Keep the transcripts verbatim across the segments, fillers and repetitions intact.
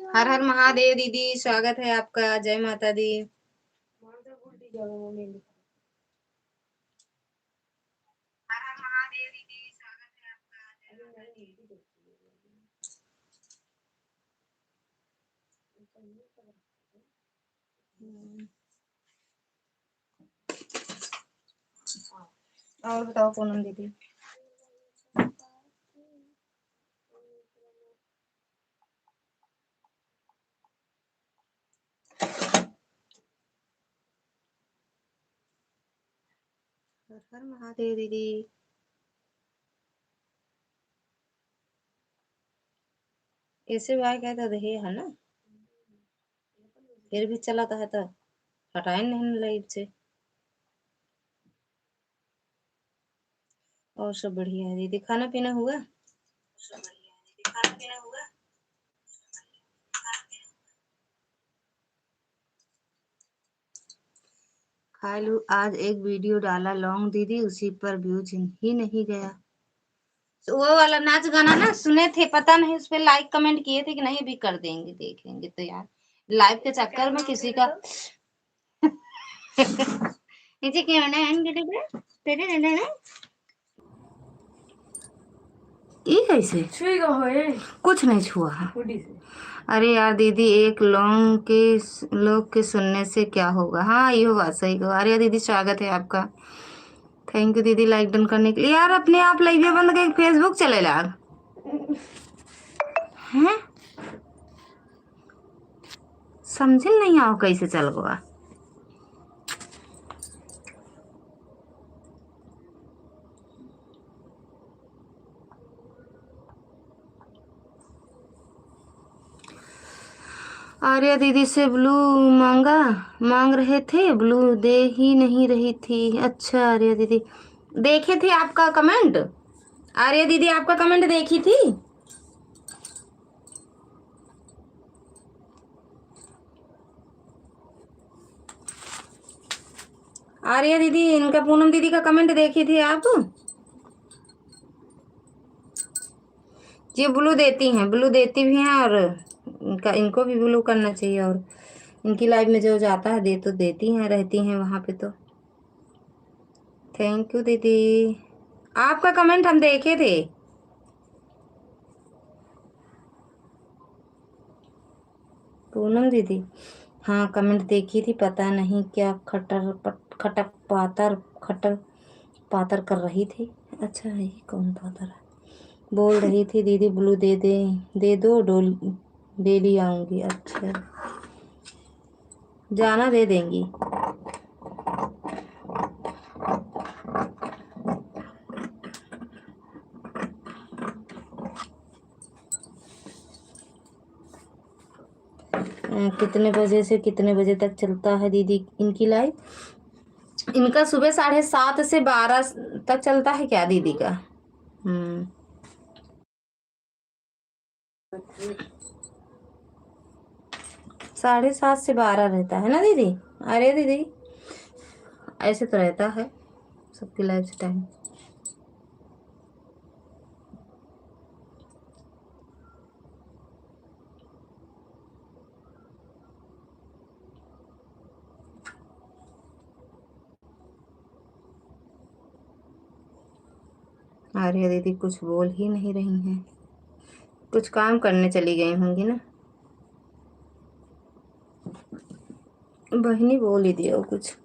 हर हर महादेव दीदी, स्वागत है आपका, जय माता दी। हम्म। और बताओ पूनम दीदी। हर हर महादेव दीदी। ऐसे भाई कहता तो हे है ना, फिर भी चलत है तो हटाए नहीं लाइव से। और सब बढ़िया है दीदी, खाना पीना हुआ? खालू, आज एक वीडियो डाला लॉन्ग दीदी, उसी पर व्यूज ही नहीं गया। तो वो वाला नाच गाना ना सुने थे, पता नहीं उस पे लाइक कमेंट किए थे कि नहीं, अभी कर देंगे, देखेंगे। तो यार लाइव के चक्कर में किसी का नीचे क्यों ना आएंगे, तेरे ना, ना, ना। ई कैसे? छुई का होए? कुछ नहीं छुआ है। उड़ी से। अरे यार दीदी, एक लोग के, लोग के सुनने से क्या होगा? हाँ, इहो बात सही कहो। अरे दीदी, स्वागत है आपका। Thank you दीदी, लाइक डन करने के लिए। यार, अपने आप लाइव बंद करके Facebook चले लाग। हैं? समझिन नहीं आओ कैसे चल गवा। आर्या दीदी से ब्लू मांगा, मांग रहे थे, ब्लू दे ही नहीं रही थी। अच्छा आर्या दीदी, देखे थे आपका कमेंट। आर्या दीदी आपका कमेंट देखी थी। आर्या दीदी, इनका पूनम दीदी का कमेंट देखी थी आप? ये ब्लू देती हैं, ब्लू देती भी हैं और इनका, इनको भी ब्लू करना चाहिए। और इनकी लाइफ में जो जाता है, दे तो देती हैं, रहती हैं वहाँ पे तो। Thank you दीदी, आपका कमेंट हम देखे थे। पूनम दीदी, हाँ, कमेंट देखी थी, पता नहीं क्या खटर पट-, खटक पातर, खटर पातर कर रही थी। अच्छा, ये कौन पातर है? बोल रही थी, "दीदी, ब्लू दे दे, दे दो, डोल-, डेली आऊंगी।" अच्छा, जाना दे देंगी। अ, कितने बजे से कितने बजे तक चलता है दीदी इनकी लाइव? इनका सुबह साढ़े सात से बारह तक चलता है क्या दीदी का? हम्म। साढ़े सात से बारह रहता है ना दीदी? अरे दीदी, ऐसे तो रहता है सबकी लाइफ से टाइम। आर्या दीदी कुछ बोल ही नहीं रही हैं, कुछ काम करने चली गई होंगी ना। बहिनी बोल ही दियो कुछ।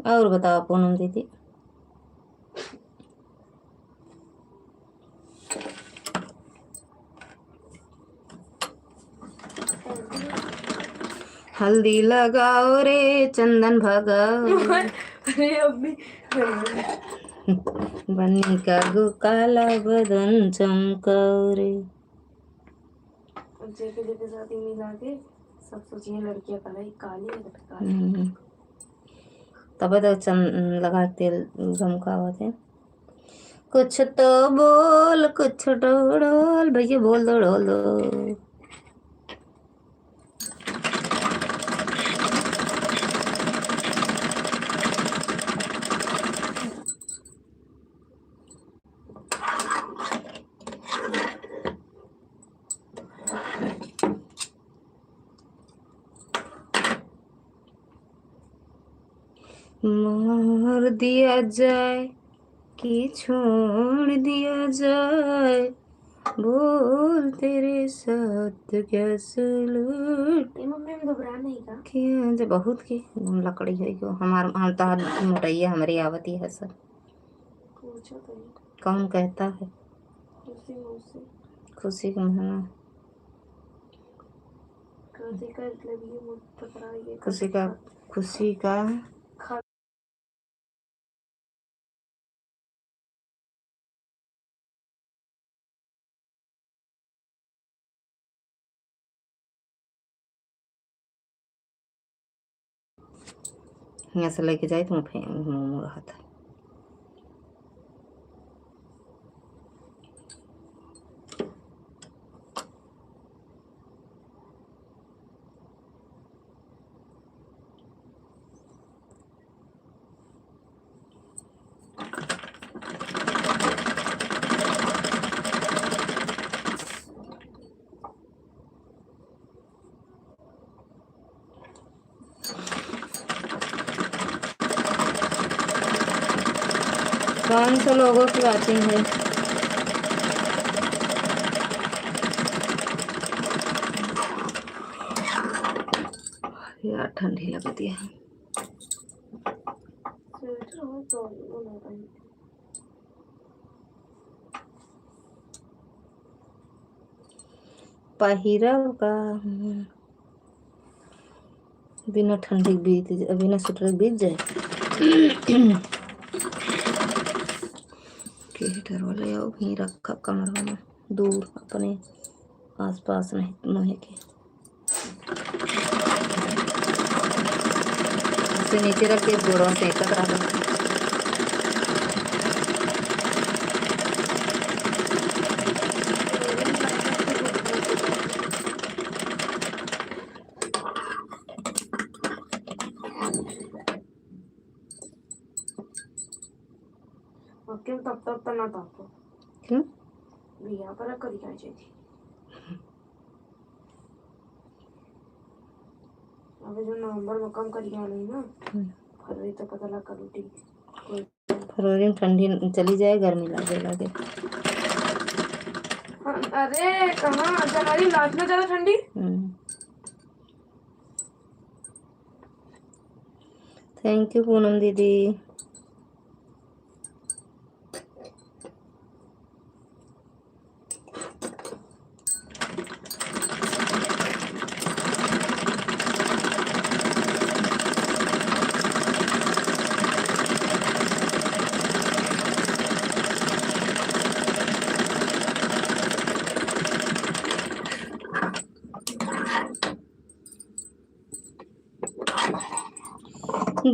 और बताओ पूनम दीदी। हल्दी लगाओ रे, चंदन भगाओ। अरे अम्मी। बनी का गो काला बदन चमकाओ रे। जेके जेके साथ ही मिला के सब सोचिए लड़कियां काला ही काली है, but काली। हम्म। तबे तो चन-, लगा के तेल गमकावत है। कुछ तो बोल, कुछ डोल, भैया बोल दो, डोल दो। मार दिया जाए कि छोड़ दिया जाए, बोल तेरे साथ क्या सलूट ए, मम्मी, हम घबरा नहीं का? किया जे बहुत की लकड़ी है यो। हमार, हम तो मोटैया हमरी आवती है सब। पूछो तो नहीं। कौन कहता है? खुशी मौसी। खुशी के महीना। खुशी का, खुशी का। हियाँ से लेके जाए तो फेंक मुँह रहत है। पाँच सौ लोगों की watching है। यार, ठंडी लगती है। पहिरब का, बिना ठंडी के बीत ज-, बिना स्वेटर के बीत जाए। के डर वाले आओ, वहीं रखा कमरा में, दूर अपने आसपास नहीं, नहीं के। इसे नीचे रख के गोड़वा सेकत रहा। अब क्यों तब तब तना तापो? क्यों? बिया पर करी का चाहिए। अबे जो नवंबर में कम करी आ रही ना, हम्म। फरवरी तक पता लगा लूटी। कोई फरवरी में ठंडी चली जाए, गर्मी लागे लागे। हाँ, अरे कहाँ, जनवरी में इतना ज्यादा ठंडी? हम्म। Thank you पूनम दीदी।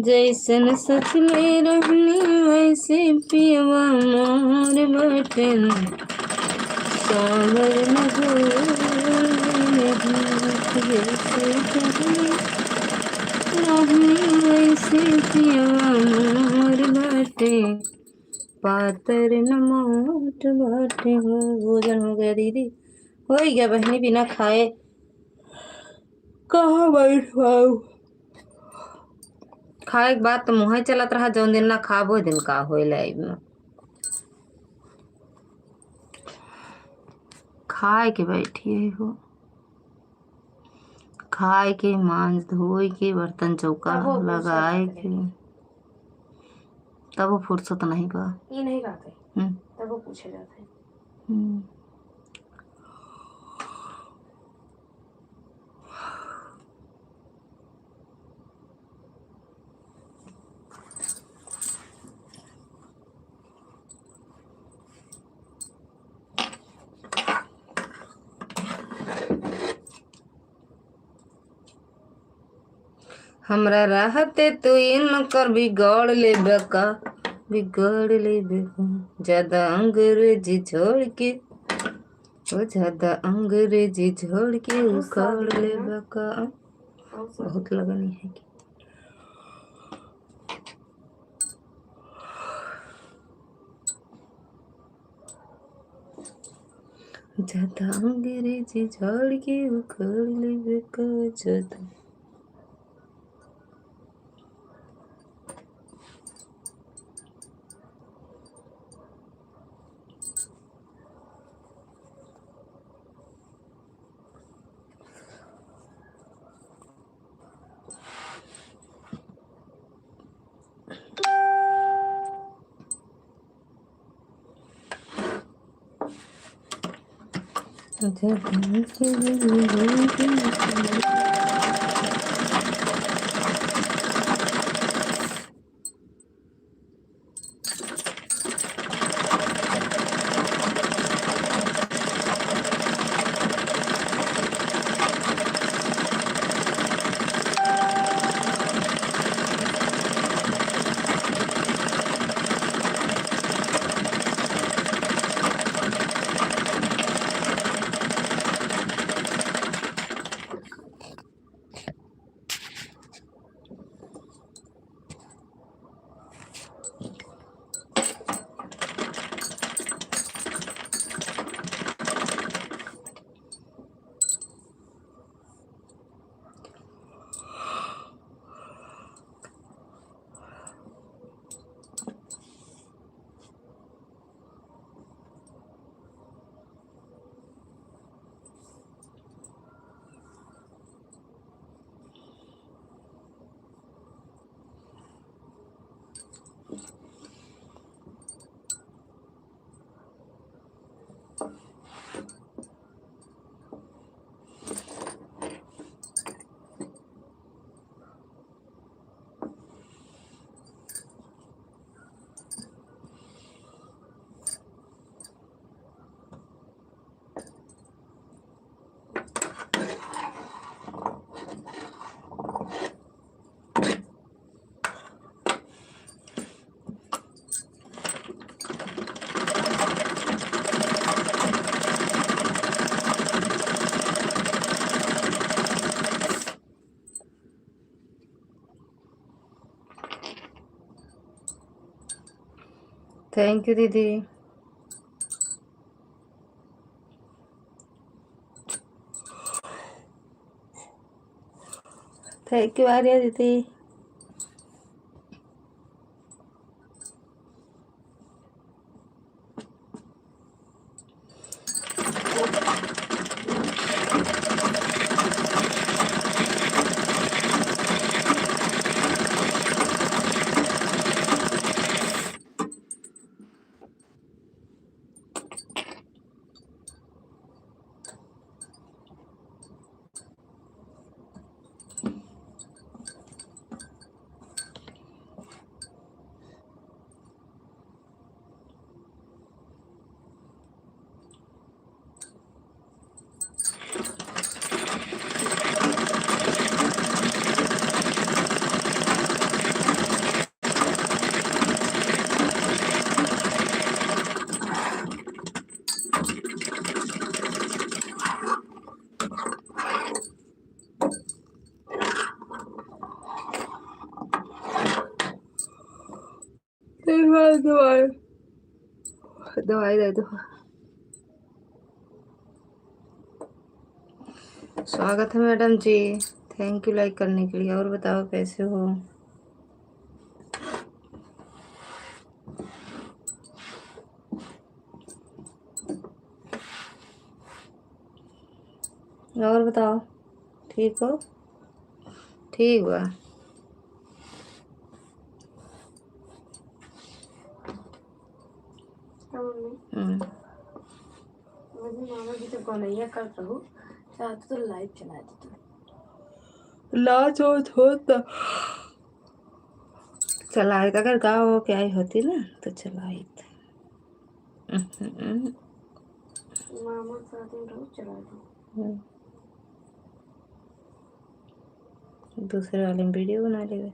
जैसन सोचले रहनी वैसे पियवा मोर बाटे, सावर न हो जैसे कहले रहनी वैसे पियवा मोर बाटे, पातर न मोट बाटे हो। भोजन हो गया दीदी? हो ही गया बहनी, बिना खाए कहाँ बैठ पाऊ? खाए के बाद तो मुँहे चलत रहा, जौन दिन ना खाबो, ओह दिन का होए live में। खाए के बैठी है हो, खाए के, मांज धोए के, बर्तन चौका तबो फुर्सत लगाए नहीं। के, तबो फुर्सत नहीं बा। ये नहीं कहते। हम्म। तबो पूछे जाते हैं। हम्म। हमरा रहते तू इनकर बिगाड़ लेबे का, बिगाड़ लेबे का। ज्यादा अंग्रेजी छोड़ के, ओ ज्यादा अंग्रेजी छोड़ के उखाड़ लेबे का। बहुत लगनी है कि जाता अंग्रेजी झाड़ के उखाड़ लेबे का जाता। Thank you दीदी। Thank you आर्या दीदी। दवाई, दवाई, दवाई दे दो। स्वागत है मैडम जी, thank you like करने के लिए। और बताओ कैसे हो? और बताओ, ठीक हो? ठीक बा। हाँ, मम्मी। हम्म। वही मामा जी तो गौनैया करत रहू, चाहत तो live चला देतू। लाज होत होत तो चलाइत, अगर गाँव के आई होती ना तो चलाइत। हम्म। मामा के साथ में रहू, चला दू। हम्म। दूसरे वाले में video बना लेवे।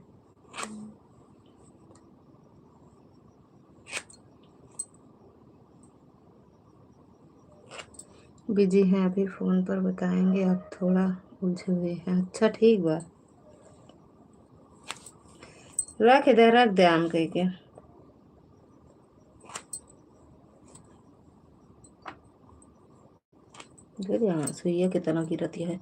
Busy हैं अभी phone पर, बताएंगे, आप थोड़ा उलझे हुए हैं। अच्छा, ठीक बा, रख दे, रख दे आम कह के। दे दे, हाँ, सुइया के तना गिरत है।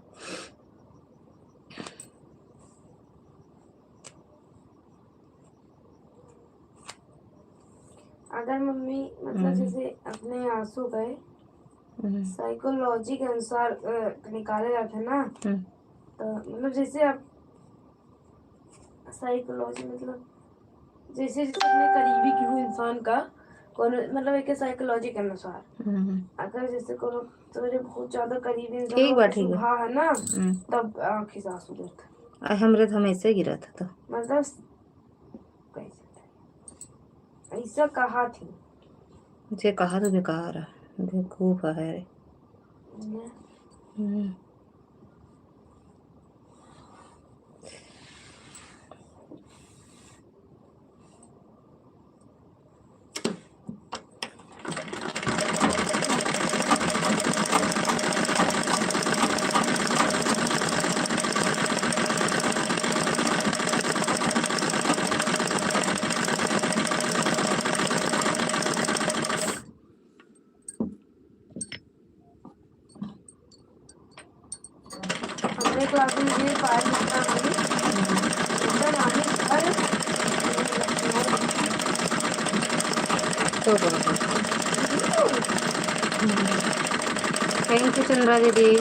अगर मम्मी, मतलब, हम्म। जैसे अपने आंसू गए, हम्म। साइकोलॉजी के अनुसार, अ, निकाले जाते हैं ना, हम्म। तो, मतलब, जैसे आप साइकोलॉजी, मतलब, जैसे, जैसे अपने करीबी केहू इंसान का कोनो, मतलब, एक साइकोलॉजी के अनुसार, हम्म। अगर जैसे कोनो तोरे बहुत ज्यादा करीबी इंसान ठीक बा, ठीक बा। है ना, हम्म। तब आँखी से आंसू गिरता। आ, हमरे तो हमेशा गिरत है तो। मतलब, कैसे? ऐसा कहा थी। जे कहा तो बेकार है, बेवकूफ है। ना। हम्म। हमरे क्लास में ये पायल मिलता है। एकदम आगे बढ़। तो बोलो। Thank you चंद्रा दीदी।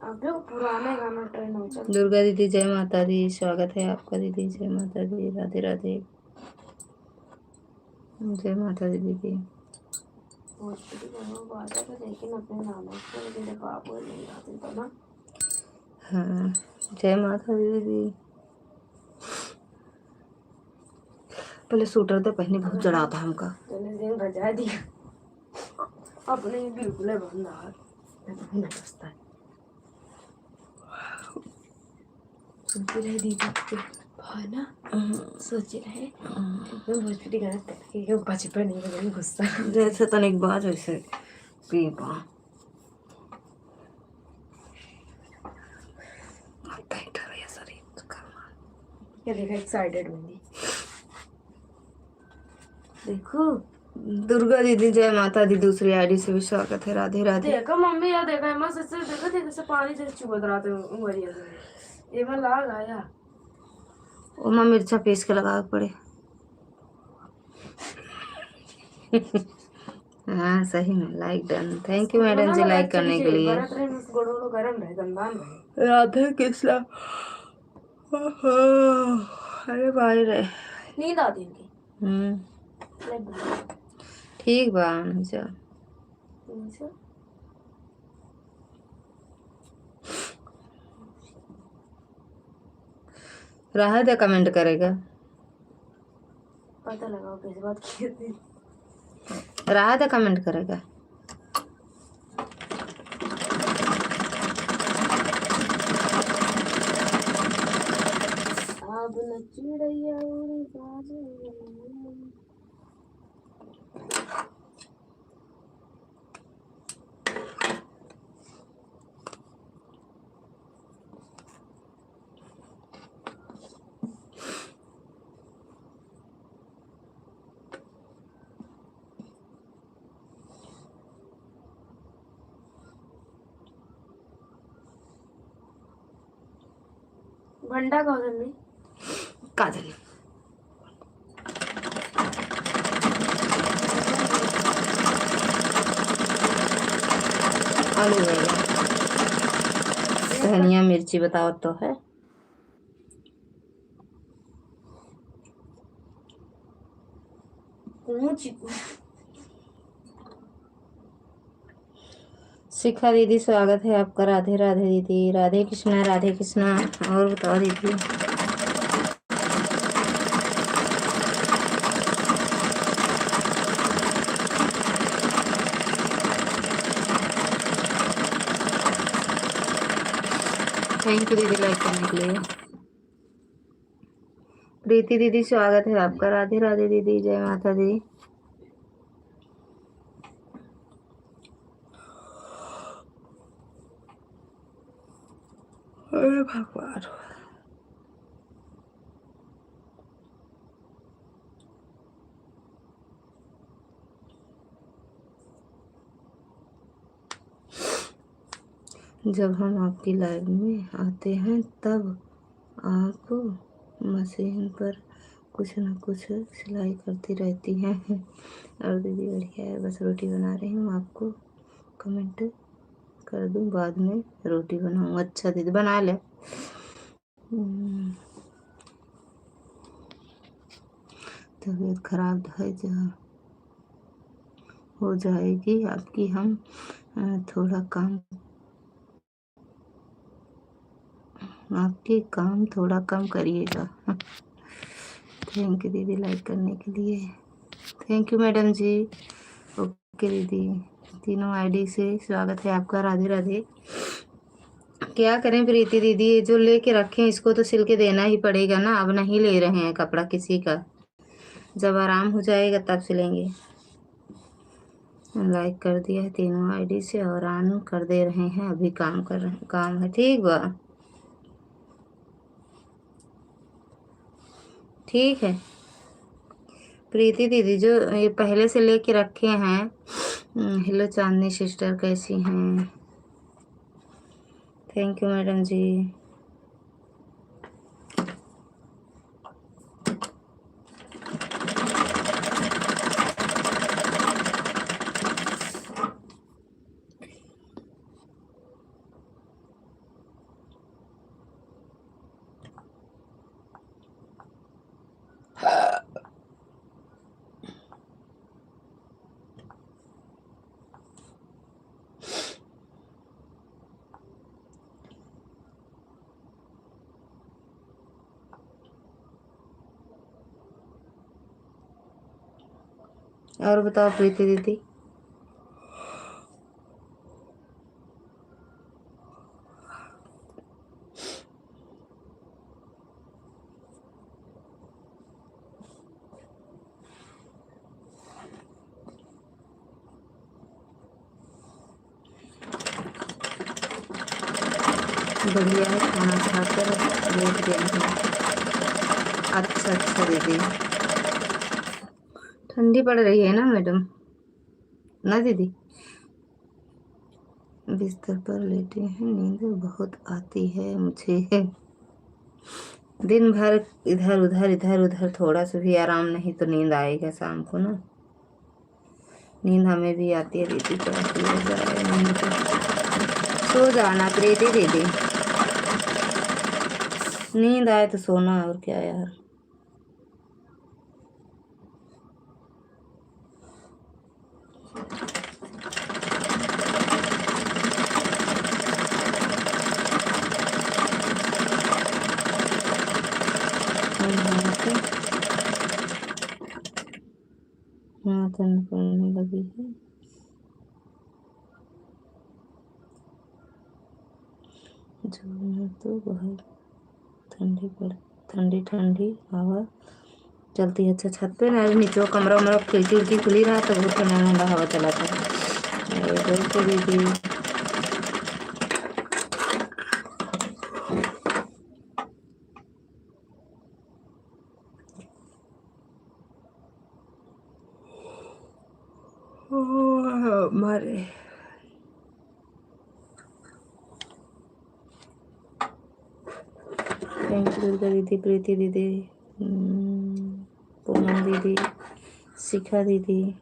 अबे वो पुराने गाना trend हो चल। दुर्गा दीदी, जय माता दी, स्वागत है आपका दीदी, जय माता दी, राधे राधे। जय माता दी दीदी। भोजपुरी गाना बाजा था, लेकिन अपने नाम से, लेकिन देखो, आप बोल नहीं आते तो ना। हाँ, जय माता दी दीदी। पहले सूटर तो पहने, बहुत जड़ाता हमका। तूने दिन बजा दिया। अपने ही बिल्कुल है बंदा है। मैं तो नहीं बजता है। सुनती रहे दीदी के भावना, हम्म। सोचे रहे, हम्म। एकदम भोजपुरी गाना तक के, एकदम बचपन ही एकदम गुस्सा। जैसे तनिक बात वैसे पी पा। अब तो डर गया शरीर तो करना। ये देखा, excited बनी। देखो, दुर्गा दीदी, जय माता दी, दूसरी आईडी से भी स्वागत है। राधे राधे। देखो मम्मी, या देखा, एमा से, से देखो, देखो, से पानी जैसे चुवत रहते हैं उंगलिया से। एमा लाग आया। ओमा मिर्चा पीस के लगावे के पड़े। हाँ, सही में, like done। Thank you madam ji, like करने के लिए। बरत रहे, बस गोड़ वोड़ गरम रहे, गंदा न रहे। राधे कृष्णा। ओहो, अरे भाई रे। नींद आती इनकी। हम्म। ले बोलो। ठीक बा, जा। तुमसे? रहा दे comment करेगा। पता लगाओ कैसे बात की थी। रहा दे comment करेगा। अब न चिड़ैया उड़ी बाजे। भंडा का होता नहीं? काजल। आलू रहेगा। धनिया मिर्ची बताओ तो है। कौन ची-, शिखा दीदी, स्वागत है आपका। राधे राधे दीदी। राधे कृष्णा, राधे कृष्णा। और बताओ दीदी। Thank you दीदी, like करने के लिए। प्रीति दीदी, स्वागत है आपका। राधे राधे दीदी, जय माता दी। अरे भगवान। जब हम आपकी live में आते हैं, तब आप machine पर कुछ न कुछ सिलाई करती रहती हैं। और दीदी बढ़िया है, बस रोटी बना रही हूँ, आपको comment कर दूँ, बाद में रोटी बनाऊँ। अच्छा दीदी, बना ले। हम्म, तबीयत खराब है, जो हो जाएगी आपकी, हम, अ, थोड़ा काम, आपकी काम थोड़ा कम करिएगा। Thank you दीदी, like करने के लिए। Thank you madam जी। OK दीदी, तीनों ID से स्वागत है आपका। राधे राधे। क्या करें प्रीति दीदी, ये जो लेके रखे हैं, इसको तो सिल के देना ही पड़ेगा ना। अब नहीं ले रहे हैं कपड़ा किसी का, जब आराम हो जाएगा तब सिलेंगे। Like कर दिया है तीनों ID से और on कर दे रहे हैं, अभी काम कर रहे हैं, काम है। ठीक बा, ठीक है। प्रीति दीदी, जो ये पहले से लेके रखे हैं, हम्म, hello चांदनी sister, कैसी हैं? Thank you madam जी। और बताओ प्रीति दीदी। बढ़िया है, खाना खाकर लेट गए हैं। अच्छा, अच्छा दीदी, ठंडी पड़ रही है ना मैडम, ना दीदी? बिस्तर पर लेटे हैं, नींद बहुत आती है मुझे। दिन भर इधर उधर, इधर उधर, थोड़ा सा भी आराम नहीं तो नींद आएगा शाम को ना। नींद हमें भी आती है दीदी, क्या किया जाए नींद को? सो जाना प्रीति दीदी, नींद आए तो सोना, और क्या यार। हाँ, ठंड पड़ने लगी है। जो है तो बहुत ठंडी पड़, ठंडी ठंडी हवा चलती है। अच्छा, छत पे ना, नीचे कमरा उमरा खिड़की उड़की खुली रहा तो बहुत ठंडा ठंडा हवा चला था। अरे, बिल्कुल दीदी। ओह, मारे। Thank you दुर्गा दीदी, प्रीति दीदी, हम्म, पूनम दीदी, शिखा दीदी।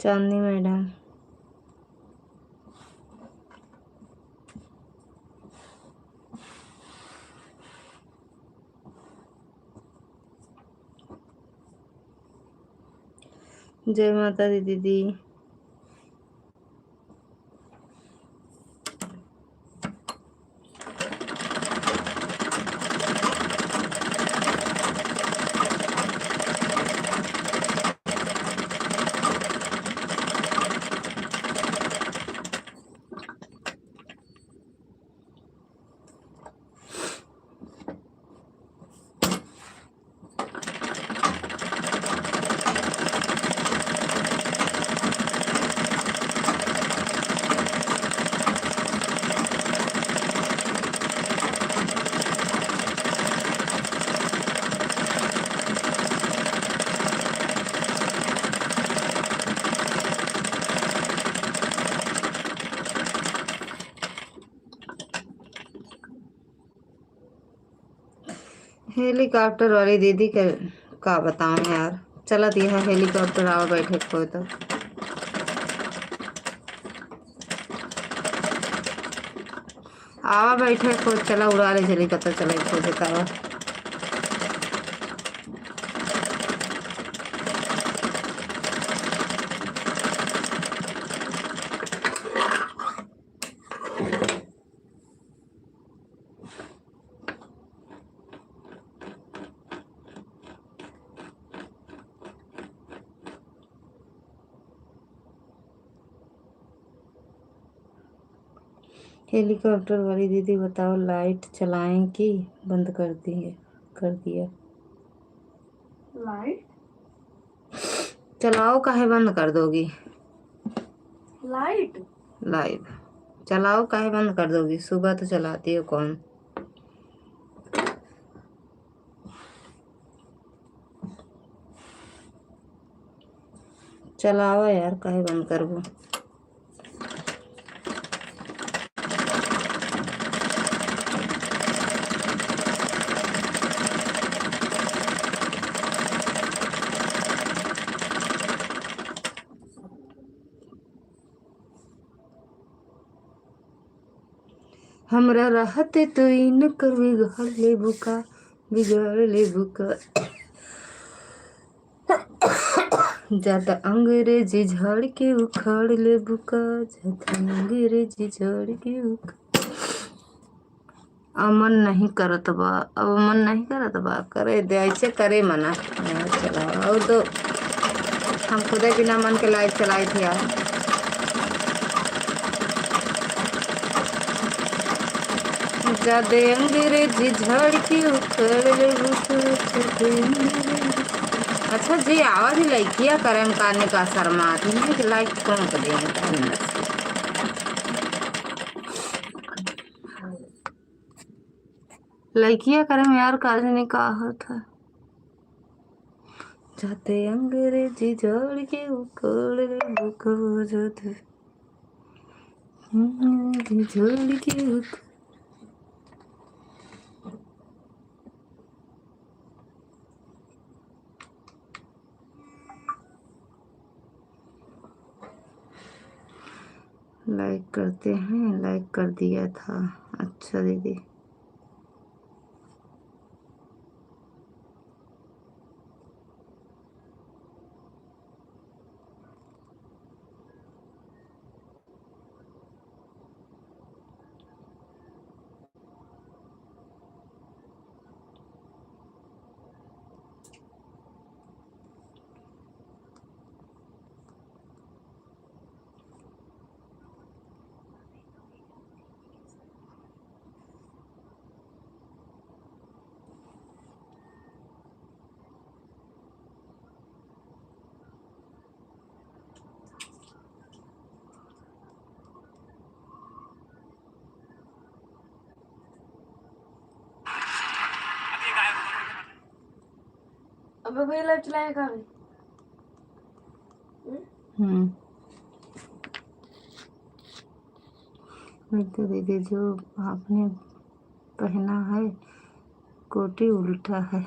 चांदनी मैडम। जय माता दी दीदी। हेलीकॉप्टर वाली दीदी के का बताऊं यार, चलत यह हेलीकॉप्टर आवा बैठे कोई तो। आवा बैठे को चला उड़ा ले चली, कतौ चला खोजे तावा। हेलीकॉप्टर वाली दीदी बताओ, लाइट चलाएं कि बंद कर दिए, कर दिया? लाइट? चलाओ, काहे बंद कर दोगी? लाइट? लाइव। चलाओ, काहे बंद कर दोगी? सुबह तो चलाती हो कौन? चलावा यार, काहे बंद करबो? हमरा रहते तू इनकर बिगाड़ लेबू का, बिगाड़ लेबू का। ज्यादा अंग्रेजी झाड़ के उखाड़ लेबू का, ज्यादा अंग्रेजी झाड़ के उखाड़। अब मन नहीं करत बा, अब मन नहीं करत बा, करे दे, ऐसे करे मना। हाँ, चला, और तो हम खुदे बिना मन के लाइव चलाई थी यार। ज्यादे अंग्रेजी झाड़ के उखाड़ लेबू का, ज्यादे अंग्रेजी। अच्छा जी, आवाज लइकिया करे में काने का शर्मा आती है कि लाइक कौन कर देंगे? लइकिया करे में यार, का जाने का होत है। जाते अंग्रेजी जोड़ के उकोड़ रे बुको जाते। अंग्रेजी जोड़ के उक- लाइक करते हैं, लाइक कर दिया था। अच्छा दीदी। अबे भैया लाइट चलाए का अभी? हम्म। हम्म। बिल्कुल दीदी, जो आपने पहना है कोटी उल्टा है।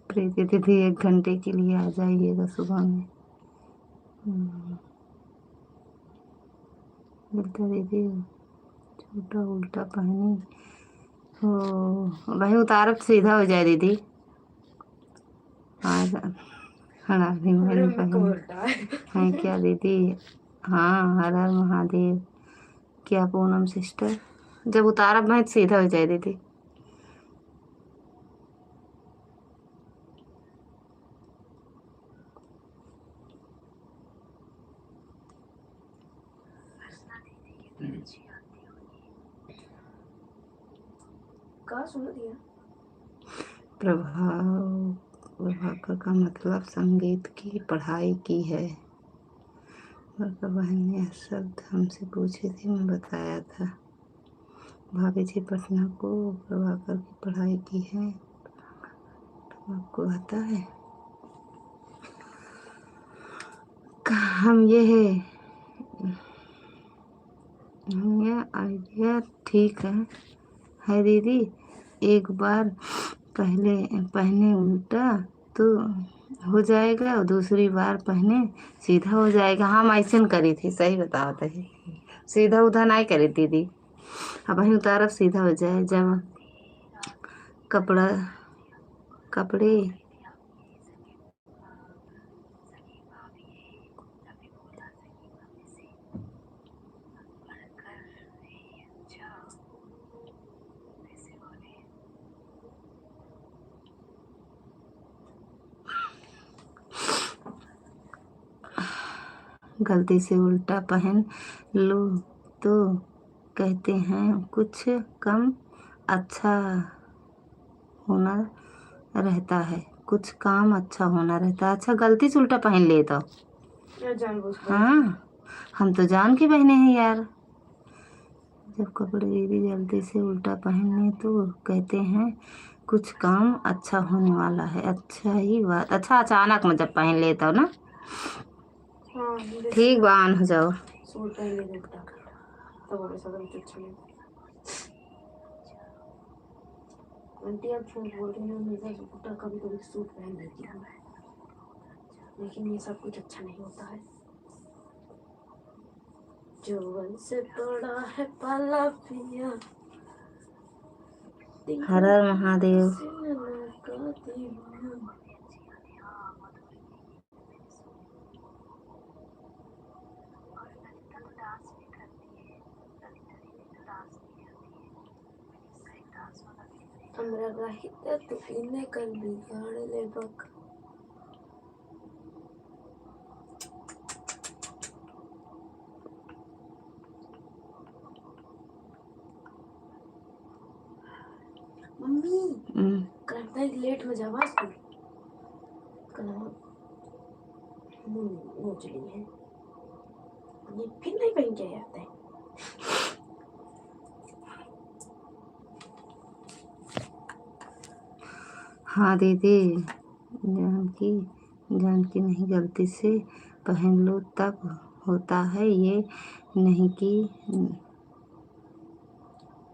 प्रीति दीदी, एक घंटे के लिए आ जाइएगा सुबह में। हम्म। बिल्कुल दीदी, छोटा उल्टा पहनी। ओ, भाई उतारब सीधा हो जाए दीदी। आज हड़ा भी मेरे मोबाइल में पहन उल्टा है। हैं क्या दीदी? हाँ, हर हर महादेव। क्या पूनम सिस्टर, जब उतारब मैं तो सीधा हो जाए दीदी। का सुन दिया? प्रभाव, प्रभाकर का मतलब संगीत की पढ़ाई की है। बड़का बहन ने यह शब्द हमसे पूछे थे, मैं बताया था। भाभी जी पटना को प्रभाकर की पढ़ाई की है, आपको आता है? का हम ये है, हम ये आइडिया ठीक है, है दीदी, एक बार पहले पहने उल्टा तो हो जाएगा और दूसरी बार पहने सीधा हो जाएगा। हम ऐसे न करी थी, सही बतावत ही, सीधा उधा नहीं करी दीदी। अब वहीं उतारब, सीधा हो जाए। जब कपड़ा, कपड़े गलती से उल्टा पहन लो तो कहते हैं कुछ कम अच्छा होना रहता है, कुछ काम अच्छा होना रहता है। अच्छा, गलती से उल्टा पहन ले तो। या जानबूझ के? हाँ, हम तो जान के पहने हैं यार। जब कपड़े दीदी गलती से उल्टा पहने तो कहते हैं कुछ काम अच्छा होने वाला है। अच्छा ही बात। अच्छा, अचानक में जब पहन लेता हो ना। हाँ, जैसे ठीक बा, on हो जाओ। सूट पहन ले उल्टा, तब हमेशा कुछ अच्छा नहीं। आंटी, आप झूठ बोल रही हो, हमेशा उल्टा कभी कभी सूट पहन लेती हूँ मैं, लेकिन ये सब कुछ अच्छा नहीं होता है। जवन से पड़ा है पाला पिया, हर हर महादेव। हमरा रहिते तू इने कर बिगाड़ लेबक। मम्मी, हम्म। कल तक लेट हो जावा स्कूल। कल हम मुंह, मुंह चली है। ये फिर नहीं पहन के आते हैं। हाँ दीदी, जानकी, जानकी नहीं, गलती से पहन लो तब होता है, ये नहीं कि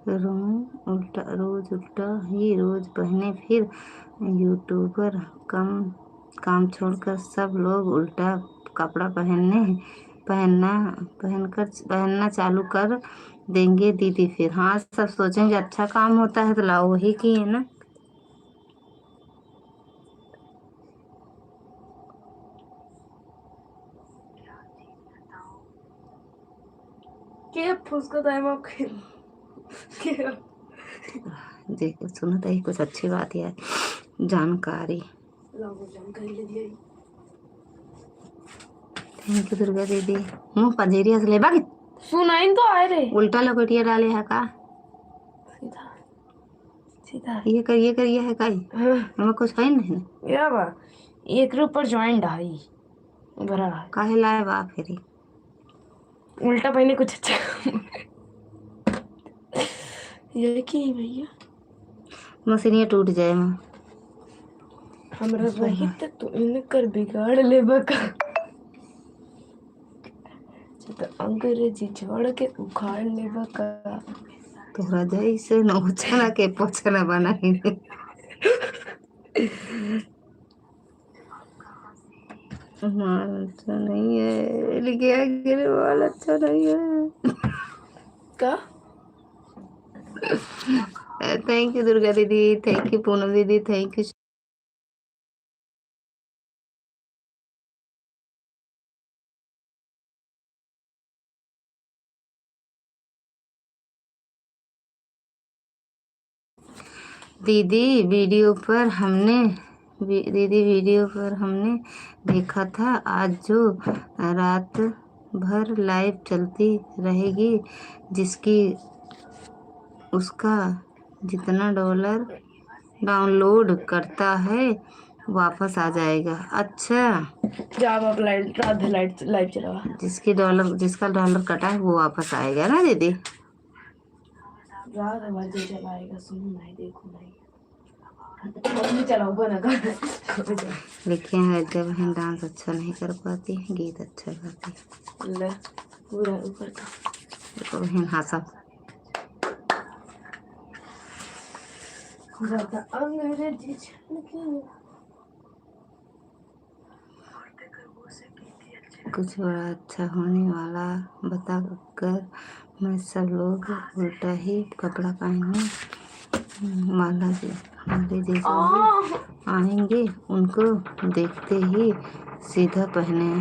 रोज उल्टा, रोज उल्टा ही रोज पहने, फिर यूट्यूबर कम, काम छोड़कर सब लोग उल्टा कपड़ा पहनने, पहनना, पहनकर, पहनना चालू कर देंगे दीदी फिर। हाँ, सब सोचेंगे अच्छा काम होता है तो लाओ वही की है ना। के फुसकत है मौके? के? देख, सुनत है, कुछ अच्छी बात है, जानकारी। लाओ, जानकारी ले लिया। Thank you दुर्गा दीदी। मुंह पंजेरिया से लेबा कि? सुनाइन तो आए रे। उल्टा लपेटिया डाले है का? सीधा, सीधा। ये कर, ये कर, ये है का ई? हाँ। हमें कुछ है नहीं। या बा, एकरे ऊपर joint है, भरा है। काहे लाए बा फिर? उल्टा पहने कुछ अच्छा। ये की है भैया? मशीनिया टूट जाए माँ। हमरा अच्छा। रही त तू इनकर बिगाड़ लेबा का? तो अंग्रेजी छोड़ के उखाड़ लेबा का? तोहरा जैसे नौचना के पोछना बनाई। माल अच्छा नहीं है, लिखे आगे रे, माल अच्छा नहीं है। का? Thank you दुर्गा दीदी, thank you पूनम दीदी, thank you। दीदी, video पर हमने, वी-, दीदी, video पर हमने देखा था, आज जो रात भर live चलती रहेगी, जिसकी, उसका जितना dollar download करता है, वापस आ जाएगा। अच्छा। जाओ आप live, रात भर live, live चलावा। जिसकी dollar, जिसका dollar कटा है, वो वापस आएगा ना दीदी? रात भर जो चलाएगा, सुनो नहीं, देखो नहीं। मम्मी चलाओ, बना कर। लिखे हैं, जब हम dance अच्छा नहीं कर पाती, गीत अच्छा गाती। ले, पूरा ऊपर का। देखो बहन, हाँ सब। ज्यादा अंग्रेजी छन के। कुछ बड़ा अच्छा होने वाला बताकर मैं सब लोग उल्टा ही कपड़ा पहने। माला जी, माली जी जो भी आएंगे, उनको देखते ही सीधा पहने,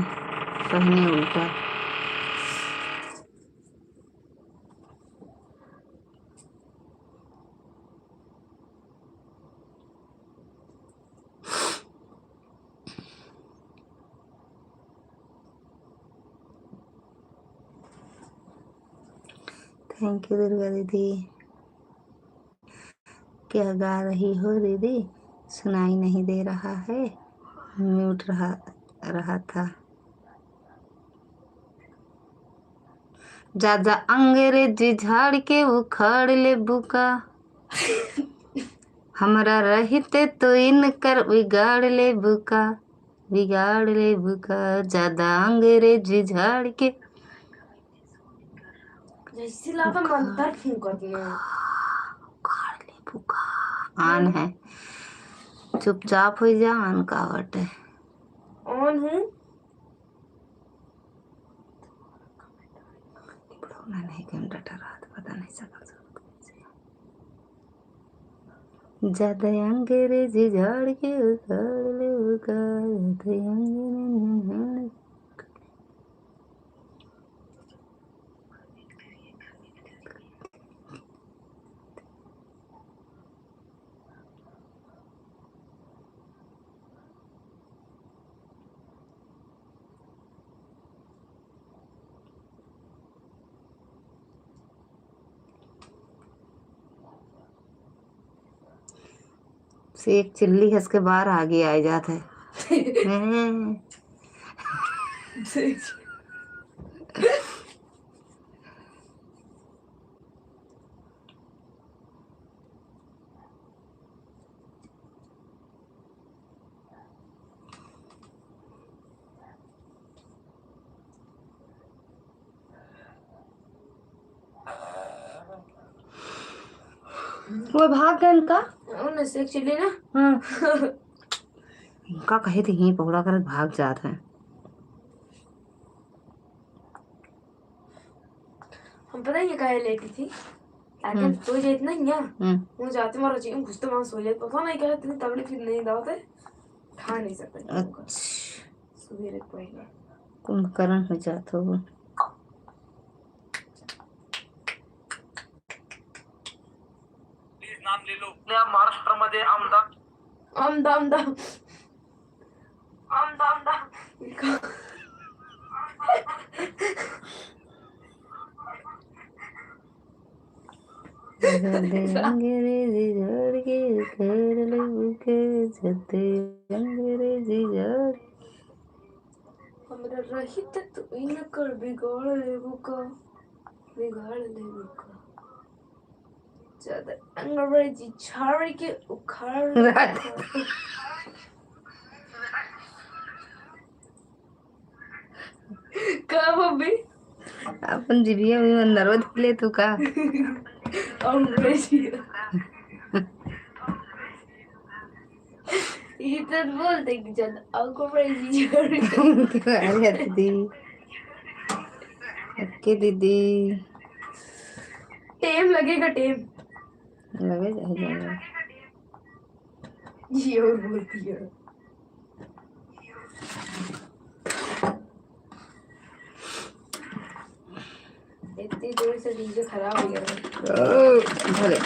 पहने उल्टा। Thank you दुर्गा दीदी। क्या गा रही हो दीदी? सुनाई नहीं दे रहा है, mute रहा, रहा था। ज्यादा अंग्रेजी झाड़ के उखाड़ लेबू का, हमरा रहते तो इनकर बिगाड़ लेबू का, बिगाड़ लेबू का, ज्यादा अंग्रेजी झाड़ के। जैसे लाता मंतर फूंकत में। उखाड़ लेबू का। On है, चुपचाप हो जा, on का बाटे। On हूँ। बुढ़ौना नहीं के हम डटा रहा था, पता नहीं सकल सूरत कैसे। ज्यादा अंग्रेजी झाड़ के उखाड़ लेबू का, ज्यादा अंग्रेजी झाड़ के। से एक चिल्ली हंस के बाहर आगे आए जात है। हैं। वो भाग गए इनका? उन्हें से एक चिल्ली ना। हाँ। का कहे थे, यहीं पकड़ा कर भाग जात है। हम पता नहीं काहे लेटी थी, लेकिन हम्म। सो जात ना यहाँ। हम्म। वो जाते मारो जी, घुसते वहाँ सो जात, पता नहीं क्या इतनी तगड़ी फिर नहीं दावत है, उठा नहीं सकते। अच्छा। सवेरे पहले। कुंभकर्ण हो जात हो। Please नाम ले लो। या महाराष्ट्रामध्ये आमदार। आमदा, आमदा। आमदा, आमदा। जदे अंग्रेजी झाड़ के उखाड़ लेबू का, जदे अंग्रेजी झाड़। हमरा रहित तो इनकर बिगाड़ लेबू का, बिगाड़ लेबू का। ज्यादा अंग्रेजी झाड़ के उखाड़ लेबू का। का बबी? अपन जिभिया में अंदरवा धइले तू का? अंग्रेजी। ये तो बोल दे कि ज्यादा अंग्रेजी झाड़ के। अरे दीदी। OK दीदी। टेम लगेगा, टेम। लगे जाए, जाए। ये और बोलती है। इतनी जोर से DJ खराब हो गया। ओ, भले।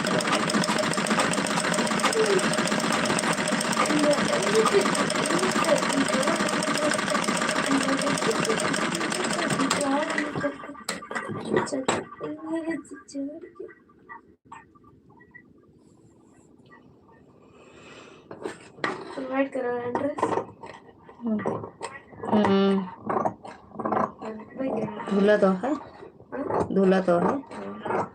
Provide करो address। हम्म। हम्म। भैया। धुला तो है? हाँ? धुला तो है? हाँ।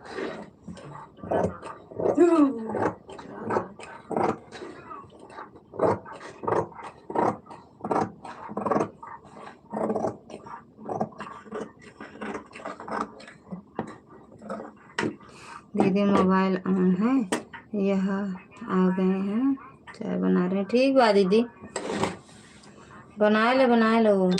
दीदी, mobile on है, यह आ गए हैं, चाय बना रहे हैं। ठीक बा दीदी, बनाए ले, बनाए लो।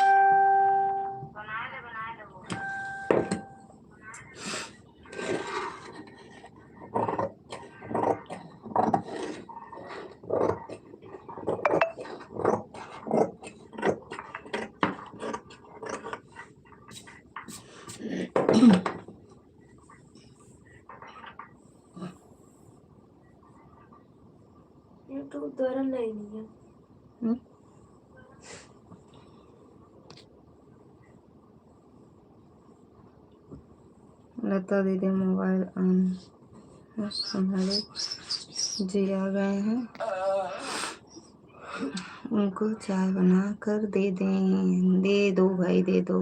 YouTube द्वारा नहीं, नहीं है। हम्म? लता दीदी मोबाइल ऑन है, तुम्हारे जी आ गए हैं, उनको चाय बना कर दे दें। दे दो भाई, दे दो,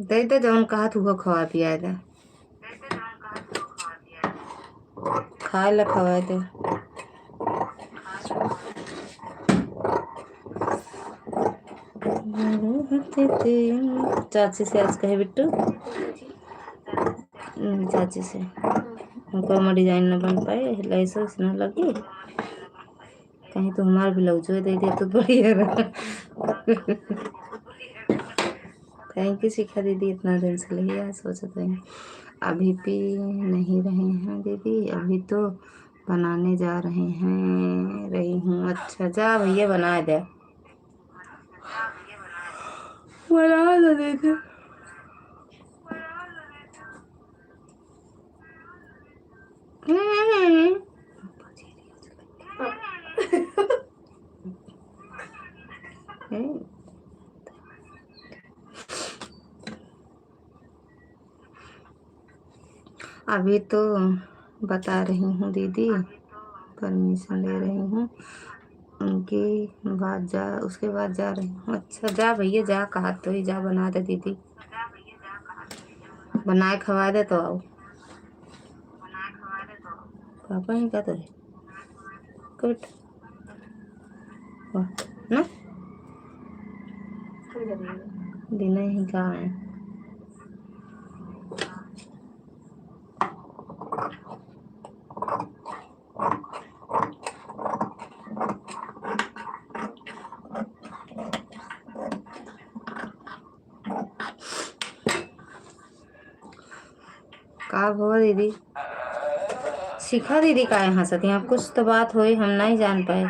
दे दे, जौन कहा तू खवा पिया दे। खाए ला खवाए दे। चाची से आज कहे बिट्टू, हम्म, चाची से, हमको हम डिजाइन न बन पाए, लाइसेंस न लगी, कहीं तो हमार ब्लाउजो दे दे तो बढ़िया रहा। Thank you शिखा दीदी, इतना दिन से लिया सोचत रही। अभी पी नहीं रहे हैं दीदी, अभी तो बनाने जा रहे हैं, रही हूँ। अच्छा जा भैया बना दे, बना दे दीदी। हम्म। अभी तो बता रही हूँ दीदी, permission ले रही हूँ, उनके बाद जा, उसके बाद जा रही हूँ। अच्छा जा भैया जा, कहा तो ही जा, बना दे दीदी, बनाए खवा दे तो आओ। पापा ही का तो है। Good। वाह, ना? दिन ही का है। का भवा दीदी? शिखा दीदी काहे हंसत हैं? कुछ तो बात होई, हम नहीं जान पाए।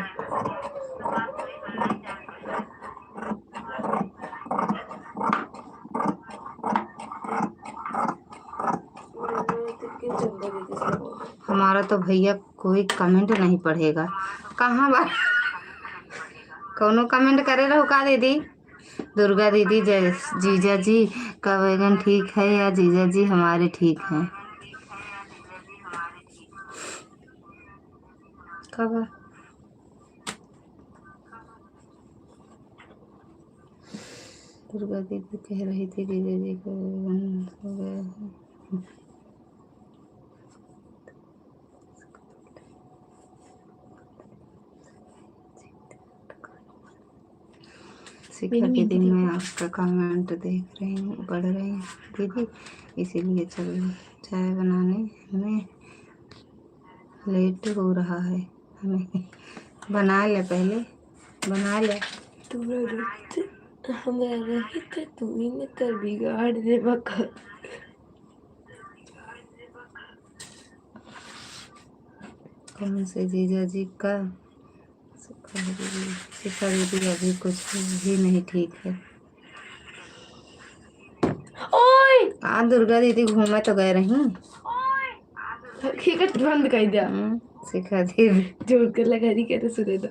हमारा तो भैया कोई comment नहीं पढ़ेगा। कहाँ बा? कौनो comment करे रहो का दीदी? दुर्गा दीदी, जय, जीजा जी का बैगन ठीक है या जीजा जी हमारे ठीक हैं? का बा? दुर्गा दीदी कह रही थी, जीजा जी का बैगन हो गया है। शिखा दीदी, मैं आपका comment देख रही हूँ, पढ़ रही हूँ दीदी, इसीलिए चल, चाय बनाने में late हो रहा है हमें। बना ले पहले, बना ले। तोरा रहते, हमरा रहते, तुमी ने कर बिगाड़ देबा का। कौन से जीजा जी का? शिखा दीदी, शिखा दीदी, अभी कुछ भी नहीं ठीक है। ओए! आ, दुर्गा दीदी घूमे तो गए रही। ठीक है, बंद कर दिया। हम्म, शिखा दीदी। जोर कर लगा रही, कहते सुने दो।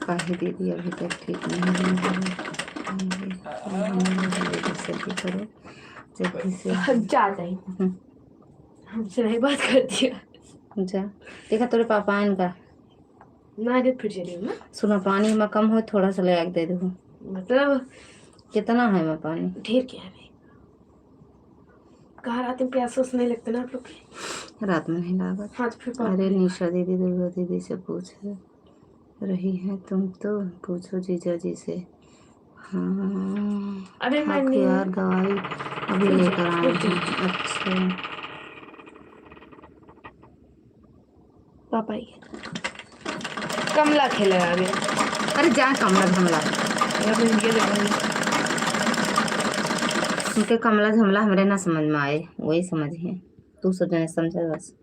काहे दीदी अभी तक ठीक नहीं हुई है? जल्दी से, जल्दी करो, जल्दी से। हम जा रहे हैं। हम्म। हमसे नहीं बात करती है। जा। देखा तोरे पापा आइन का? ना, अरे फिर चलिए ना। सुना, पानी में कम हो, थोड़ा सा ले आके दे दो। मतलब? कितना है में पानी? ढेर क्या है? कहाँ रात में प्यास उस नहीं लगता ना आप लोग के? रात में नहीं लागत। हाँ, तो फिर कौन अरे, पिएगा? निशा दीदी, दुर्गा दीदी से पूछ रही है तुम तो, पूछो जीजा जी से। हाँ। अरे, मैं हाँ, नहीं यार, दवाई अभी लेकर आए हैं। अच्छा। पापा ही। कमला खेले आ गए। अरे जा कमला झमला। अरे तो इनके देखो। इनके कमला झमला हमरे ना समझ में आए, वही समझ है। तू सब जने समझे बस।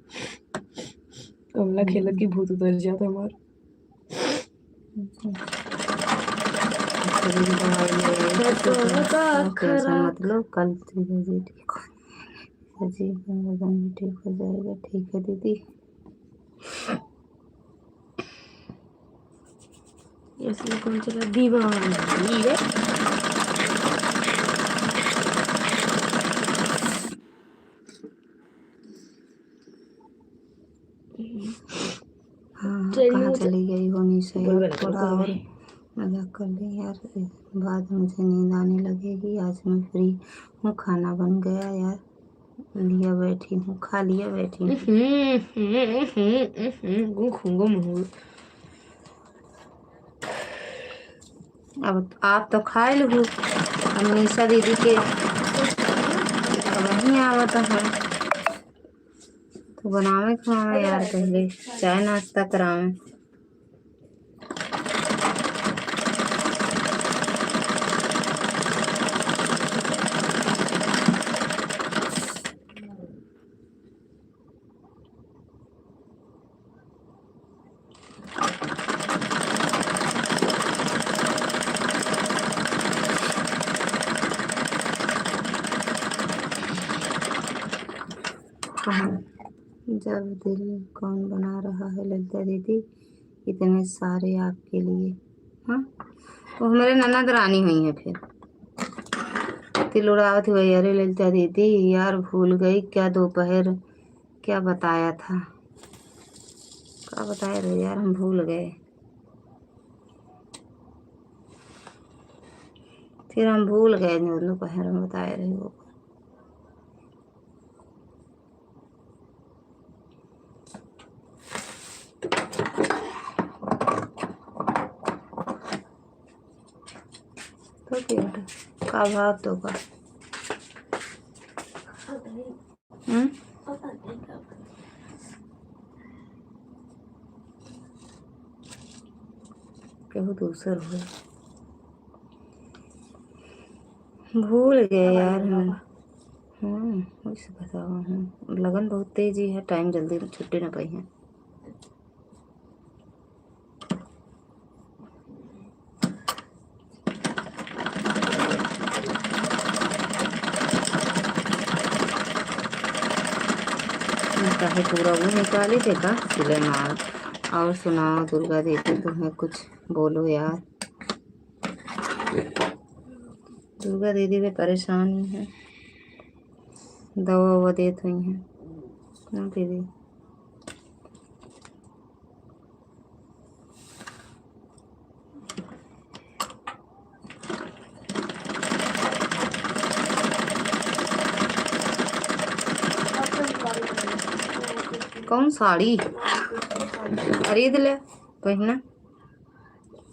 कमला खेलत की भूत उतर जात हमार। टेंशन मत लो, कल ठीक हो जाएगी। जी, ठीक हो जाएगा, ठीक है दीदी। इसमें कौन चला? दीवानी रे। हाँ, चलिए, कहाँ मुझे चली गई हो निशा यार? थोड़ा और मजाक कर ले यार, बाद में मुझे नींद आने लगेगी। आज मैं फ्री हूँ, खाना बन गया यार, लिया बैठी हूँ, खा लिया बैठी हूँ। हम्म, हम्म, हम्म, हम्म, हम्म, गुम, गुम, गुम। अब आप तो खाए लहू, अब निशा दीदी के अब वहीं आवत है, तो बनावे खावे यार, पहले चाय नाश्ता करावे। जब दिल कौन बना रहा है ललिता दीदी, इतने सारे आपके लिए। हाँ, वो हमारे ननद रानी हुई हैं फिर। तिल उड़ावत हुए, "अरे ललिता दीदी, यार भूल गई क्या दोपहर, क्या बताया था?" का बताए रहे यार, हम भूल गए। फिर हम भूल गए, दोनों पहर में बताए रहे वो। तो क्या बेटा, का भाव तो का? हम्म? केहू दूसर होई। भूल गए यार हम। हम्म, वैसे बताओ हम। लगन बहुत तेजी है, टाइम जल्दी छुट्टी ना पाई है। काहे पूरा वो निकाली थे का सिले मार। और सुनाओ दुर्गा दीदी, तुम्हें कुछ बोलो यार। दुर्गा दीदी भी परेशान ही है, दवा ववा देत हुई हैं ना दीदी। कौन साड़ी खरीद ले पहिना?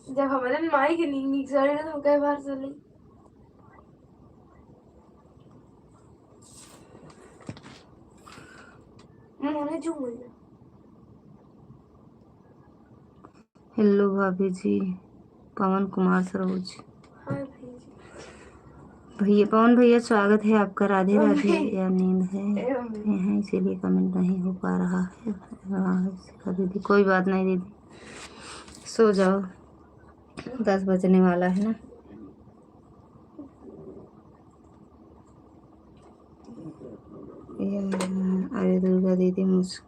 जब हमारे माई के नीक नीक साड़ी ना, तो हम कई बार से ले। मुँह में जो बोल। हेलो भाभी जी, पवन कुमार सरोज। हाय भाई जी। भैया, पवन भैया, स्वागत है आपका। राधे राधे। मम्मी। या नींद है? ए मम्मी। ये है, इसीलिए कमेंट नहीं हो पा रहा है। हाँ, शिखा दीदी, कोई बात नहीं दीदी, सो जाओ, दस बजने वाला है ना। या, अरे दुर्गा दीदी, मुझ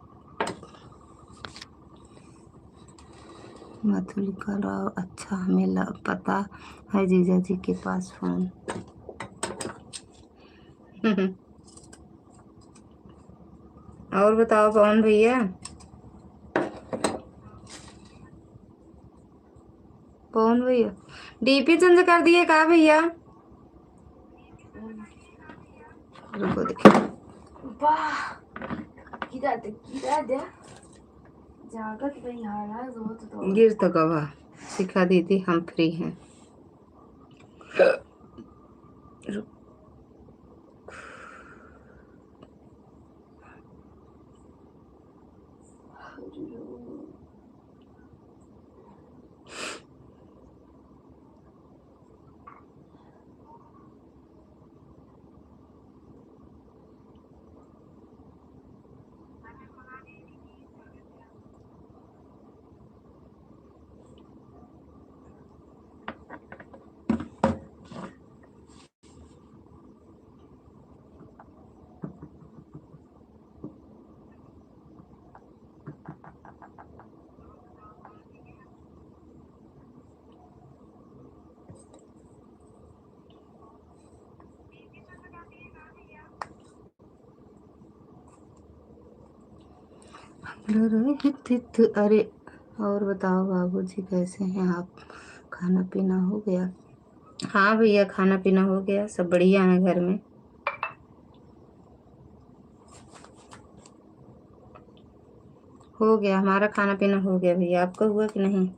मथुलिका राव, अच्छा, हमें ल-, पता है जीजा जी के पास फोन। और बताओ पवन भैया, पवन भैया डीपी चेंज कर दिए का भैया? रुको देखिए। वाह, गिरा दे, गिरा दे। जागत में हारा रोत दो। गिर तो गवा, शिखा दीदी हम फ्री हैं। रुक। अरे, और बताओ बाबूजी कैसे हैं आप? खाना पीना हो गया? हाँ भैया, खाना पीना हो गया, सब बढ़िया है घर में। हो गया, हमारा खाना पीना हो गया भैया, आपका हुआ कि नहीं?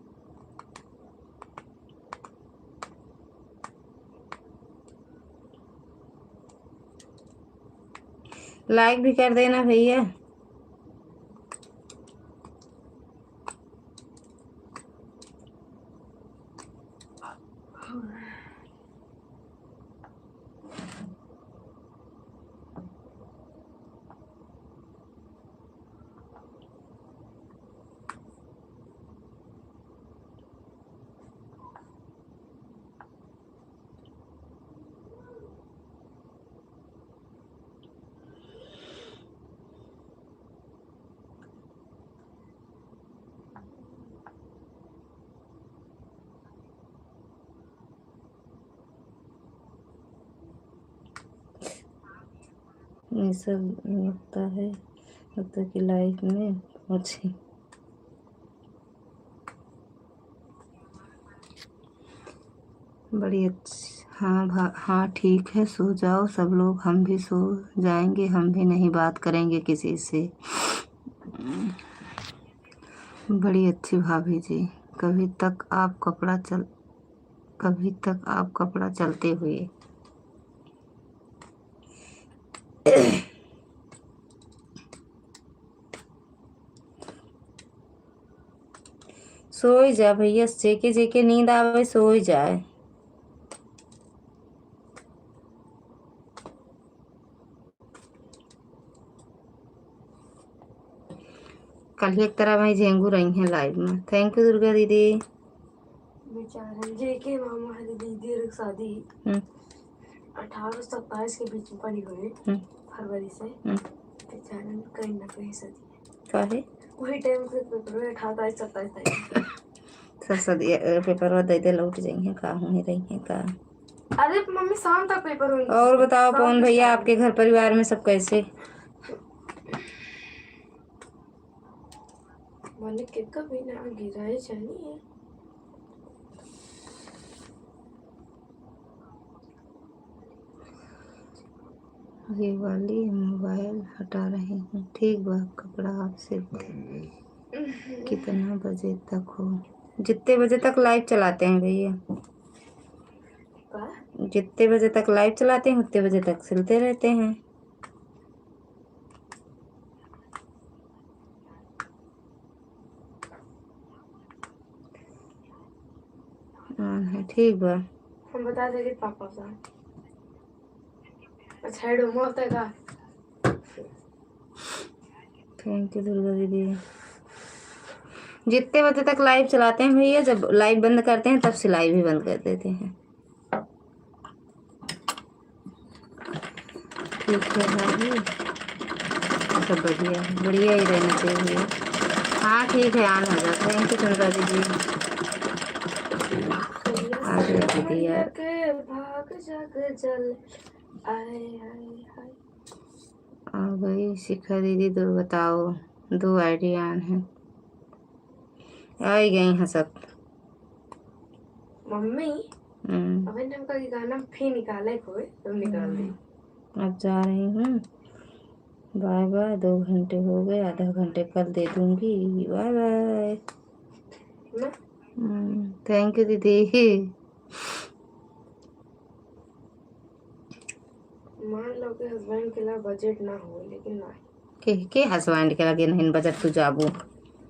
Like भी कर देना भैया। ये सब लगता है, लगता है कि life में पहुँचे। बड़ी अच्छी, हाँ भा-, हाँ, ठीक है, सो जाओ सब लोग, हम भी सो जाएंगे, हम भी नहीं बात करेंगे किसी से। बड़ी अच्छी भाभी जी, कभी तक आप कपड़ा चल, कभी तक आप कपड़ा चलते हुए। सोई जा भैया, जेके जेके नींद आवे, सोई जाए। कल एक तरह भाई झेंगू रही हैं live में। Thank you दुर्गा दीदी। बेचारन जेके मामा है दीदी, दीदी के शादी हम्म। अठारह सत्ताईस के बीच में पड़ी हुई हम्म। फरवरी से। हम्म। बेचारन कहीं ना कहीं शादी। काहे? वही time से पेपर हुए, अठारह तारीख, सत्ताईस तारीख। सर, सर, ये, ए, पेपरवा दे दे, लौट जाइए, का हुए रही है का? अरे मम्मी, शाम तक पेपर होंगे। और बताओ शाम पवन तक भैया, शाम। आपके घर परिवार में सब कैसे? मने के कभी ना गिराए जानी है। ये वाली मोबाइल हटा रही हूँ। ठीक बा, कपड़ा आप सिलते कितना बजे तक हो? जितने बजे तक live चलाते हैं भैया। का? जितने बजे तक live चलाते हैं, उतने बजे तक सिलते रहते हैं। हाँ, है, ठीक बा। हम बता देंगे पापा का। अच्छा, हेड होमवर्क है का? Thank you दुर्गा दीदी। जितने बजे तक live चलाते हैं भैया, जब live बंद करते हैं तब सिलाई भी बंद कर देते हैं। ठीक है भाभी, सब बढ़िया है, बढ़िया ही रहना चाहिए। हाँ ठीक है, on हो जाता है। Thank you दुर्गा दीदी। आ गई दीदी यार। के भाग जग जल, आए, आए, आए। आ गई शिखा दीदी, दो बताओ, दो ID on है। आई गई हैं सब। मम्मी, हम्म। अबे नमका के गाना फिर निकाले कोई, तुम निकाल दी। हम्म। अब जा रही हूँ। Bye bye, दो घंटे हो गए, आधा घंटे कल दे दूंगी। Bye bye। ना? हम्म, thank you दीदी। मान लो कि husband के ला budget ना हो, लेकिन ना। के, के husband के लगे नहीं budget तू जाबू?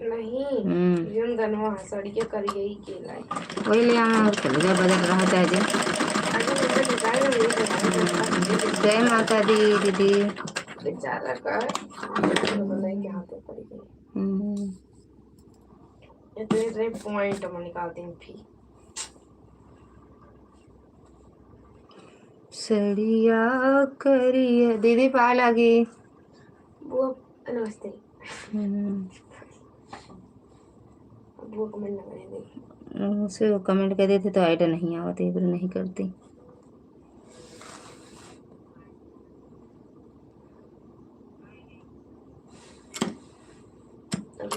नहीं, हम्म। जोन गनवा है, सड़िया करिया ही के लाई। वही ले आवे और चले जाए, budget रहा चाहे जे। अरे, वो तो design है, वही design है। हम्म। जय माता दी, दीदी। बेचारा का, तो बनाई के हाथ में पड़ गई। हम्म। इतने, इतने point हम निकालते हैं फिर। सड़िया करिया, दीदी पाए लागी। वो नमस्ते। हम्म। वो comment ना करें, नहीं। उसे वो comment कर देते तो idea नहीं आवत, ये नहीं करती। Thank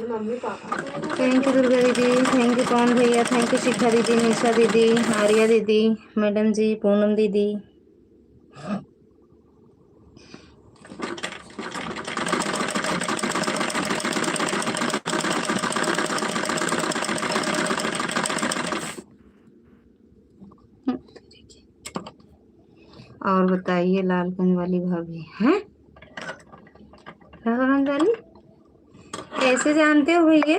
you दुर्गा दीदी, thank you पवन भैया, thank you शिखा दीदी, निशा दीदी, आर्या दीदी, मैडम जी, पूनम दीदी। और बताइए लालगंज वाली भाभी, हैं? लालगंज वाली? कैसे जानते हो भैया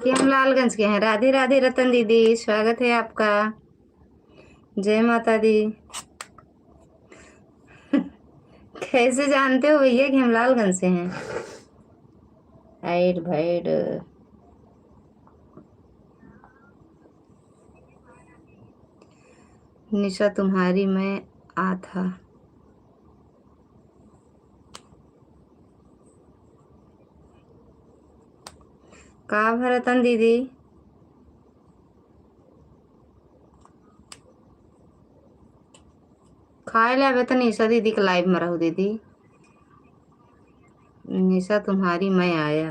कि हम लालगंज के हैं? राधे राधे रतन दीदी, स्वागत है आपका। जय माता दी। कैसे जानते हो भैया कि हम लालगंज से हैं? ऐड भैड। निशा तुम्हारी मैं आ था। का भरतन दीदी? खाए ले आवे तो निशा दीदी के लाइव में रहो दीदी। निशा तुम्हारी मैं आया।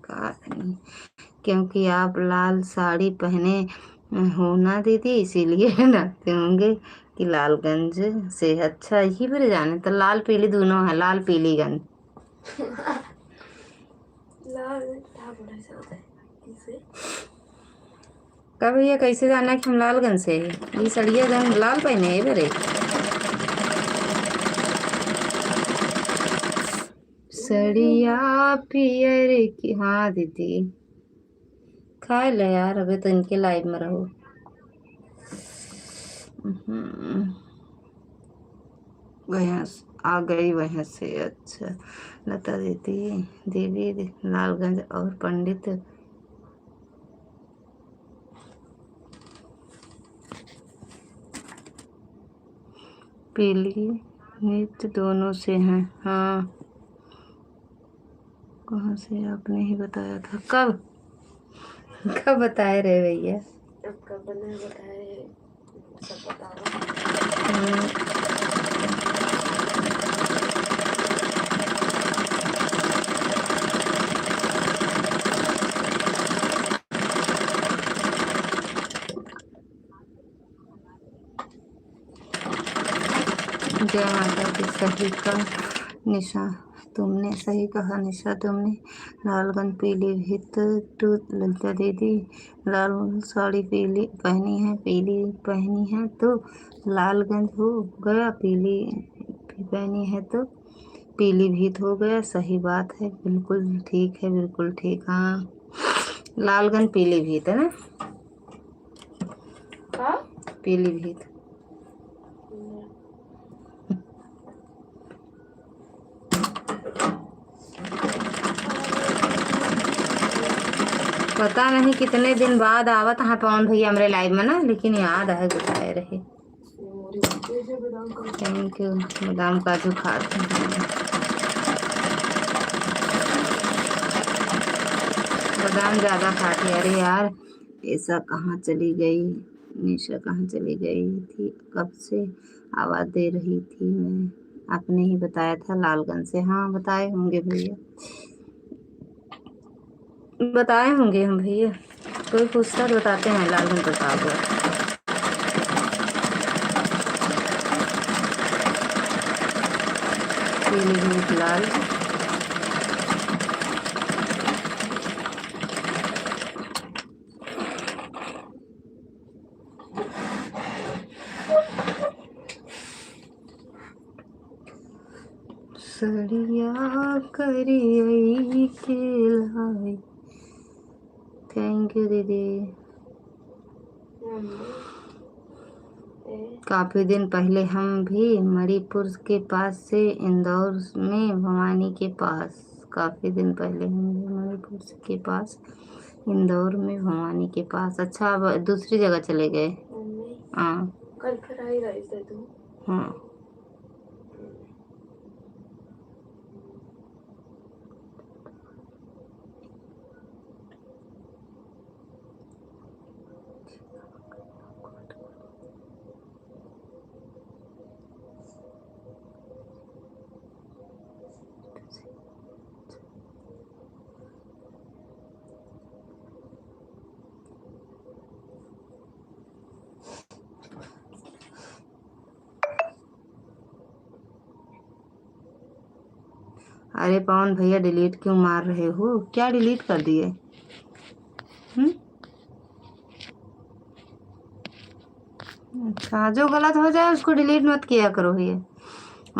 का, क्योंकि आप लाल साड़ी पहने हो ना दीदी, इसीलिए नाचते होंगे कि लालगंज से। अच्छा, यही पर जाने तो लाल पीली दोनों है, लाल पीली गंज। लाल का बोला जाता है इसे? का भैया, कैसे जाना कि हम लालगंज से हैं? ये सड़िया जौन लाल पहने है बरे। सड़िया पियर की, हाँ दीदी, खाए ले यार, अबे तो इनके लाइव में रहो। हम्म, वहाँ से आ गई, वहाँ से। अच्छा, लता दीदी, देवी, लालगंज और पंडित पीली मिर्च दोनों से हैं। हाँ, कहाँ से आपने ही बताया था? कब, कब बताए रहे भैया? अब कब बना बताए, सब बताओ। हम्म। जय माता दी। सही कहा निशा तुमने, सही कहा निशा तुमने। लालगंज पीलीभीत टू ललिता दीदी, लाल साड़ी पीली पहनी है, पीली पहनी है तो लालगंज हो गया, पीली भी पहनी है तो पीलीभीत हो गया। सही बात है, बिल्कुल ठीक है, बिल्कुल ठीक। हाँ, लालगंज पीलीभीत है ना? का? पीलीभीत। पता नहीं कितने दिन बाद आवत हैं पवन भैया हमरे लाइव में ना, लेकिन याद है बताए रहे। Thank you। बादाम काजू खात हैं। बादाम ज्यादा खाती। अरे यार, ऐसा कहाँ चली गई? निशा कहाँ चली गई थी? कब से आवाज दे रही थी मैं? आपने ही बताया था लालगंज से। हाँ, बताए होंगे भैया, बताए होंगे हम भैया। कोई पूछता तो बताते हैं, लालगंज बताओ। पीलीभीत लाल। सड़िया करियई के लाई। Thank you दीदी। काफी दिन पहले हम भी मणिपुर के पास से इंदौर में भवानी के पास, काफी दिन पहले हम भी मणिपुर के पास इंदौर में भवानी के पास। अच्छा, अब दूसरी जगह चले गए। मम्मी, हाँ। कल फ्राई राइस दे दो। हाँ। अरे पवन भैया, डिलीट क्यों मार रहे हो? क्या डिलीट कर दिए? हम्म? अच्छा, जो गलत हो जाए उसको डिलीट मत किया करो ये।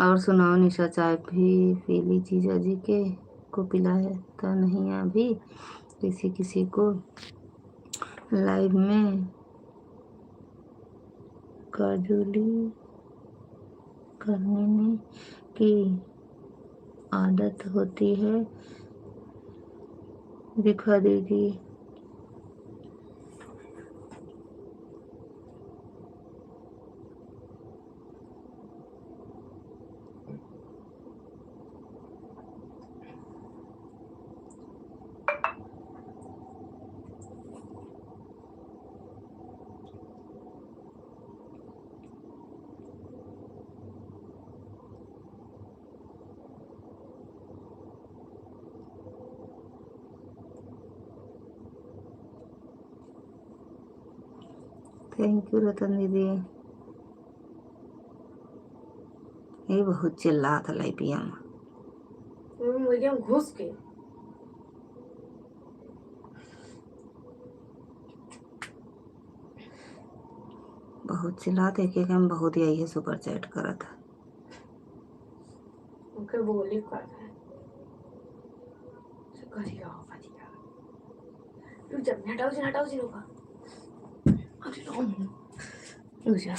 और सुनाओ निशा, चाय भी पी ली जीजा जी के, को पिलाया तो नहीं अभी किसी किसी को? लाइव में काजूली करने में की आदत होती है, दिखा दीजिए। Thank you रतन दीदी। ये बहुत चिल्लात है लाइपिया में। हम्म, एकदम घुस के। बहुत चिल्लात है, एक एक हम बहुत यही है सुपर चैट करत है। ओके बोली कर। करिया, करिया। रुक जा, हटाओ जी, हटाओ जी, रुका। अरे राम। रुक जा।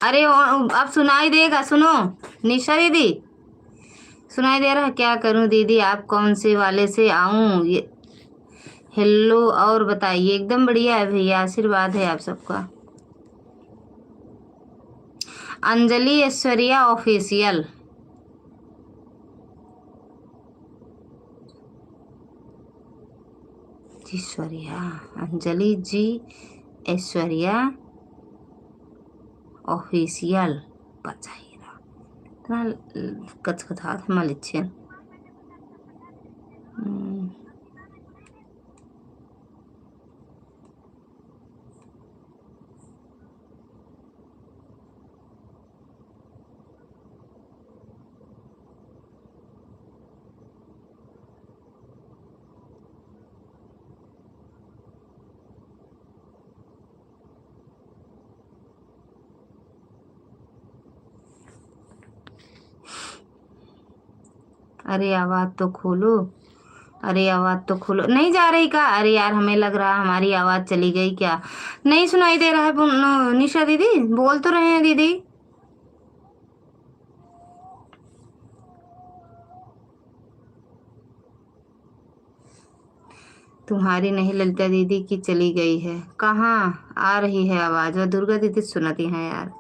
अरे, ओ, अब सुनाई देगा, सुनो निशा दीदी, सुनाई दे रहा है? क्या करूं दीदी, आप कौन से वाले से आऊं? ये, हेलो, और बताइए। एकदम बढ़िया है भैया, आशीर्वाद है आप सबका। अंजलि ऐश्वर्या ऑफिशियल। जी, ऐश्वर्या, अंजलि जी, ऐश्वर्या Official, पचाही रहा। इतना कचकचात है मलिच्छियन। हम्म। अरे आवाज तो खोलो, अरे आवाज तो खोलो। नहीं जा रही का? अरे यार, हमें लग रहा हमारी आवाज चली गई क्या? नहीं सुनाई दे रहा है पुन-, निशा दीदी, बोल तो रहे हैं दीदी। तुम्हारी नहीं ललिता दीदी की चली गई है। कहाँ आ रही है आवाज? वह दुर्गा दीदी सुनती हैं यार।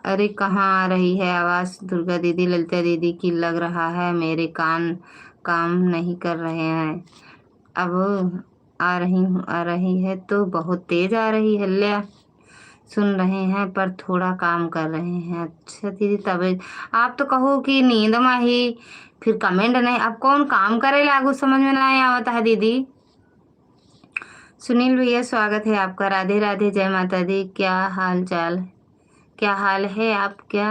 अरे, कहाँ आ रही है आवाज दुर्गा दीदी, ललिता दीदी की? लग रहा है मेरे कान काम नहीं कर रहे हैं। अब आ रही हूँ, आ रही है तो बहुत तेज आ रही है। ल्या, सुन रहे हैं पर थोड़ा काम कर रहे हैं। अच्छा दीदी, तब आप तो कहो कि नींद में ही, फिर comment नहीं। अब कौन काम करे लागू, समझ में नहीं आवता है दीदी। सुनील भैया, स्वागत है आपका। राधे राधे, जय माता दी। क्या हाल चाल, क्या हाल है आप? क्या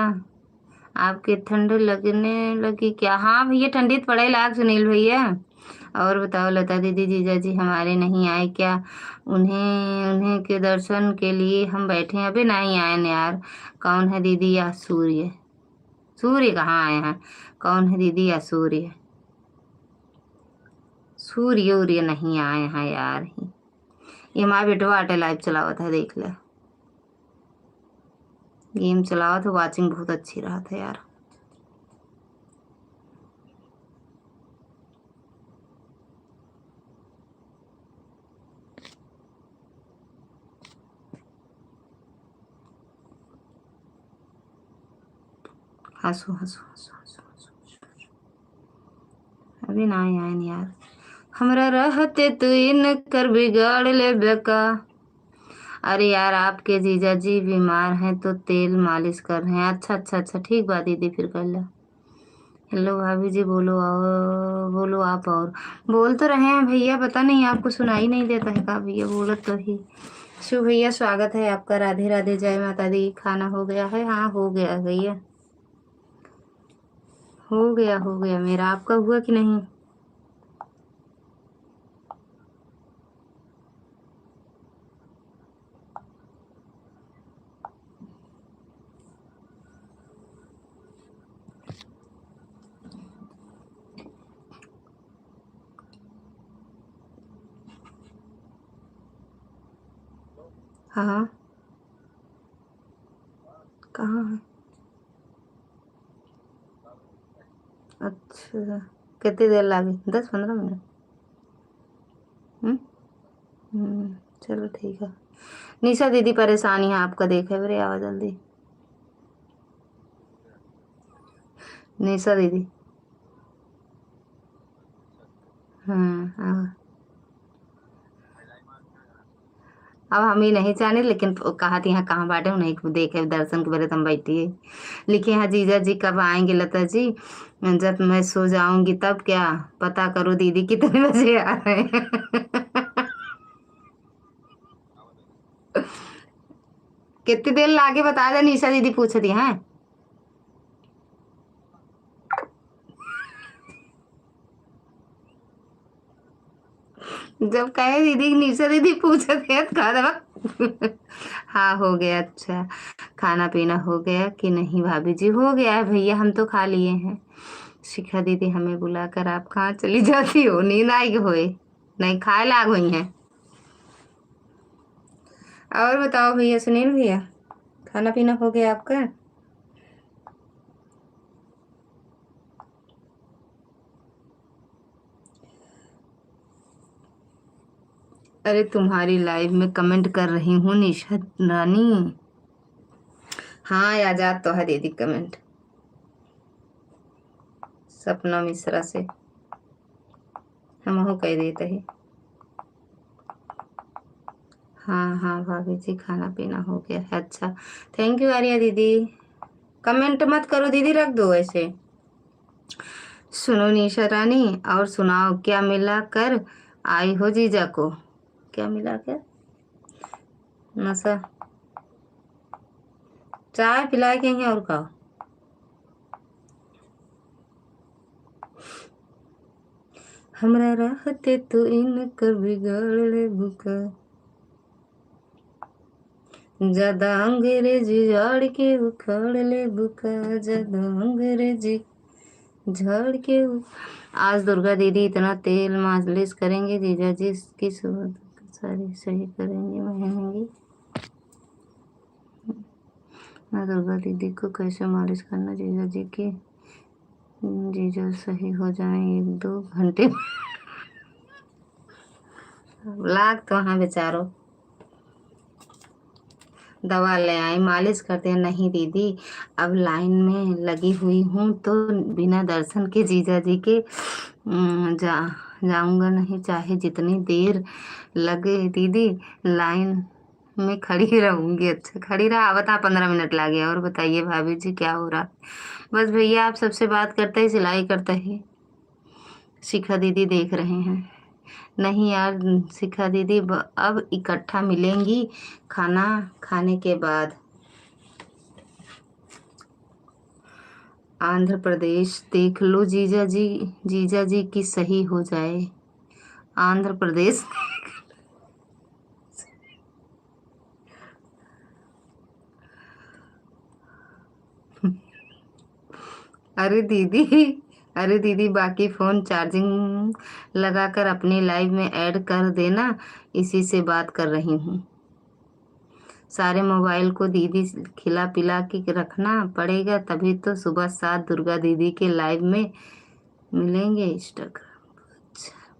आपके ठंड लगने लगी क्या? हाँ भैया, ठंडी तो पड़े लाग सुनील भैया। और बताओ लता दीदी, जीजा जी हमारे नहीं आए क्या? उन्हें, उन्हें के दर्शन के लिए हम बैठे हैं। अबे नहीं आए न यार। कौन है दीदी या सूर्य? सूर्य कहाँ आए हैं? कौन है दीदी या सूर्य? सूर्य उर्य नहीं आए हैं यार। ये हमारा बेटवा आटे live चलावत है, देख ले। Game चलावत है, watching बहुत अच्छी रहत है यार। हंसो, हंसो, हंसो, हंसो, हंसो, हंसो। अभी ना आए, आए नहीं यार। हमरा रहते तू इनकर बिगाड़ लेबे का। अरे यार, आपके जीजा जी बीमार हैं तो तेल मालिश कर रहे हैं। अच्छा, अच्छा, अच्छा, ठीक बा दीदी, फिर कर लो। Hello भाभी जी, बोलो और, बोलो आप और। बोल तो रहे हैं भैया, पता नहीं आपको सुनाई नहीं देता है का भैया, बोलत तो ही। शिव भैया, स्वागत है आपका। राधे राधे, जय माता दी। खाना हो गया है? हाँ, हो गया है भैया, हो गया, हो गया मेरा। आपका हुआ कि नहीं? हाँ, कहाँ है? अच्छा, कितनी देर लागी? दस पन्द्रह मिनट। हम्म? हम्म, चलो ठीक है। निशा दीदी परेशान है आपका देखे, अरे आवा जल्दी। निशा दीदी। हम्म, आवा। अब हम ही नहीं जाने, लेकिन कहा थी यहाँ कहाँ बाटे, उन्हीं को देखे दर्शन के बेरे तुम बैठी है। लिखे हैं, जीजा जी कब आएंगे लता जी? जब मैं सो जाऊंगी तब क्या? पता करो दीदी कितने बजे आ रहे हैं। कितनी देर लागे बता दे, निशा दीदी पूछ दी हैं। जब कहे दीदी, निशा दीदी पूछत है तो कह देबा। हाँ, हो गया। अच्छा, खाना पीना हो गया कि नहीं भाभी जी? हो गया है भैया, हम तो खा लिए हैं। शिखा दीदी, हमें बुलाकर आप कहाँ चली जाती हो? नींद आइ गई होए, नहीं खाए लाग होई हैं। और बताओ भैया, सुनील भैया, खाना पीना हो गया आपका? अरे, तुम्हारी live में comment कर रही हूँ निशा रानी। हाँ, आजाद तो है दीदी comment। सपना मिश्रा से हमहू कह देते ही। हाँ, हाँ, भाभी जी, खाना पीना हो गया है। अच्छा, thank you आर्या दीदी। Comment मत करो दीदी, रख दो ऐसे। सुनो निशा रानी, और सुनाओ, क्या मिला कर आई हो जीजा को? क्या मिला कर? नशा, चाय पिला के ही, और का? हमरा रहते तू इनकर बिगाड़ लेबू का। ज्यादा अंग्रेजी झाड़ के उखाड़ लेबू का, ज्यादा अंग्रेजी झाड़ के उ-, आज दुर्गा दीदी इतना तेल मालिश करेंगे जीजा जी की सुबह तक सारी सही करेंगे, महंगी। मैं दुर्गा दीदी को कैसे मालिश करना जीजा जी की, जीजा सही हो जाएं एक दो घंटे में। लाग तो हाँ बेचारो, दवा ले आई, मालिश करते हैं। नहीं दीदी, अब line में लगी हुई हूँ तो बिना दर्शन के जीजा जी के, उम, जा, जाऊँगा नहीं, चाहे जितनी देर लगे दीदी, line में खड़ी रहूँगी। अच्छा, खड़ी रहा, बता, पन्द्रह मिनट लागे। और बताइए भाभी जी, क्या हो रहा? बस भैया, आप सबसे बात करते ही, सिलाई करते ही। शिखा दीदी देख रहे हैं। नहीं यार शिखा दीदी, ब-, अब इकट्ठा मिलेंगी खाना खाने के बाद। आंध्र प्रदेश देख लो जीजा जी, जीजा जी की सही हो जाए। आंध्र प्रदेश। अरे दीदी, अरे दीदी, बाकी phone charging लगाकर अपनी live में add कर देना, इसी से बात कर रही हूँ। सारे mobile को दीदी खिला पिला के रखना पड़ेगा, तभी तो सुबह सात दुर्गा दीदी के live में मिलेंगे। Instagram, अच्छा।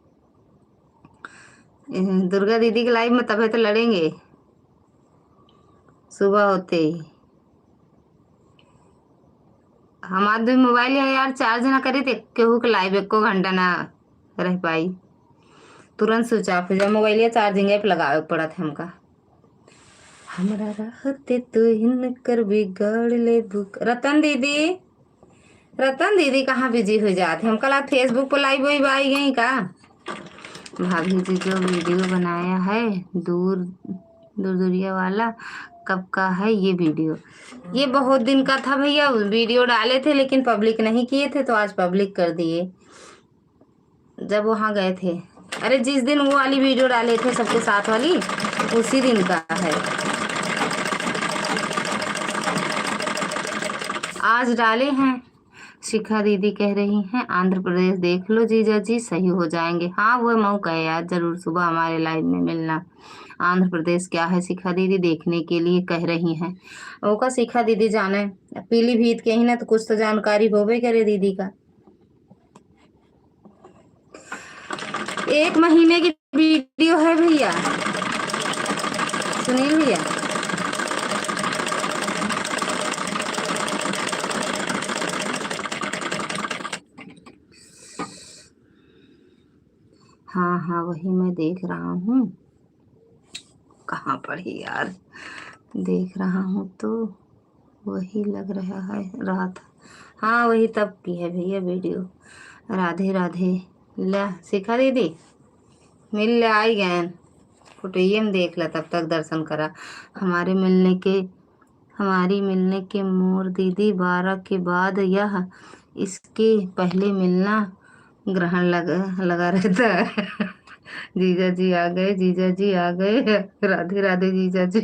ए, दुर्गा दीदी के live में तबे तो लड़ेंगे सुबह होते ही। हमार दुइ mobile है यार, charge ना करे तो केहू के live एको घंटा ना रह पाई, तुरंत switch off हो जाए। Mobile charging पे लगावे के पड़त है हमका। हमरा रहते तू इनकर बिगाड़ लेबू का। रतन दीदी, रतन दीदी कहाँ busy हो जात है? हमका लगा Facebook पर live वाइव आई गई का? भाभी जी जो video बनाया है दूर, दूर दूरिया वाला, कब का है ये video? ये बहुत दिन का था भैया, video डाले थे लेकिन public नहीं किए थे, तो आज public कर दिए। जब वहाँ गए थे, अरे जिस दिन वो वाली video डाले थे सबके साथ वाली, उसी दिन का है। आज डाले हैं। शिखा दीदी कह रही हैं, "आंध्र प्रदेश देख लो जीजा जी, सही हो जाएंगे।" हाँ, वो मऊ कहे यार, जरूर सुबह हमारे live में मिलना। आंध्र प्रदेश क्या है शिखा दीदी, देखने के लिए कह रही हैं। ओका शिखा दीदी जाने, पीलीभीत के ही ना, तो कुछ तो जानकारी होबे करे दीदी का। एक महीने की video है भैया, सुनील भैया। हाँ, हाँ, वही मैं देख रहा हूँ। कहाँ पढ़ी यार, देख रहा हूँ तो वही लग रहा है, रहा था। हाँ, वही तब की है भैया video। राधे राधे। ले शिखा दीदी, मिल ले, आई गए। फोटोइये में देख ले, तब तक दर्शन करा। हमारे मिलने के, हमारी मिलने के मोर दीदी, बारह के बाद या इसके पहले मिलना ग्रहण लग, लगा रहता है। जीजा जी आ गए, जीजा जी आ गए। राधे राधे जीजा जी।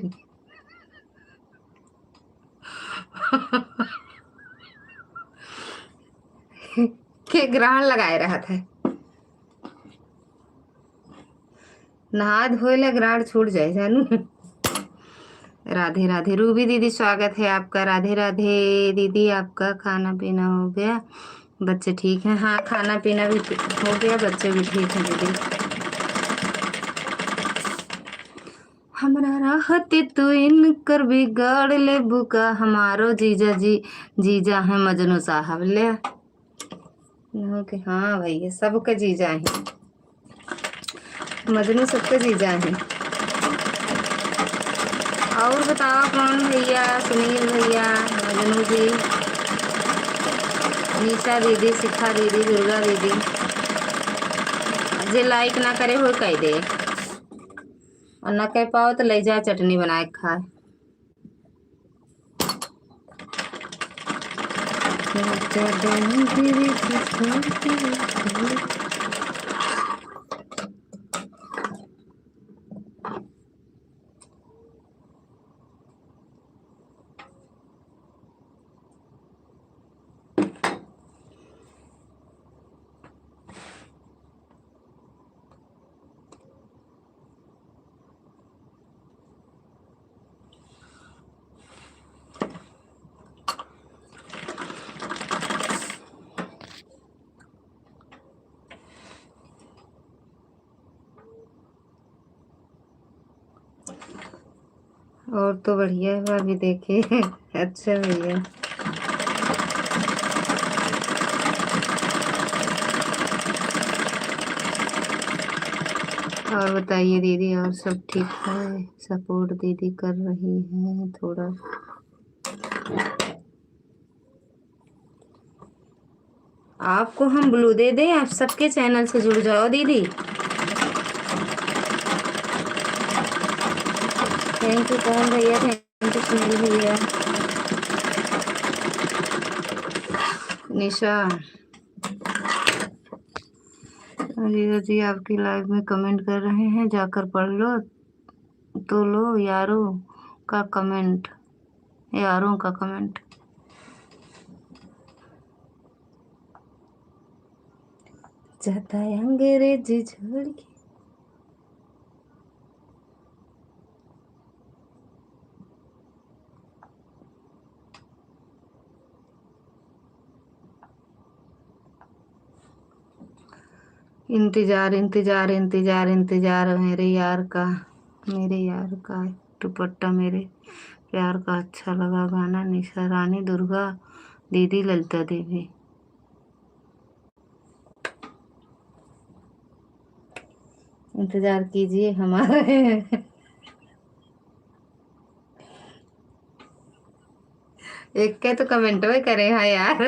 के ग्रहण लगाए रहत है। नहा धोए ले ग्रहण छूट जाए जानू। राधे राधे रूबी दीदी, स्वागत है आपका। राधे राधे दीदी, आपका खाना पीना हो गया? बच्चे ठीक हैं? हाँ, खाना पीना भी हो गया, बच्चे भी ठीक हैं दीदी। हमरा रहते तू इनकर बिगाड़ लेबू का, हमारो जीजा जी, जीजा हैं मजनू साहब। ले, ओके, हाँ भैया, सबके जीजा हैं, मजनू सबके जीजा हैं। और बताओ कौन भैया, सुनील भैया, मजनू जी, निशा दीदी, शिखा दीदी, दुर्गा दीदी। जे like ना करे हो कह दे, और ना कह पाओ तो ले जा चटनी बनाए के खाए। और तो बढ़िया है भाभी, देखे। अच्छा भैया, और बताइए दीदी, और सब ठीक है? Support दीदी कर रही है थोड़ा। आपको हम blue दे दें, आप सबके channel से जुड़ जाओ दीदी। Thank you पवन भैया, thank you सुनील भैया। निशा, जीजा जी आपकी live में comment कर रहे हैं, जाकर पढ़ लो। तो लो यारों का comment, यारों का comment। जाता है अंग्रेजी छोड़ के। इंतजार, इंतजार, इंतजार, इंतजार मेरे यार का, मेरे यार का दुपट्टा, मेरे प्यार का। अच्छा लगा गाना। निशा रानी, दुर्गा दीदी, ललिता देवी। इंतजार कीजिए हमारे। एक के तो comment भी करे हैं यार।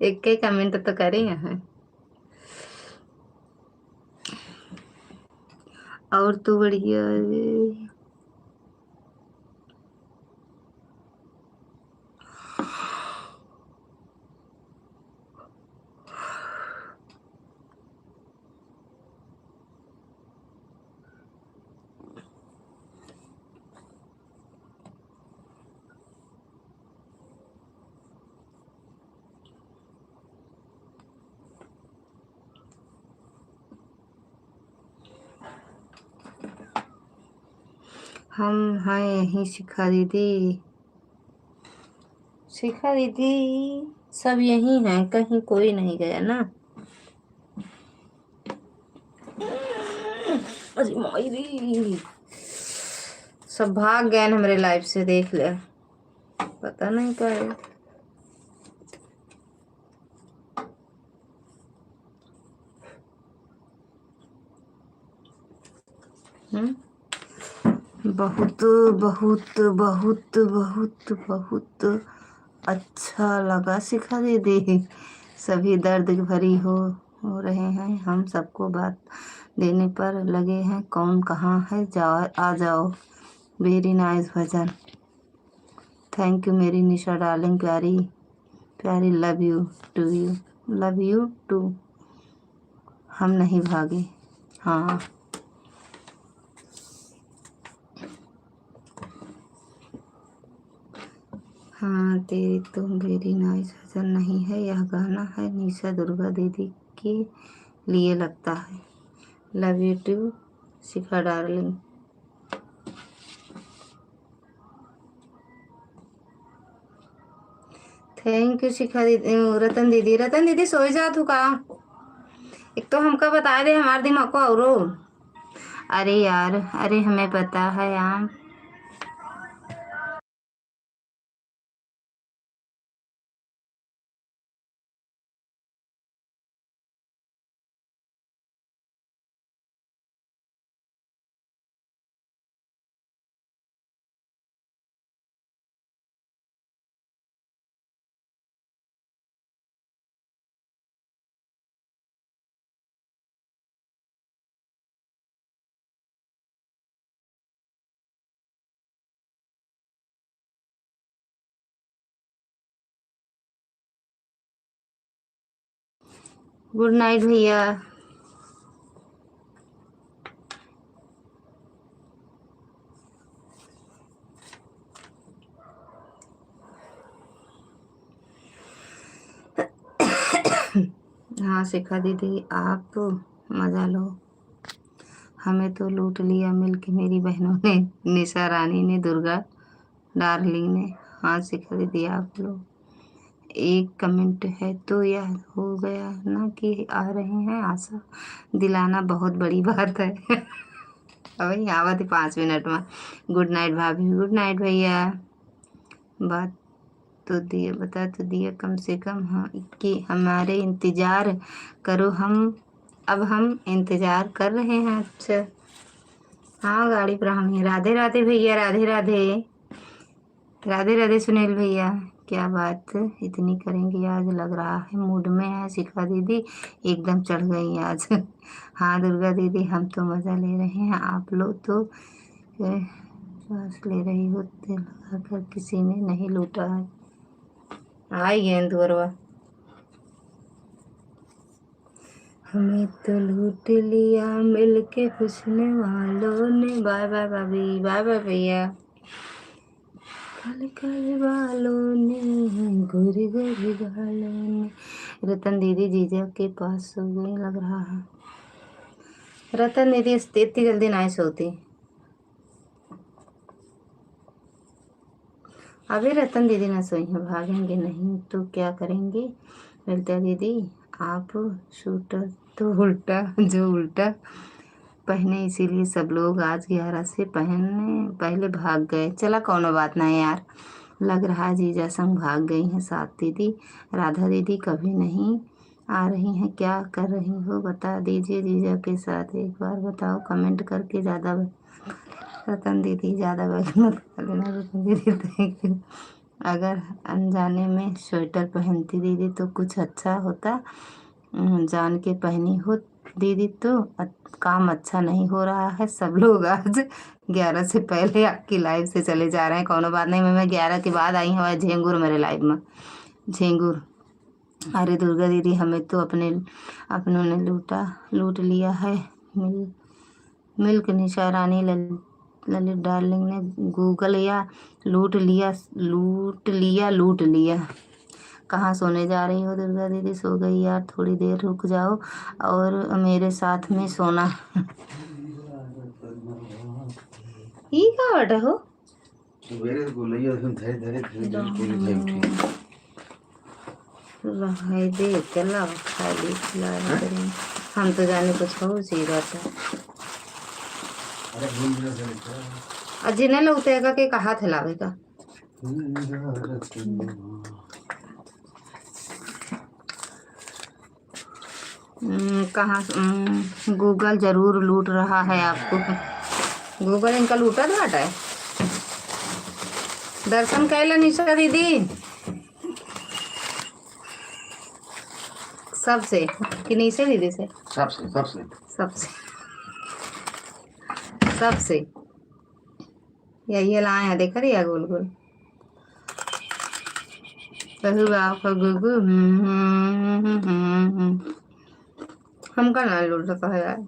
एक के comment तो करे हैं। और तो बढ़िया है। हम हैं यहीं शिखा दीदी। शिखा दीदी, सब यहीं हैं, कहीं कोई नहीं गया ना। अरे माई रे, सब भाग गए हमरे live से, देख ले, पता नहीं का है। हम्म? बहुत, बहुत, बहुत, बहुत, बहुत अच्छा लगा शिखा दीदी। सभी दर्द भरी हो, हो रहे हैं। हम सबको बात देने पर लगे हैं। कौन कहाँ है, जा, आ जाओ। Very nice bhajan. Thank you मेरी निशा darling, प्यारी प्यारी, love you to you, love you too। हम नहीं भागे। हाँ, हाँ, तेरी तो very nice हजर नहीं है, यह गाना है निशा दुर्गा दीदी के लिए लगता है। Love you too Shikha darling। Thank you शिखा दीदी, रतन दीदी। रतन दीदी सोई जात हूँ का? एक तो हमका बता दे, हमार दिमाग को औरो। अरे यार, अरे हमें पता है आप। Good night भैया। हाँ शिखा दीदी, आप मजा लो। हमें तो लूट लिया मिलके मेरी बहनों ने, निशा रानी ने, दुर्गा डार्लिंग ने। हाँ शिखा दीदी, आप लोग एक कमेंट है तो यह हो गया ना कि आ रहे हैं, आशा दिलाना बहुत बड़ी बात है। अबे आवत है पाँच मिनट में। गुड नाइट भाभी, गुड नाइट भैया। बात तो दिया, बता तो दिया कम से कम, हाँ, कि हमारे इंतजार करो, हम, अब हम इंतजार कर रहे हैं। अच्छा, हाँ, गाड़ी पर हम ही। राधे राधे भैया, राधे राधे। राधे राधे सुनील भैया, क्या बात इतनी करेंगी आज, लग रहा है मूड में है शिखा दीदी, एकदम चढ़ गई आज। हाँ दुर्गा दीदी, हम तो मज़ा ले रहे हैं, आप लोग तो, ए, श्वास ले रही हो, तेल लगाकर किसी ने नहीं लूटा है। आई गए दुअरवा। हमें तो लूट लिया मिलके हुस्न वालों ने। बाय बाय भाभी, बाय बाय भैया। कल कल वालों ने, गोरी गोरी गालों ने। रतन दीदी जीजा के पास सो गई लग रहा है। रतन दीदी इतनी जल्दी नहीं सोती। अबे रतन दीदी ना सोई हैं, भागेंगे नहीं तो क्या करेंगे? ललिता दीदी, आप सूटर तो उल्टा, जो उल्टा पहने, इसीलिए सब लोग आज ग्यारह से पहने, पहले भाग गए। चला, कौनो बात नहीं यार, लग रहा है जीजा संग भाग गई हैं सात दीदी। राधा दीदी कभी नहीं आ रही हैं, क्या कर रही हो, बता दीजिए जीजा के साथ। एक बार बताओ कमेंट करके, ज़्यादा ब-, रतन दीदी, ज़्यादा बहस मत कर लेना रतन दीदी, thank you। अगर अनजाने में स्वेटर पहनती दीदी तो कुछ अच्छा होता, हम्म, जान के पहनी हो दीदी तो अ-, काम अच्छा नहीं हो रहा है। सब लोग आज ग्यारह से पहले आपकी लाइव से चले जा रहे हैं। कौनो बात नहीं, मैं, मैं ग्यारह के बाद आई हूँ, झेंगुर मेरे लाइव में, झेंगुर। अरे दुर्गा दीदी, हमें तो अपने, अपनों ने लूटा, लूट लिया है। मिल, मिल्क निशा रानी लल-, ललित डार्लिंग ने गूगल या लूट लिया, लूट लिया, लूट लिया। कहाँ सोने जा रही हो दुर्गा दीदी? सो गई यार, थोड़ी देर रुक जाओ और मेरे साथ में सोना। ई का बाटे हो? सुबेरे गोलैया धरे, धरे, धरे, धरे गोली खाई उठी। रहे दे, चला, खाली खिलाए हैं? करें। हम तो जाने कुछ हो जी बात है। अरे, भूल गया सर, क्या? और जिन्हें लगते हैं का, के कहा थे लावे का? हम्म, कहाँ से, हम्म, गूगल जरूर लूट रहा है आपको। गूगल इनका लूटत बाटे। दर्शन कैला निशा दीदी सबसे, कि निशा दीदी से? सबसे, सबसे। सबसे। सबसे। या ये लाए हैं, देख रही है, गोल गोल। कहू बा ओकर गुगु, हम्म, हम्म, हम्म, हम्म, हम्म। हमका ना लूट रहा है यार।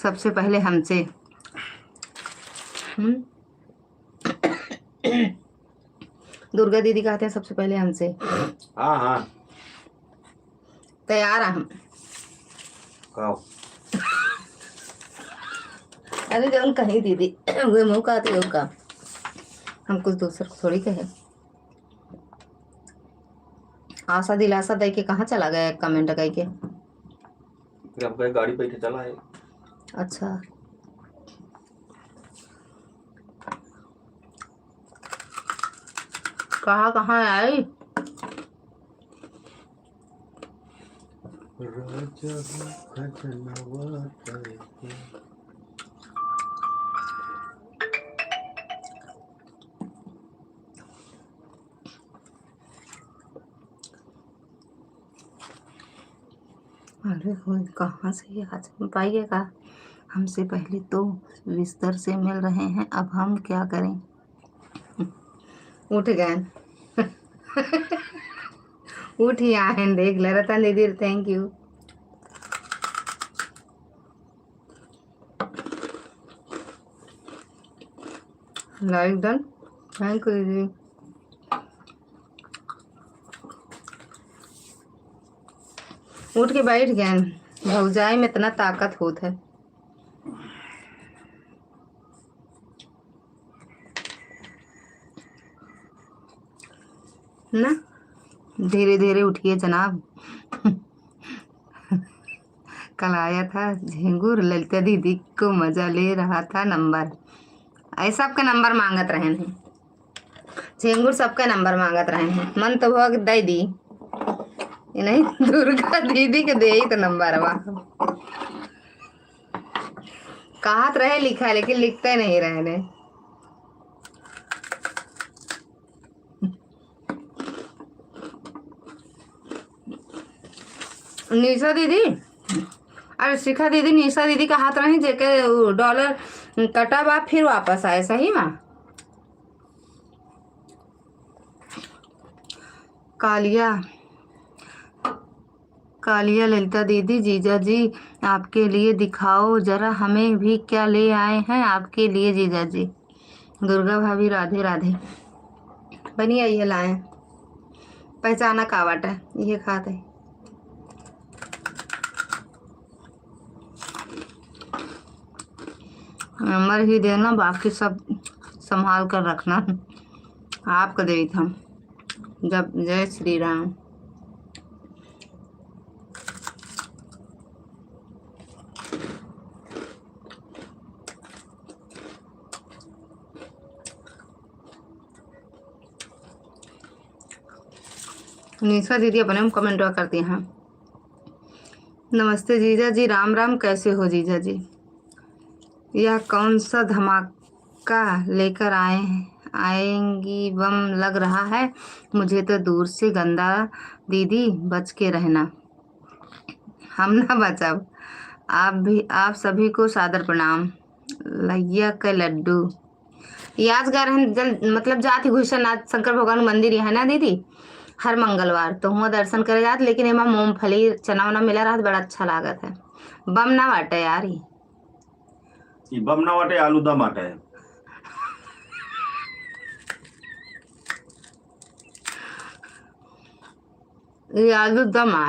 सबसे पहले हमसे। हम्म। दुर्गा दीदी कहते हैं सबसे पहले हमसे। हाँ, हाँ। तैयार है हम। का? अरे जौन कहीं दीदी, वे मुँह का आती, वे का। हम कुछ दूसर को थोड़ी कहे। आशा दिलासा दे के कहाँ चला गया comment करके? हम कहीं गाड़ी बैठे चला है। अच्छा। कहाँ, कहाँ आई? राजा हो खजनवा करके। अरे हो, कहाँ से ये आज पाइएगा? हमसे पहले तो बिस्तर से मिल रहे हैं, अब हम क्या करें? उठ गए। उठ ही आए हैं, देख ले रतन दीदी, thank you। Like done, thank you दीदी। उठ के बैठ गए, भौजाई में इतना ताकत होत है। ना, धीरे धीरे उठिए जनाब। कल आया था झिंगुर, ललिता दीदी को मजा ले रहा था नंबर। ऐ सबके नंबर मांगत रहन हैं। झिंगुर सबके नंबर मांगत रहन हैं। मन तो भवा के दे दी। ये नहीं, दुर्गा दीदी के दे ही तो नंबर बा। कहत रहे लिखा, लेकिन लिखते नहीं रहे ने। निशा दीदी, अरे शिखा दीदी, निशा दीदी कहत रही जेके उ dollar कटा बा, फिर वापस आए, सही बा? कालिया, कालिया ललिता दीदी, जीजा जी आपके लिए दिखाओ जरा, हमें भी क्या ले आए हैं आपके लिए जीजा जी। दुर्गा भाभी राधे राधे। बनी आई है लाए, पहचाना का बाटे, ये खात है। नंबर ही देना, बाकी सब संभाल कर रखना। आपका देत हम। जब, जय श्री राम। निशा दीदी अपने में comment करती हैं। नमस्ते जीजा जी, राम राम, कैसे हो जीजा जी? यह कौन सा धमाका लेकर आए, आएंगी बम लग रहा है, मुझे तो दूर से गंदा दीदी, बच के रहना। हम ना बचब। आप भी, आप सभी को सादर प्रणाम। लैया के लड्डू। ये आज गए रहन जल, मतलब जात ही घुसनाथ शंकर भगवान मंदिर है ना दीदी, हर मंगलवार तो हुआं दर्शन करे जात, लेकिन एमा मूंगफली चना वना मिला रहत, बड़ा अच्छा लागत है। बम ना बाटे यार, ई ई बम ना बाटे, आलू दम बाटे। ये आलू दम आ।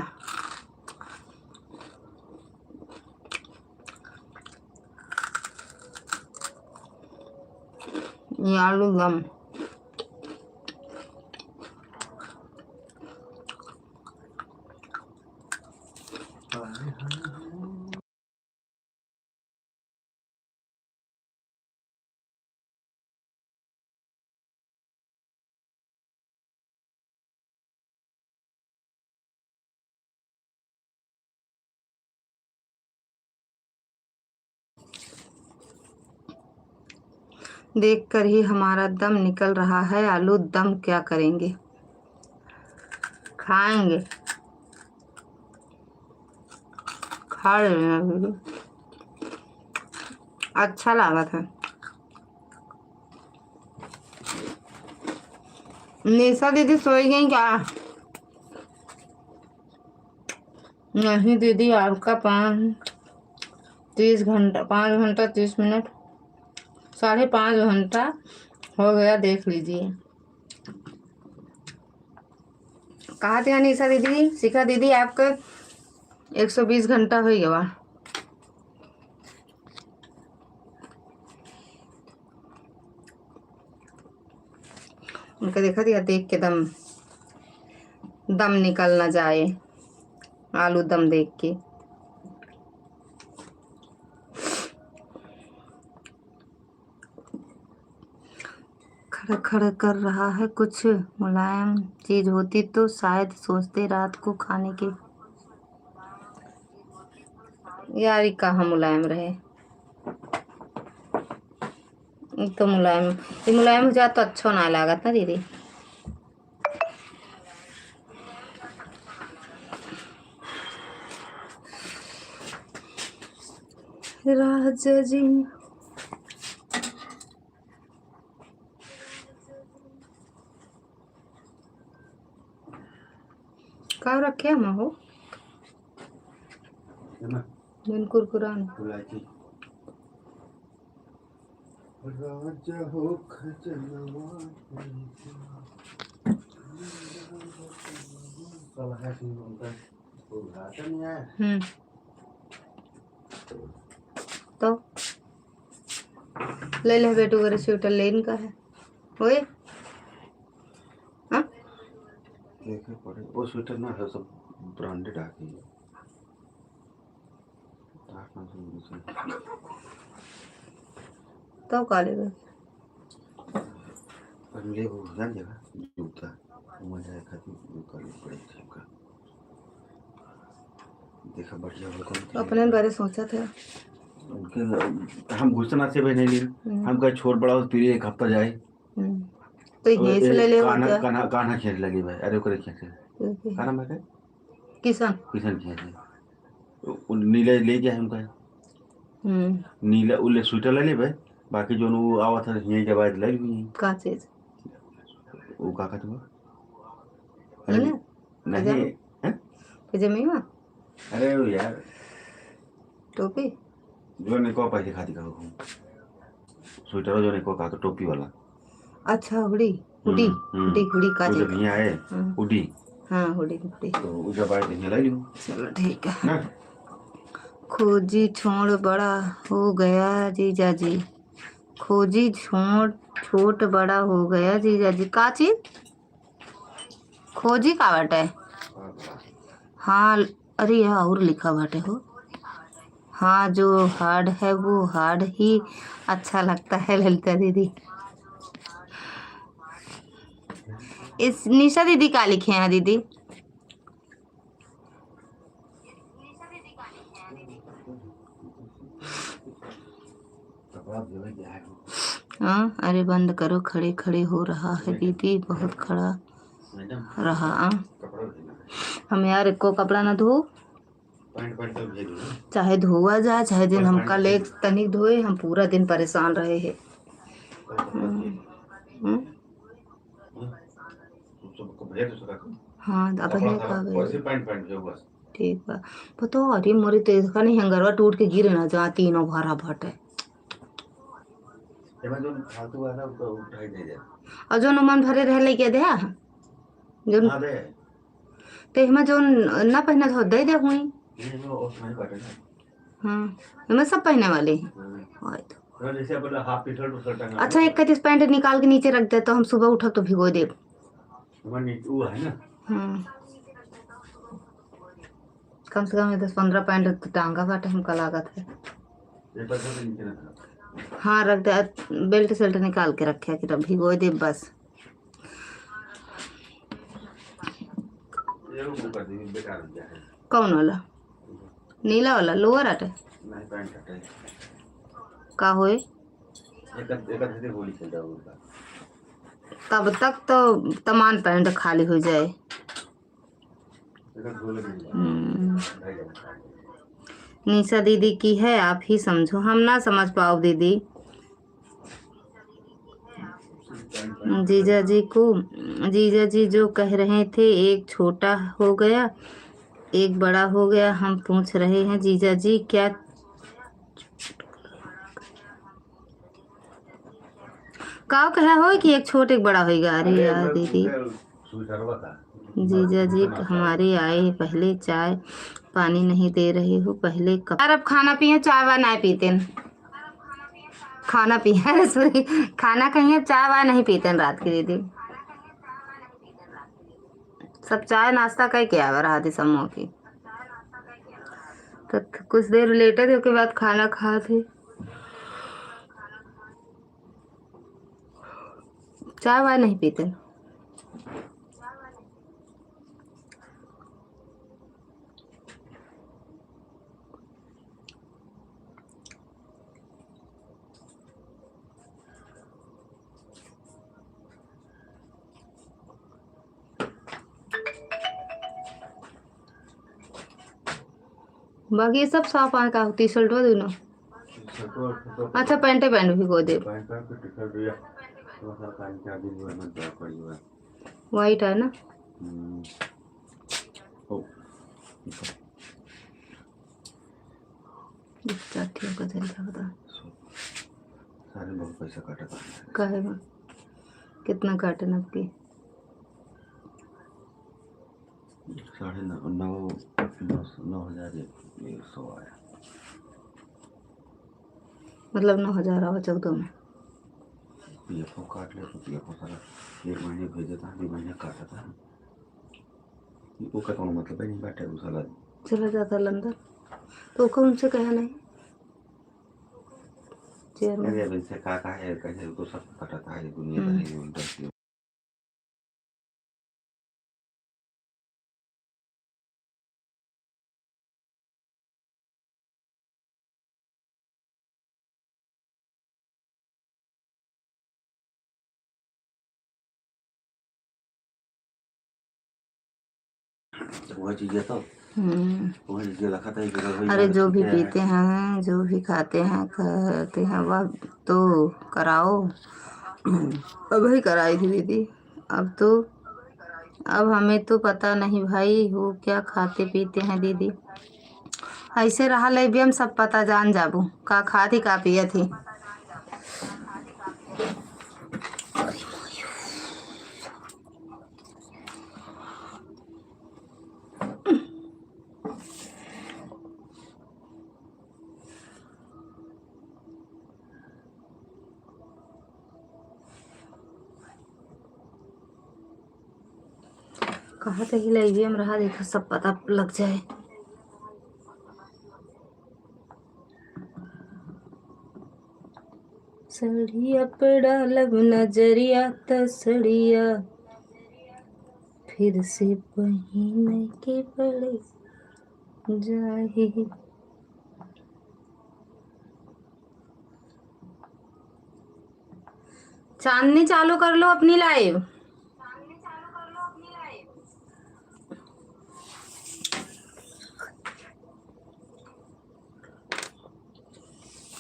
ये आलू दम। देखकर ही हमारा दम निकल रहा है, आलू दम क्या करेंगे, खाएंगे, खा लेना दीदी, अच्छा लागत है। निशा दीदी सोई गई क्या? नहीं दीदी, आपका पाँच, तीस घंटा, पाँच घंटा तीस मिनट साढ़े पाँच घंटा हो गया, देख लीजिए। कहा थी अनीसा दीदी, शिखा दीदी, आपका एक सौ बीस घंटा हो गया। उनका देखा दिया, देख के दम, दम निकल ना जाए, आलू दम देख के। खड़ खड़ कर रहा है, कुछ मुलायम चीज होती तो शायद सोचते रात को खाने के। यार, ई कहाँ मुलायम रहे? ई तो मुलायम, ई मुलायम हो जात तो अच्छो ना लागत ना दीदी। राजा जी। का रखे हम हो? एमा जौन कुरकुरान। इलायची। राजा हो खजनवा। कल है कि उनका उद्घाटन है। हम्म। तो ले ले बेटू करे स्वेटर लेन का है। ओए। हाँ? देखे पड़े। वो स्वेटर ना है, सब ब्रांडेड आ गई है। तो का लेबे? पहले वो जान जाएगा, जूता, वो जाए खातिर वो करनी पड़ेगी सबका। देखा, बढ़िया होता है। अपने बारे सोचा था। उनके, हम गुस्सा ना से बहने लिए, हम्म। हम कहे छोड़ बड़ा हो, फिर एक हफ्ता जाए। हम्म। तो और यहीं से ले ले, कान्हा, और क्या? कान्हा, कान्हा खेलने लगे भाई, अरे ओकरे खेलने। ओके। कान्हा मैं कहे? किशन। किशन खेलने। उ नीला ले गया है उनका। हम्म। नीला, उ ले स्वेटर ले लेबे, बाकी जोन उ आवत है, हियाँ के बाद ले लेबे। का चीज? उ का कहत बा? अरे, नहीं, नहीं, पैजामा? हैं? पैजामा? अरे, उ यार। टोपी? जोन एको पहले खाती का हो। स्वेटर जोन एको का तो टोपी वाला। अच्छा, हुडी, हुडी, हम्म, हम्म। हुडी, हुडी का उ जब चीज? हियाँ आए, हम्म। हुडी। हाँ, हुडी, हुडी। तो उ जब आए तो हियाँ लाई लियो। चलो, ठीक है। ना? खोजी छोड़ बड़ा हो गया जीजा जी। खोजी छोड़, छोट बड़ा हो गया जीजा जी। का चीज? खोजी का बाटे? हाँ, अरे, यह और लिखा बाटे हो। हाँ, जो hard है, वो hard ही अच्छा लगता है, ललिता दीदी। इस निशा दीदी का लिखे हैं, दीदी? हाँ, अरे बंद करो, खड़े खड़े हो रहा है दीदी, बहुत खड़ा रहा। हाँ। हम यार एको कपड़ा ना धो, चाहे धोवा जा, चाहे दिन हमका ले तनिक धोए, हम पूरा दिन परेशान रहे हैं। हम्म। हम्म। हाँ, अब कपड़ा है सारा का वैसे भाई। पैंट, पैंट जो बस। ठीक बा। बताओ, अरे मोरी तो इसका नहीं, हंगरवा टूट के गिर ना जा, तीनों भरा भटे। एमे जोन फालतू वाला उठा, उठाई दे दे। और जोन मन भरे रहे लेके दे, हाँ। जोन हाँ दे। तो एमे जोन ना पहनत हो, दे दे हुई। नहीं, वो उतना ही बाटे ना। हाँ, एमे सब पहने वाले हैं। हाँ। और तो। जैसे अपन half T-shirt, T-shirt टंगा अच्छा, है। एक कतीस पैंट निकाल के नीचे रख दे, तो हम सुबह उठब तो भिगो देब। हमारे नीचे वो है ना। हम्म। कम से कम ये दस पन्द्रह पैंट तो टांगा बाटे, हमका लागत है। ये पैसा तो नीचे ना था। हाँ, रख दे, बेल्ट सेल्ट निकाल के रखे, कि तब भिगो देब बस। ये वो कर दी, बेकार हो गया है। कौन वाला? नीला वाला लोअर आटे? नहीं, पैंट आटे। का होए? एक, एक धीरे गोली चल रहा होगा। तब तक तो तमान पैंट खाली हो जाए। एक धोले नहीं। हम्म। निशा दीदी की है, आप ही समझो, हम ना समझ पाओ दीदी। जीजा जी को, जीजा जी जो कह रहे थे, एक छोटा हो गया, एक बड़ा हो गया, हम पूछ रहे हैं, जीजा जी क्या, का कहा हो कि एक छोट एक बड़ा होइगा? अरे यार दीदी, जीजा जी हमारे आए, पहले चाय पानी नहीं दे रहे हो, पहले कप। यार अब खाना पिए, चाय वाय नहीं पीते हैं। खाना पिए, अरे सॉरी, खाना खाइए, चाय वाय नहीं पीते हैं रात की दीदी। सब चाय नाश्ता करके आवा रहा थी सब मौके। तो कुछ देर लेटे थे, उसके बाद खाना खा थे। चाय वाय नहीं पीते। बाकी ये सब साफ आए का, टी शर्ट वा दोनों। टी शर्ट वा, टी शर्ट वा। अच्छा, पैंटे पैंट भी को दे। पैंट पैंट के टी शर्ट भैया, थोड़ा सा काहे क्या दिन भर में ड्राई पड़ी हुआ है। व्हाइट है ना? हम्म। ओ। चार ठे का चल रहा था। सारे बहुत पैसा काटा था। काहे बा? कितना काटन आपके? साढ़े नौ, नौ, नौ, नौ हजार एक सौ आया। मतलब नौ हजार आवा चौदह में। पी एफ ओ काट ले तो पी एफ ओ साला एक महीने भेजे था, दो महीने काटा था। ओकर कौनो मतलब ही नहीं बाटे, उ साला चला जाता लंदन। तो ओकर उनसे कहा नहीं। चेयरमैन। अरे, अब इनसे का, का है, कैसे तो सब कटा था, ये दुनिया हम्म। का है, ये उल्टा सीधा। वह चीजें तो, हम्म। वह चीजें रखा था, एक जगह वही अरे, जो भी पीते हैं, जो भी खाते हैं, करते हैं, वह तो कराओ। अभी कराई थी दीदी, अब तो, अब हमें तो पता नहीं भाई, वो क्या खाते पीते हैं दीदी। ऐसे रहा ले भी हम सब पता जान जाबू, का खात ही, का पियत ही। कहाँ से हिलाई भी हम रहा, देखो सब पता लग जाए। सड़िया पे डालब नजरिया त सड़िया फिर से पहिने के पड़ जाही। चांदनी चालू कर लो अपनी लाइव।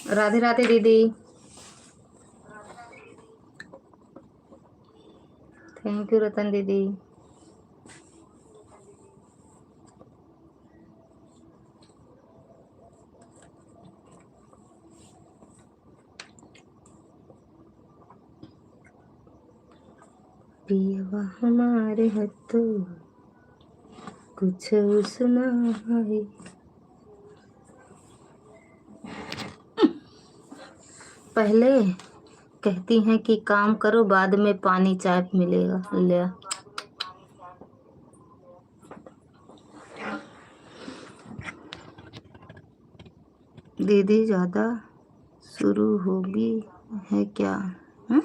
राधे राधे दीदी। Thank you रतन दीदी। पियवा हमारे ह तो कुछ सुनाई। पहले कहती हैं कि काम करो, बाद में पानी चाय मिलेगा। ले। दीदी, ज़्यादा शुरू होगी है क्या? हम्म?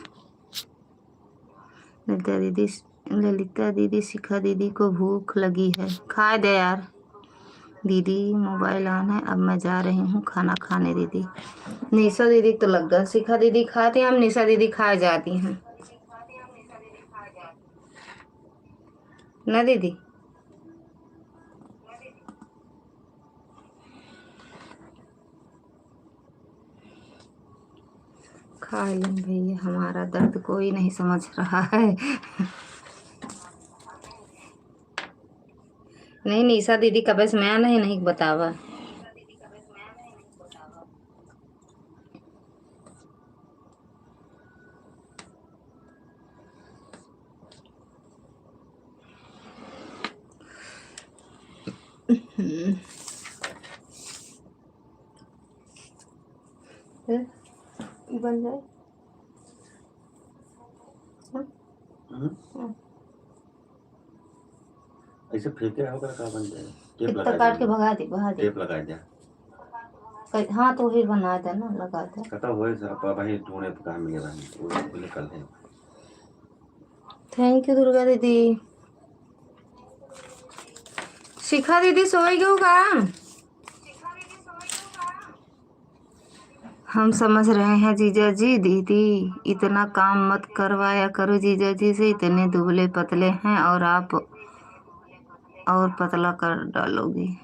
ललिता दीदी, ललिता दीदी, शिखा दीदी को भूख लगी है, खाए दे यार। दीदी, mobile on है, अब मैं जा रही हूँ खाना खाने दीदी। निशा दीदी तो लग गया, शिखा दीदी खाती हैं, हम निशा दीदी खाए जाती हैं ना दीदी। खा लें भैया, हमारा दर्द कोई नहीं समझ रहा है। नहीं, निशा दीदी कबे से मैं नहीं, नहीं बतावा। हम्म। फिर ई बन जाए। हाँ? हम्म। हाँ। ऐसे फेंके रहो, ओकरा का बन जाए? टेप इतना लगा काट के दे। भगा दे, भगा दे। टेप लगा दे। कै-, हाँ, तो वही बना दे ना, लगा दे। कता होए से, अब भाई ढूंढे तो कहाँ मिले भाई, वो, वो निकल है। Thank you दुर्गा दीदी। शिखा दीदी सोई गयो का? हम समझ रहे हैं जीजा जी, दीदी इतना काम मत करवाया करो जीजा जी से, इतने दुबले पतले हैं और आप और पतला कर डालोगी।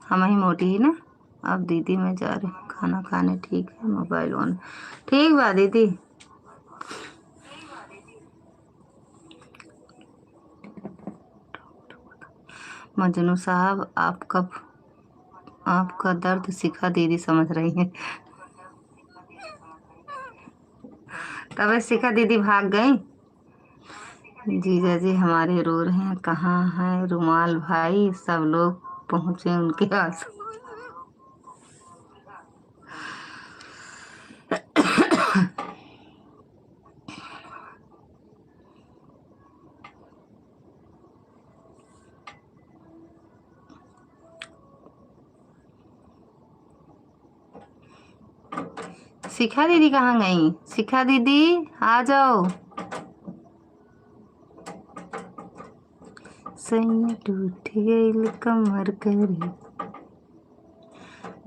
हम ही मोटी ही ना। अब दीदी मैं जा रही हूँ खाना खाने, ठीक है? Mobile on। ठीक बा दीदी। मजनू साहब, आपका, आपका दर्द शिखा दीदी समझ रही है। तबे शिखा दीदी भाग गई। जीजा जी हमारे रो रहे हैं, कहाँ है रुमाल भाई? सब लोग पहुँचे उनके आस। शिखा दीदी कहाँ गई? शिखा दीदी, आ जाओ। सैया टूट गइल कमर करे।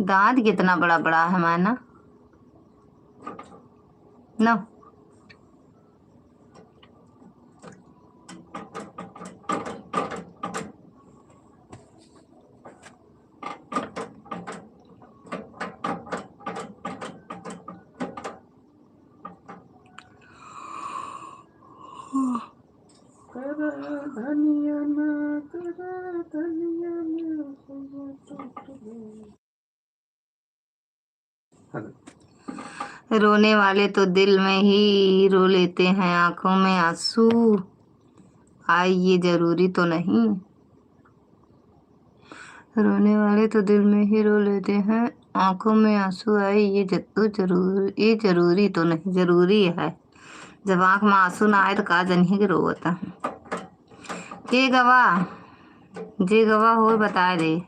दांत कितना बड़ा बड़ा है माना। नो। रोने वाले तो दिल में ही रो लेते हैं, आंखों में आंसू आए ये जरूरी तो नहीं। रोने वाले तो दिल में ही रो लेते हैं, आंखों में आंसू आए ये ज-, तो जरूर, ये जरूरी तो नहीं, जरूरी है। जब आंख में आंसू ना आए तो का जनिए कि रोवत है। के गवा, जे गवा हो बता दे।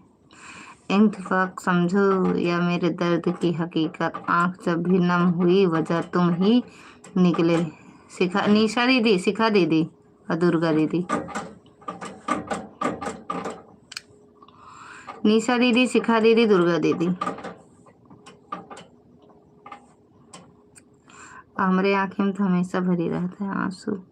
इत्तेफाक समझो या मेरे दर्द की हकीकत, आँख जब भी नम हुई, वजह तुम ही निकले। शिखा, निशा दीदी, शिखा दीदी और दुर्गा दीदी। निशा दीदी, शिखा दीदी, दुर्गा दीदी। हमरे आँखी में तो हमेशा भरी रहत है आँसू।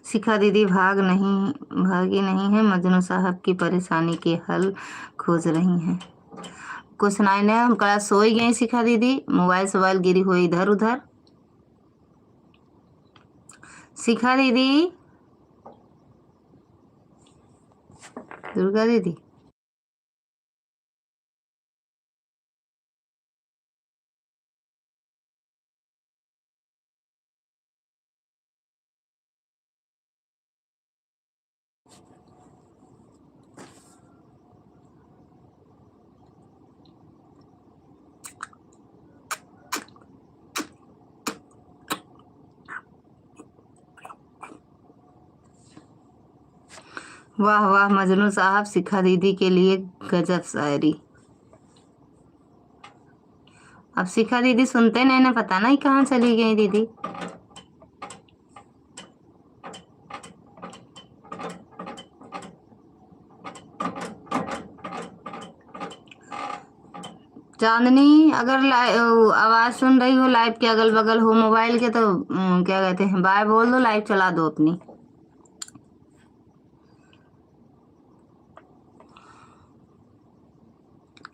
शिखा दीदी भाग नहीं, भागी नहीं है, मजनू साहब की परेशानी के हल खोज रही हैं। कुछ नाई ने, हम कहा सोई गई शिखा दीदी, मोबाइल सोबाइल गिरी हुई इधर उधर। शिखा दीदी, दुर्गा दीदी। वाह, वाह, मजनू साहब, शिखा दीदी के लिए गजब शायरी। अब शिखा दीदी सुनते नहीं ना, पता नहीं कहाँ चली गई दीदी। चांदनी, अगर लाइ-, ओ, आवाज सुन रही हो live के अगल बगल हो मोबाइल के, तो, उम, क्या कहते हैं, bye बोल दो, live चला दो अपनी।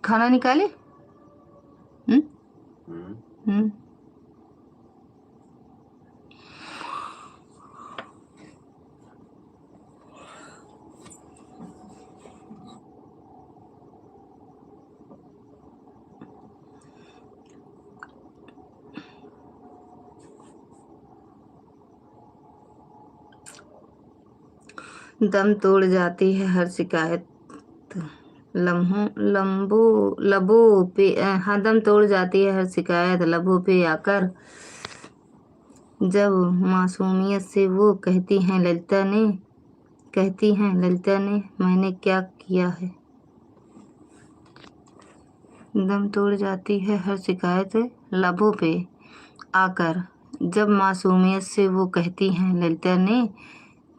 खाना निकाले? हम्म? हम्म। हम्म। दम तोड़ जाती है हर शिकायत लम्हों, लम्बो, लबों पे, अ, हाँ, दम तोड़ जाती है हर शिकायत लबों पे आकर। जब मासूमियत से वो कहती हैं ललिता ने, कहती हैं ललिता ने, "मैंने क्या किया है?" दम तोड़ जाती है हर शिकायत लबों पे आकर, जब मासूमियत से वो कहती हैं ललिता ने,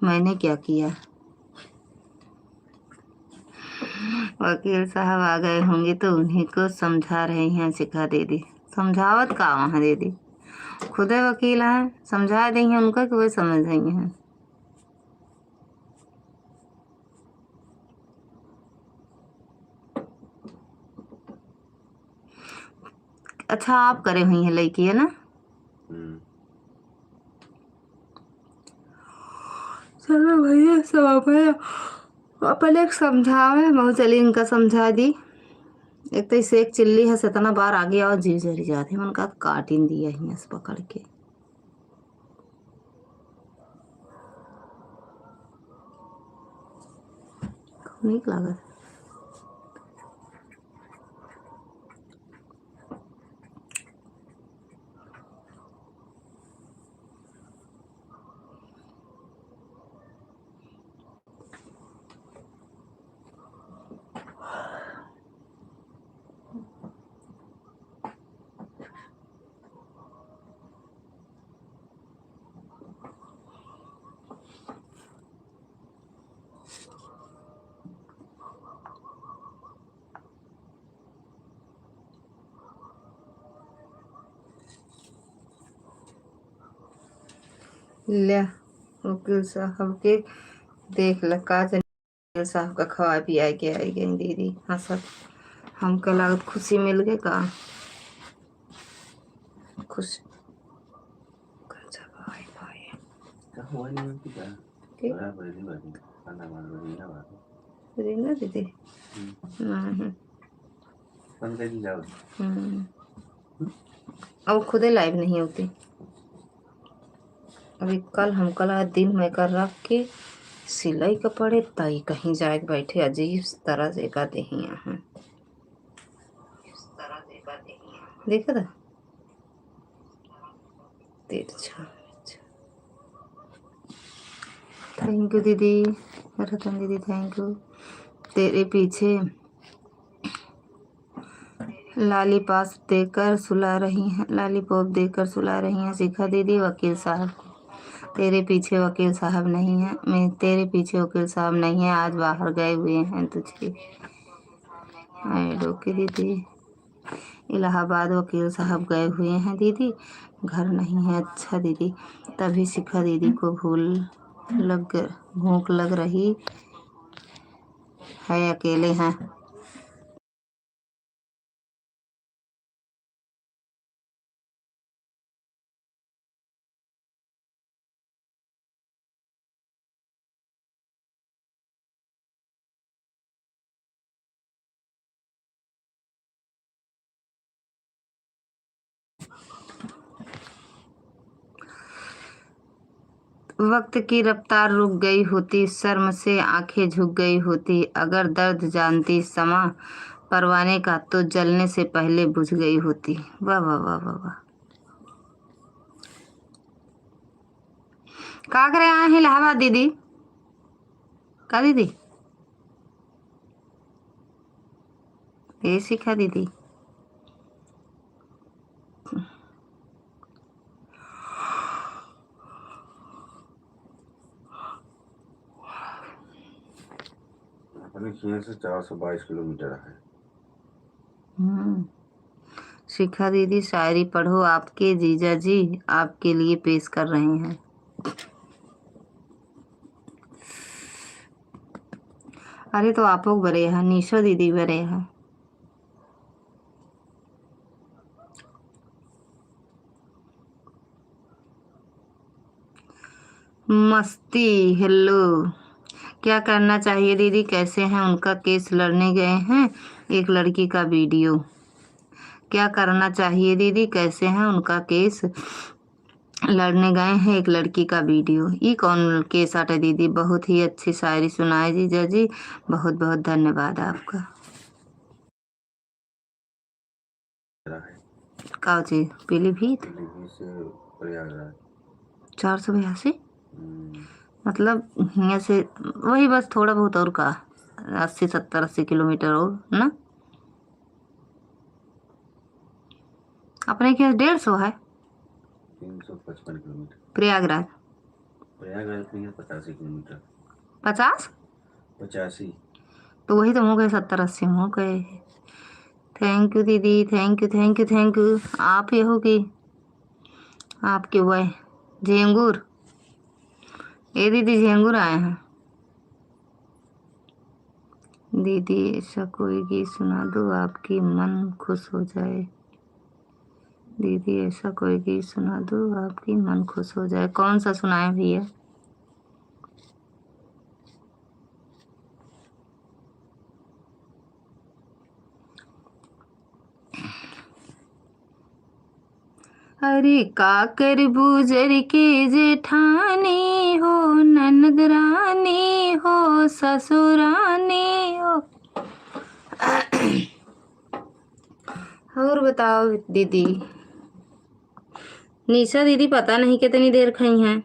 "मैंने क्या किया?" वकील साहब आ गए होंगे तो उन्हीं को समझा रही हैं शिखा दीदी। समझावत का वहाँ दीदी, खुदे वकील हैं, समझा दी हैं उनका कि वो समझ रही हैं। अच्छा, आप करे हुई हैं लड़की, है ना? हम्म। चलो भैया, सब अपने, अपने एक समझावे, बहुत चली इनका समझा दी। एक तो इसे एक चिल्ली है, इतना बार आगे आओ, जीव जरी जाते। मन का काटिन दिया ही इस पकड़ के। नीक लागत। ले, वकील साहब के देख ल, का जाने वकील साहब का खवाए पियाए के आई गई दीदी। हाँ सर, हमका लागत खुशी मिल गई का? खुश। कौन सा भाई, भाई? का हुआ नहीं होती का? के? बड़ा बड़ी बात है। खाना वाला बड़ी ना बात है। बड़ी ना दीदी? हम्म। नहीं। कौन कहीं जाओ? हम्म। हम्म? अब खुदे live नहीं होती। अभी कल हमका लगा दिन में कर रख के सिलाई का पड़े, ताई कहीं जाए के बैठे, अजीब तरह से का देही यहाँ। देखा था? तिरछा। Thank you दीदी, रतन दीदी, thank you। तेरे पीछे lollipop देकर सुला रही हैं, lollipop देकर सुला रही हैं शिखा दीदी वकील साहब को। तेरे पीछे वकील साहब नहीं हैं, मैं, तेरे पीछे वकील साहब नहीं हैं, आज बाहर गए हुए हैं तुझे। I don't care दीदी। इलाहाबाद वकील साहब गए हुए हैं दीदी, घर नहीं है। अच्छा दीदी, तभी शिखा दीदी को भूल लग, भूख लग रही है, अकेले हैं। वक्त की रफ्तार रुक गई होती, शर्म से आंखें झुक गई होती। अगर दर्द जानती शमा परवाने का, तो जलने से पहले बुझ गई होती। वाह, वाह, वाह, वाह, वाह। का करे आए हैं इलाहाबाद दीदी? का दीदी? ए शिखा दीदी। अपने खेत से चार सौ बाईस किलोमीटर है। हम्म। शिखा दीदी, शायरी पढ़ो, आपके जीजा जी आपके लिए पेश कर रहे हैं। अरे, तो आपो बरे है, निशा दीदी बरे है। मस्ती, hello। क्या करना चाहिए दीदी, कैसे हैं? उनका case लड़ने गए हैं एक लड़की का video। क्या करना चाहिए दीदी, कैसे हैं? उनका case लड़ने गए हैं एक लड़की का वीडियो। ई कौन केस आटे दीदी? बहुत ही अच्छी शायरी सुनाए जीजा जी, बहुत बहुत धन्यवाद आपका। रहा है। का चीज? पीलीभीत? पीलीभीत से प्रयागराज। चार सौ बयासी? हम्म। मतलब, हियाँ से वही बस थोड़ा बहुत और का, अस्सी, सत्तर, अस्सी किलोमीटर और ना? अपने के डेढ़ सौ है? तीन सौ पचपन किलोमीटर। प्रयागराज? प्रयागराज अपने यहाँ पचासी किलोमीटर। पचास? पचासी। तो वही तो हो गए, सत्तर अस्सी हो गए। Thank you दीदी, thank you, thank you, thank you। आप ये हो कि आपके वह झेंगुर, ए दीदी झेंगुर आए हैं। दीदी ऐसा कोई गीत सुना दो आपकी मन खुश हो जाए। दीदी ऐसा कोई गीत सुना दो आपकी मन खुश हो जाए। कौन सा सुनाए भैया? अरे का करबू जर के जेठानी हो, ननद रानी हो, ससुरानी हो। और बताओ दीदी, निशा दीदी पता नहीं कितनी देर खाई हैं।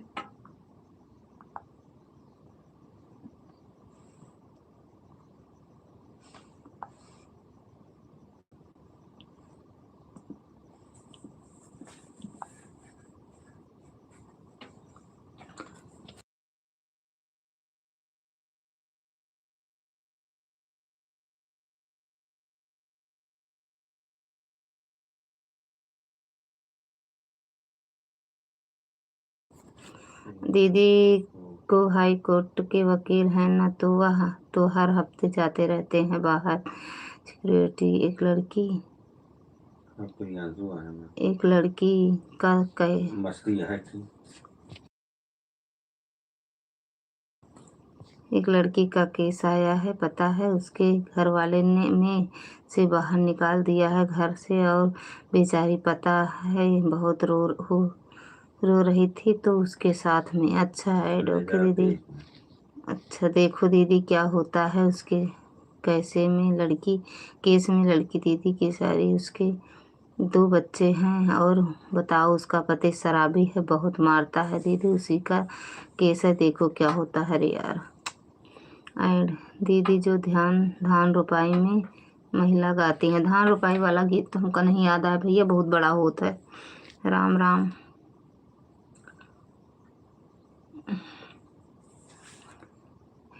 दीदी को हाई कोर्ट के वकील हैं ना, तो वह तो हर हफ्ते जाते रहते हैं बाहर। सिक्योरिटी एक लड़की, अब तो यहाँ जो है ना। एक लड़की का कहे मस्ती है कि एक लड़की का केस आया है, पता है, उसके घर वाले ने, में से बाहर निकाल दिया है घर से, और बेचारी, पता है, बहुत रो, हो, रो रही थी, तो उसके साथ में। अच्छा है, डॉक्टर दीदी। अच्छा, देखो दीदी, क्या होता है उसके कैसे में लड़की, केस में लड़की दीदी की सारी उसके दो बच्चे हैं और बताओ, उसका पति शराबी है, बहुत मारता है दीदी, उसी का केस है, देखो क्या होता है रे यार। And दीदी जो ध्यान, धान रोपाई में महिला गाती हैं, धान रोपाई वाला गीत तो हमका नहीं याद आया भैया, बहुत बड़ा होत है। राम राम।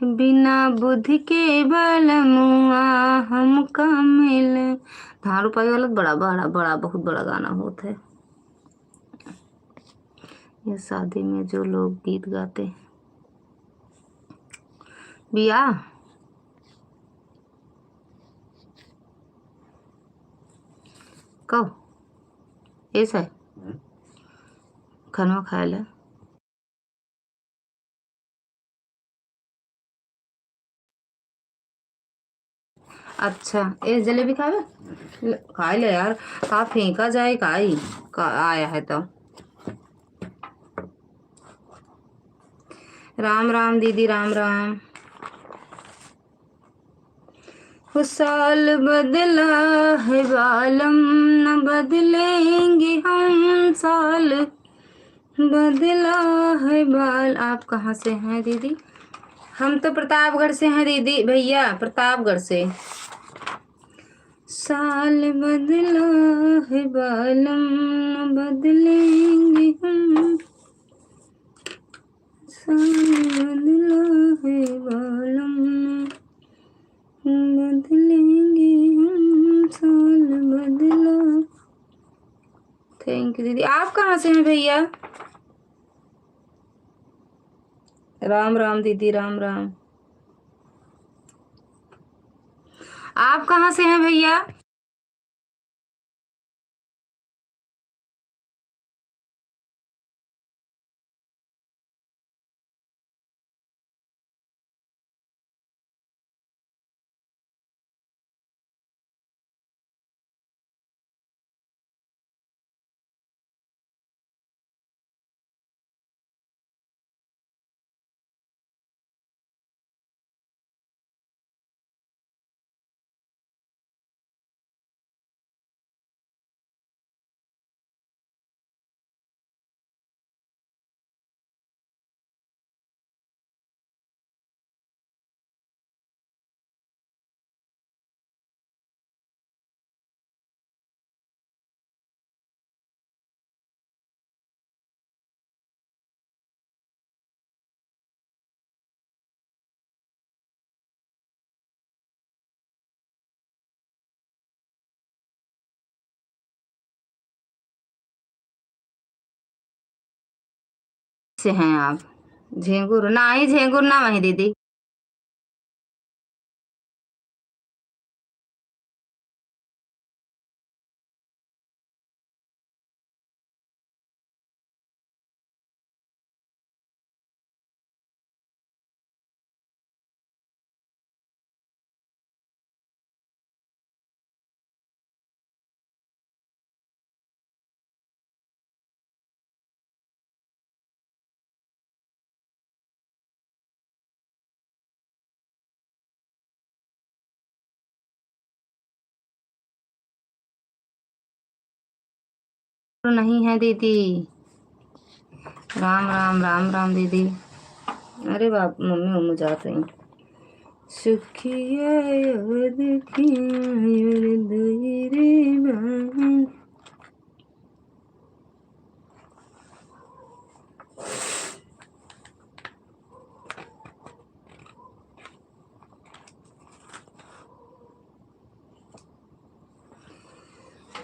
बिना बुद्धि के बलमुआ हमका मिले। धान रोपाई वाला बड़ा, बड़ा, बड़ा, बहुत बड़ा गाना होत है। ये शादी में जो लोग गीत गाते हैं। बियाह? कब? ऐसा है? हम्म। खनवा खाए ला। अच्छा, ए जलेबी खावे? ले, खाए ले यार, का फेंका जाए, का ई, का आया है तो। राम राम दीदी, राम राम। वो साल बदला है बालम, न बदलेंगे हम साल। बदला है बाल। आप कहाँ से हैं दीदी? हम तो प्रतापगढ़ से हैं दीदी, भैया, प्रतापगढ़ से। साल बदला है बालम, न बदलेंगे हम। साल बदला है बालम, न बदलेंगे हम। साल बदला। Thank you दीदी। आप कहाँ से हैं भैया? राम राम दीदी, राम राम। आप कहाँ से हैं भैया? से हैं आप? झेंगुर, नाही, झेंगुर ना वही दीदी। नहीं है दीदी। राम राम, राम राम दीदी। अरे बाप, मम्मी उम्मी जात रही। सुखिया याद किया यार दई रे बहन।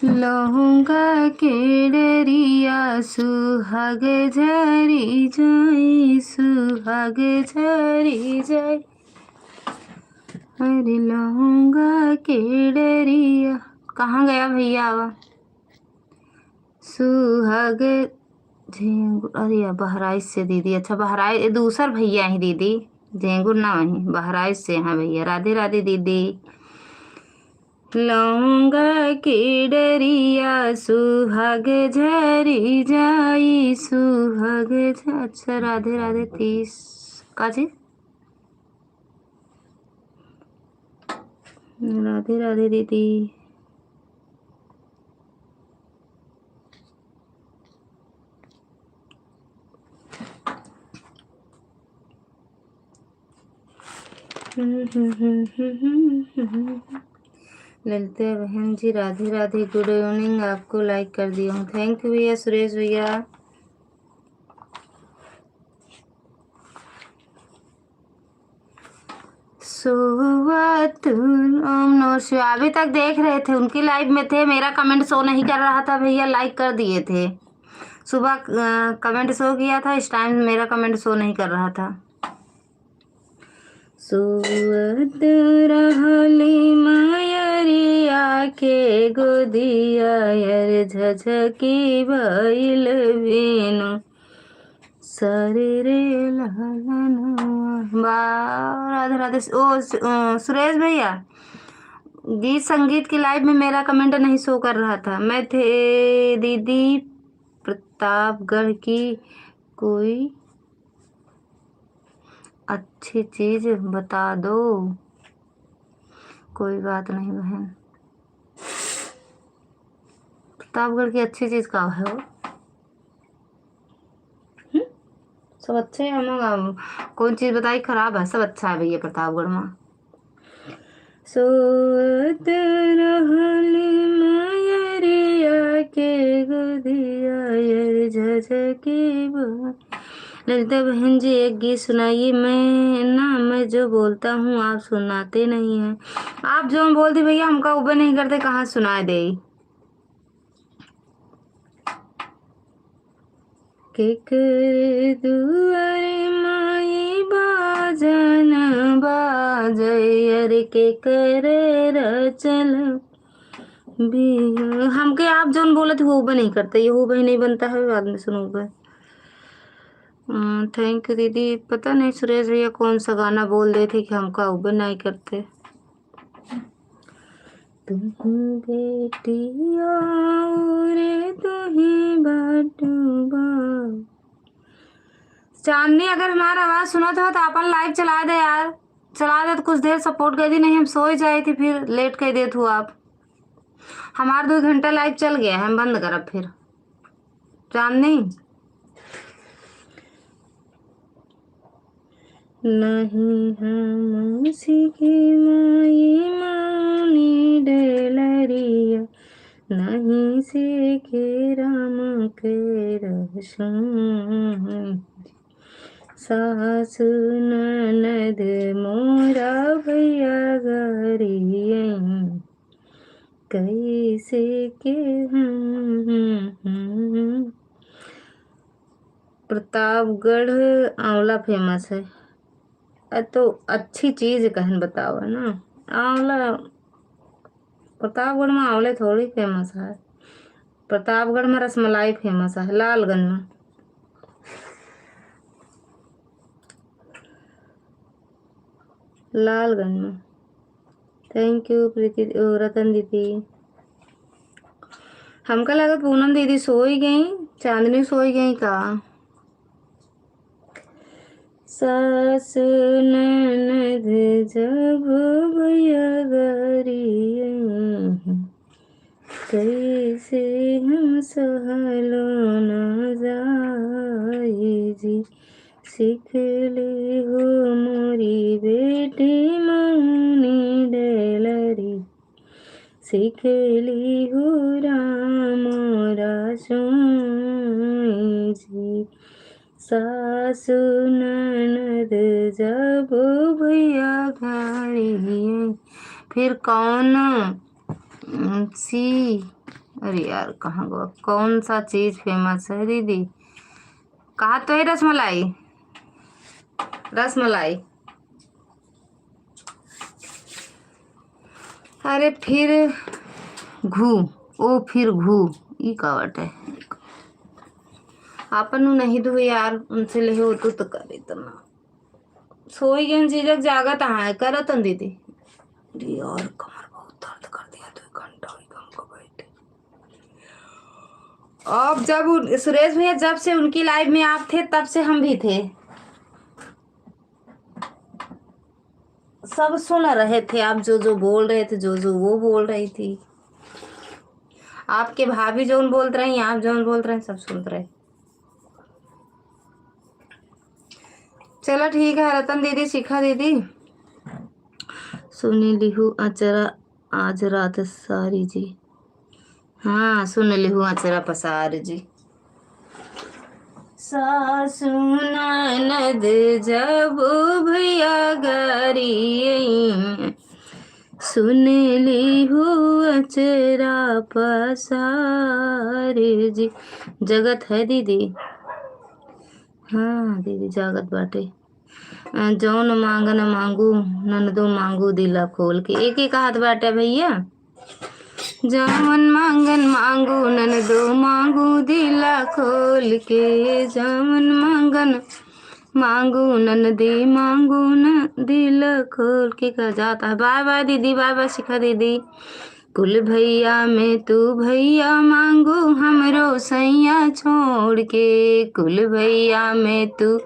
लहंगा के डरिया सुहाग झरी जाई, सुहाग झरी जाई। अरे लहंगा के डरिया, कहाँ गया भैया? आवा। सुहाग झेंगुर, अरे यार, बहराइच से दीदी। अच्छा, बहराइच, ये दूसर भैया हैं दीदी, झेंगुर ना वहीं, बहराइच से हैं भैया। राधे राधे दीदी। लौंगा के डरिया सुहाग झरी जाई, सुहाग झ-, अच्छा, राधे राधे तीस का जी। राधे राधे दीदी। ललिता बहन जी, राधे राधे, good evening, आपको like कर दिया हूँ। Thank you भैया, सुरेश भैया। सोवत ओम नमः शिवाय। अभी तक देख रहे थे, उनकी live में थे, मेरा comment show नहीं कर रहा था भैया, like कर दिए थे। सुबह, अ, comment show किया था, इस time मेरा comment show नहीं कर रहा था। सोवत रहली मयरिया के गोदिया, यार झझकी भइल बिनु। सारे रे लालनवा। बा-, राधे राधे। ओ, सु-, अ, सुरेश भैया, गीत संगीत की live में मेरा comment नहीं show कर रहा था। मैं थे दीदी प्रतापगढ़ की, कोई अच्छी चीज बता दो। कोई बात नहीं बहन। प्रतापगढ़ की अच्छी चीज का है वो? हम्म? सब अच्छे है, हम, हम कौन चीज बताई खराब है? सब अच्छा है भैया प्रतापगढ़ में। सोवत रहली मयरिया के गोदिया, यार झझकी बा। ललिता बहन जी, एक गीत सुनाइए। मैं ना, मैं जो बोलता हूँ, आप सुनाते नहीं हैं। आप जो बोल दी भैया, हमका उबे नहीं करते, कहाँ सुनाए दे। केकर दुआरे माई बाजन बाजै, अरे केकर रचल बिहू। हमके आप जौन बोलत हो, वो नहीं करते, ये हो नहीं बनता है, बाद में सुनोगे। अ, thank you दीदी। पता नहीं सुरेश भैया कौन सा गाना बोल देते कि हमका उबे नहीं करते। तुही बेटी और तुही बाटू बा। चांदनी, अगर हमारा आवाज सुनत हो तो अपन live चला दे यार, चला दे तो कुछ देर support कर दी, नहीं हम सोई जाए थी, फिर late कर देत हो आप। हमार दो घंटा live चल गया है, हम बंद करब फिर। चांदनी। नहीं हम सीखी माई मानी डेलरिया, नहीं सीखी राम के रसम। सासु ननद मोरा भैया गरियैं, कैसे के हम। प्रतापगढ़ आंवला famous है। अ, तो अच्छी चीज कहन बतावा ना। आंवला, प्रतापगढ़ में आंवले थोड़ी famous है। प्रतापगढ़ में रसमलाई famous है, लालगंज में। लालगंज में। Thank you प्रीति, ओ, रतन दीदी। हमका लागत पूनम दीदी सोई गई, चांदनी सोई गई का? सास ननद जब भैया गारी अइहें, कैसे हम सहलो न जाई जी। सीख ली हो मोरी बेटी मौनी डैलरी, सीख ली हो राम रसोई जी। सासु ननद जब भैया गारी अइहें। फिर कौन, उम, सी, अरे यार, कहाँ गवा? कौन सा चीज famous है दीदी? कहा तो है रसमलाई, रसमलाई। अरे फिर घू, ओ फिर घू, ई का बाटे? आपन उ नहीं धोए यार, उनसे लेहे होतू तो कर इतना। सोई गन जीजक जागत आए, करत हन दीदी। अरे यार, कमर बहुत दर्द कर दिया, दो घंटा हो गया हमको बैठे। अब जब उन-, सुरेश भैया, जब से उनकी live में आप थे, तब से हम भी थे। सब सुन रहे थे आप जो जो बोल रहे थे, जो जो वो बोल रही थी। आपके भाभी जौन बोलत रही, आप जौन बोलत रहे, सब सुनत रहे। चलो ठीक है, रतन दीदी, शिखा दीदी, सुनी लिहू अचरा आज रात सारी जी। हाँ, सुन लिहू अचरा पसार जी। सासु ननद जब भैया गारी, सुन लिहू अचरा पसार जी। जगत है दीदी। हाँ दीदी, जागत बाटे। अ, जौन मांगन मांगू, ननदो मांगू दिला खोल के। एक ही कहत बाटे भैया, जौन मांगन मांगू, ननदो मांगू दिला खोल के। जौन मांगन मांगू, ननदी मांगू न दिल खोल के। कह जाता है। बाय बाय दीदी, बाय बाय शिखा दीदी। कुल भैया में तू भैया मांगू, हमरो सैया छोड़ के। कुल भैया में तू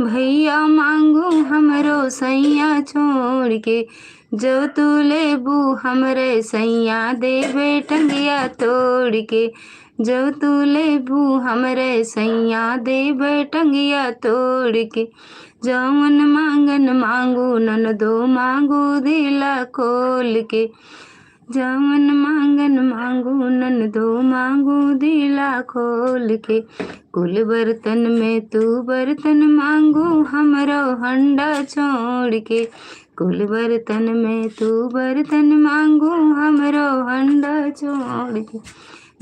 भैया मांगू, हमरो सैया छोड़ के। जो तू लेबू हमरे सैया, देबे टंगिया तोड़ के। जो तू लेबू हमरे सैया, देबे टंगिया तोड़ के। जौन मांगन मांगू, ननदो मांगू दिला खोल के। जौन मांगन मांगू, ननदो मांगू दिला खोल के। कुल बर्तन में तू बर्तन मांगू, हमरो हंडा छोड़ के। कुल बर्तन में तू बर्तन मांगू, हमरो हंडा छोड़ के।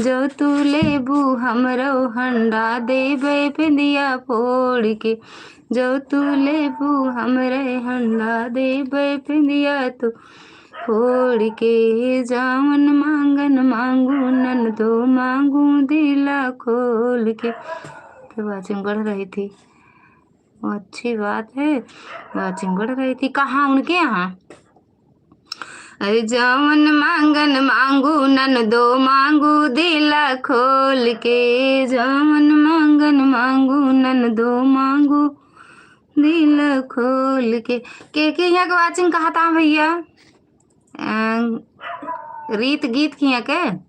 जो तू लेबू हमरो हंडा, देबे पिंदिया फोड़ के। जो तू लेबू हमरे हंडा, देबे पिंदिया तू फोड़ के। जौन मांगन मांगू, ननदो मांगू दिला खोल के। तो watching बढ़ रही थी। अच्छी बात है, watching बढ़ रही थी। कहाँ, उनके यहाँ? अरे जौन मांगन मांगू, ननदो मांगू दिला खोल के। जौन मांगन मांगू, ननदो मांगू दिला खोल के। के के यहाँ के watching कहा था भैया? अं, रीत गीत किया के?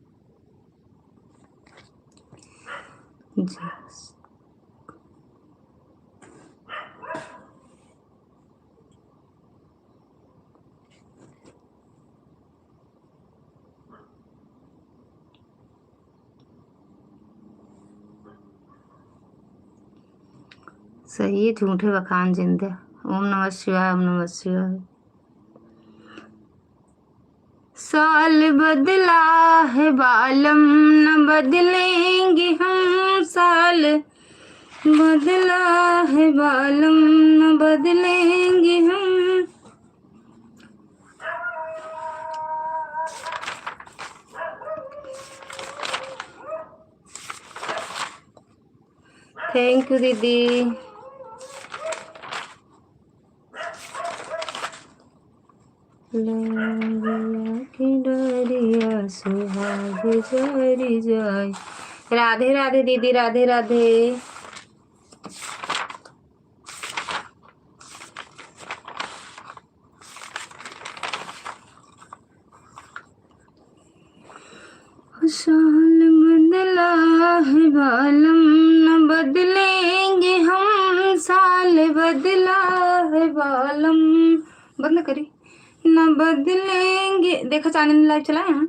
सही है, झूठे बखान जिंदे। ओम नमः शिवाय, ओम नमः शिवाय। साल बदला है बालम, न बदलेंगे हम साल। बदला है बालम, न बदलेंगे हम। Thank you दीदी। लंगिया की डोरिया सुहाग जरि जाए। राधे राधे दीदी, राधे राधे। साल बदला है बालम, न बदलेंगे हम, साल बदला है बालम। बंद करी, न बदलेंगे। देखा चांदनी live चला है।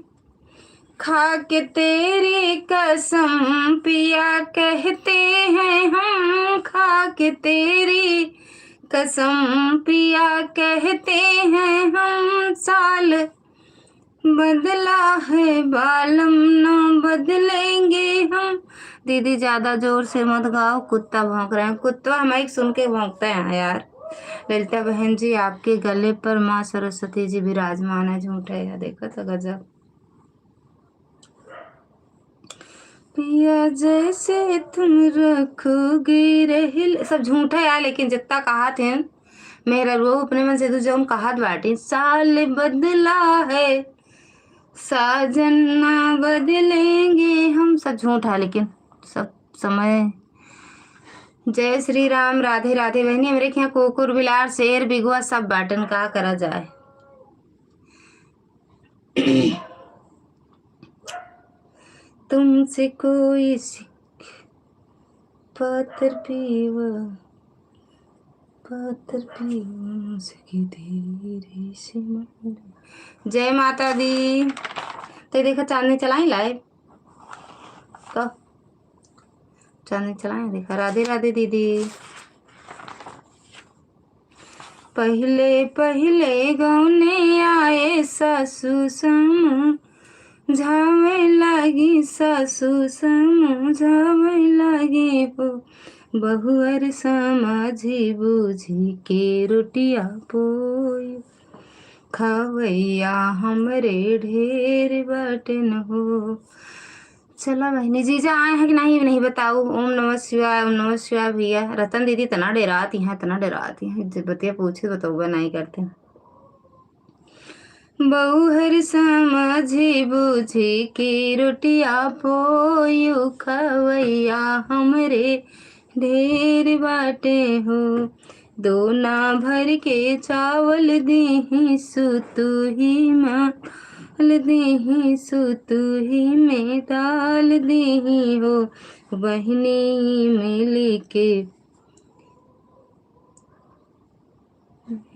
खा के तेरी कसम पिया कहते हैं हम, खा के तेरी कसम पिया कहते हैं हम, साल बदला है बालम, ना बदलेंगे हम। दीदी, ज्यादा जोर से मत गाओ, कुत्ता भौंक रहे हैं। कुत्ता हमारे सुन के भौंकता है यार। ललिता बहन जी, आपके गले पर माँ सरस्वती जी विराजमान है। झूठ है यार, देखो तो गजब। पिया जैसे तुम रखोगे रहिल, सब झूठ है यार, लेकिन जितना कहा थे मेहररुआ अपने मन से तू जौन कहत बाटी, साल बदला है साजन, ना बदलेंगे हम, सब झूठ है, लेकिन सब समय। जय श्री राम, राधे राधे बहनी। हमरे यहाँ कुकुर, बिलार, शेर, बिगुआ सब बाटन, का करा जाए। तुमसे कोई सीख पातर पीवा, पातर पीवा मुझकी धीरे से मारे। जय माता दी। तो देखा चांदनी चलाई live। कब चांदनी चलाई? देखा। राधे राधे दीदी। पहिले पहिले गौने आए सासू समझावे लागी, सासू समझावे लागी हो, बहुअर समझी बूझी के रोटिया पोई, खवैया हमरे ढेर बाटन हो। चला बहिनी, जीजा आए हैं कि नहीं, नहीं बताऊ। ओम नमः शिवाय, ओम नमः शिवाय भैया। रतन दीदी तना डेरात यहाँ, तना डेरात यहाँ, जे बतिया पूछे बतौबा नहीं करते। बहुअर समझी बूझी के रोटिया पोयु, खवैया हमरे ढेर बाटे हो। दोना भर के चावल देही सुतुही माल, देही सुतुही में दाल देही हो। बहिनी मिल के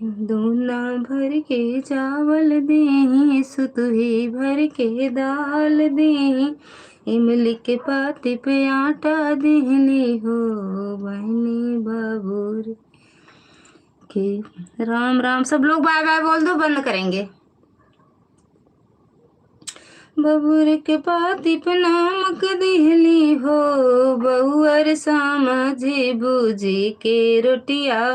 दोना भर के चावल देही, सुतुही भर के दाल देही, इमली के पाती पे आटा देहली हो, बहिनी बाबुर के। राम राम। सब लोग bye bye बोल दो, बंद करेंगे। बबुर के पाती पे नमक दिहली हो, बहुअर समझी बूझी के रोटिया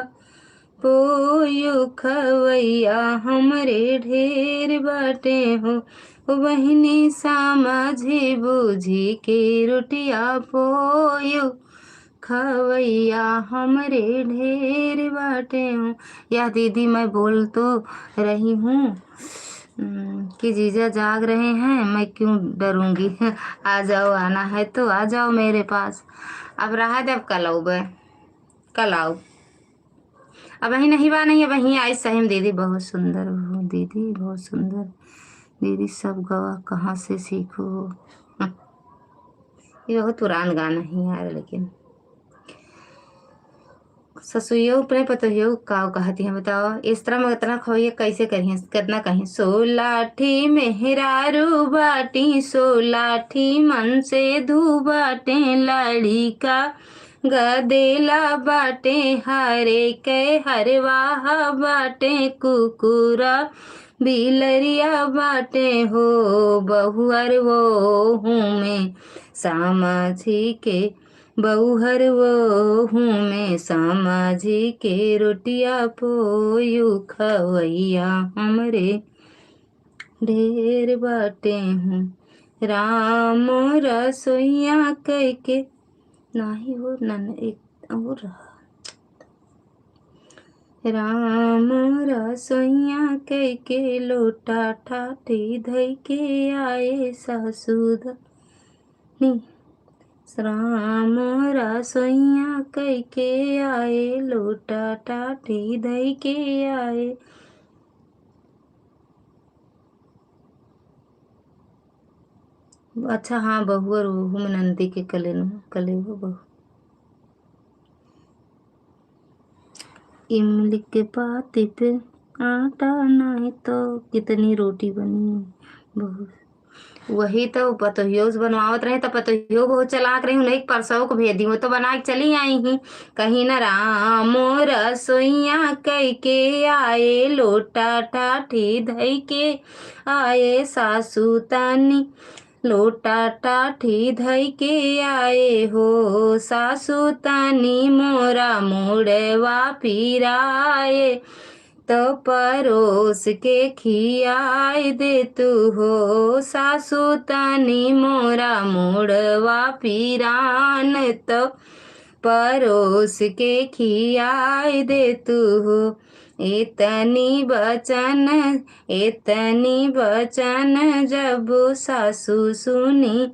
पोयु, खवैया हमरे ढेर बाटे हो। ओ बहिनी, समझी बूझी के रोटिया पोयु, खवैया हमरे ढेर बाटे हो। यह दीदी, मैं बोल तो रही हूँ, हम्म, कि जीजा जाग रहे हैं, मैं क्यों डरूंगी? आ जाओ, आना है तो आ जाओ मेरे पास। अब रहा दे, अब कल आउबे, कल आउब। अबहीं नहीं बा, नहीं, अबहीं आई सही में दीदी, बहुत सुंदर हो दीदी, बहुत सुंदर। दीदी सब गवा कहाँ से सीखो हो? ये बहुत पुरान गाना है यार, लेकिन ससुइयो अपने पतोहियो का कहती हैं, बताओ। इस तरह में इतना खोइए कैसे करिए, कितना कहीं। सोलाठी मेहरारू बाटी, सोलाठी मन से धू बाटे, लड़िका गदेला बाटे, हरे के हरवाहा बाटे, कुकुरा बिलरिया बाटे हो, बहुअर वो हूँ में समझी के बउहर वोहू में समझी के रोटिया पोयू खवैया हमरे ढेर बाटे हूँ। राम रसोइया कइके, नाही हो नन, एक और रहा। राम रसोइया कइके लोटा ठाठी धइके आए सासुदानी। राम रसोइया कइके आए लोटा ठाठी धइके आए। अच्छा, हाँ, बहुअर ओहू में ननदी के कलेन, कलेवा बहू। इमली के पाती पे आटा नाही तो कितनी रोटी बनी बहू। वही तो पतोहियो से बनवावत रहे, तो पतोहियो बहुत चालाक रही, उन्हें एक परसों को भेज दी, वो तो बना के चली आई ही। कहीं न राम रसोइया कइके आए लोटा ठाठी धइके आए सासुदानी। लोटा ठाठी धइके आए हो सासुदानी मोरा मुड़वा पिराए। तो परोस के खियाए दे तू हो सासुदानी मोरा मुड़वा पिरान। तो परोस के खियाए दे तू हो। एतनी बचन, एतनी बचन जब सासु सुनी,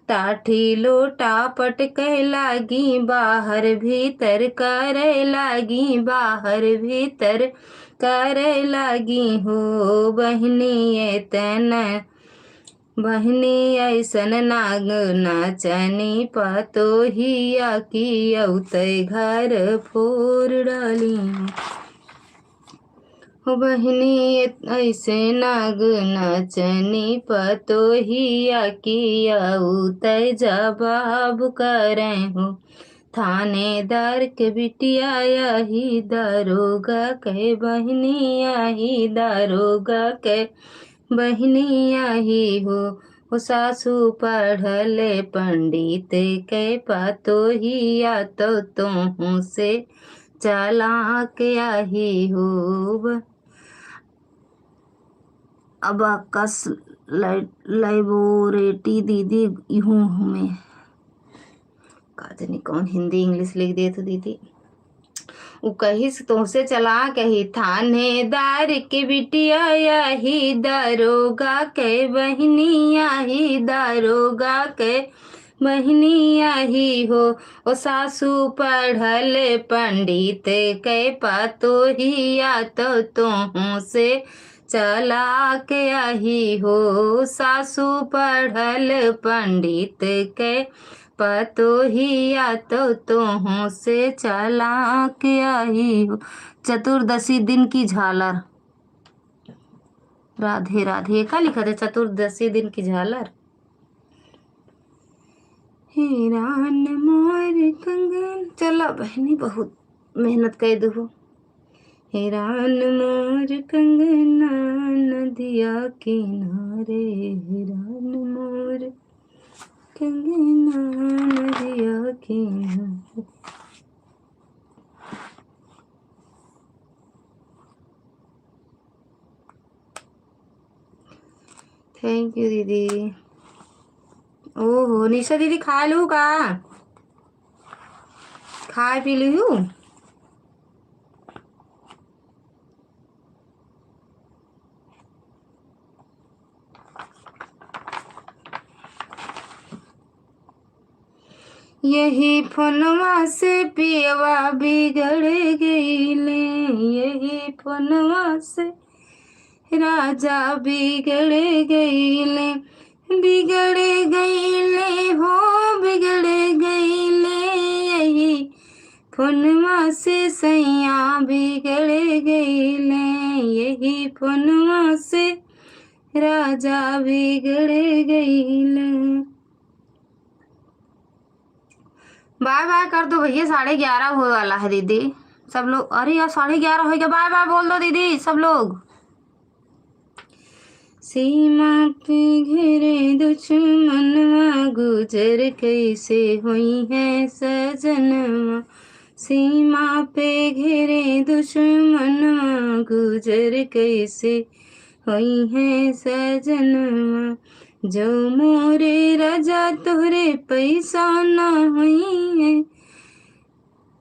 ठाठी लोटा पटके लागी, बाहर भीतर करे लागी, बाहर भीतर करे लागी हो बहिनी। एतन बहिनी अइसन नाग नाचनी पतोहिया की औते घर फोर डाली। हो बहिनी अइसे नाग नाचनी पतोहिया की औते जवाब करे हो। थानेदार के बिटिया यही दरोगा के बहिनी यही दरोगा के बहिनी यही हो। हो सासु पढ़ले पंडित के पतोहिया तो तोहू से चालाक यही हो। अबाकस लै-, लैबोरेटी दीदी इहूँ हमें। का जानी कौन हिंदी इंग्लिश लिख देत हो दीदी। उ कहिस तोहसे चालाक यही थानेदार के बिटिया यही दरोगा के बहिनी यही दरोगा के बहिनी यही हो। ओ सासु पढ़ल पंडित के पतोहिया तो तोहू से चालाक यही हो। सासु पढ़ल पंडित के पतोहिया तो तोहू से चालाक यही हो। चतुर्दशी दिन की झालर। राधे राधे। का लिखा था? चतुर्दशी दिन की झालर। हेरान मोर कंगन। चला बहिनी, बहुत मेहनत कर दू। हेरान मोर कंगना नदिया किनारे, हेरान मोर कंगना नदिया किनारे। Thank you दीदी। ओहो, निशा दीदी, खाए लू का? खाए पी लू? यही फोनवा से पियवा बिगड़ गईले, यही फोनवा से राजा बिगड़ गईले, बिगड़ गईले हो, बिगड़ गईले। यही फोनवा से सैया बिगड़ गईले, यही फोनवा से राजा बिगड़ गईले। बाय बाय कर दो भैया, साढ़े ग्यारह होए वाला है दीदी। सब लोग, अरे यार, साढ़े ग्यारह हो गया। बाय बाय बोल दो दीदी सब लोग। सीमा पे घिरे दुश्मनवा, गुजर कैसे होइहैं सजनवा। सीमा पे घिरे दुश्मनवा, गुजर कैसे होइहैं सजनवा। जो मोरे राजा तोहरे पैसा ना होइहैं।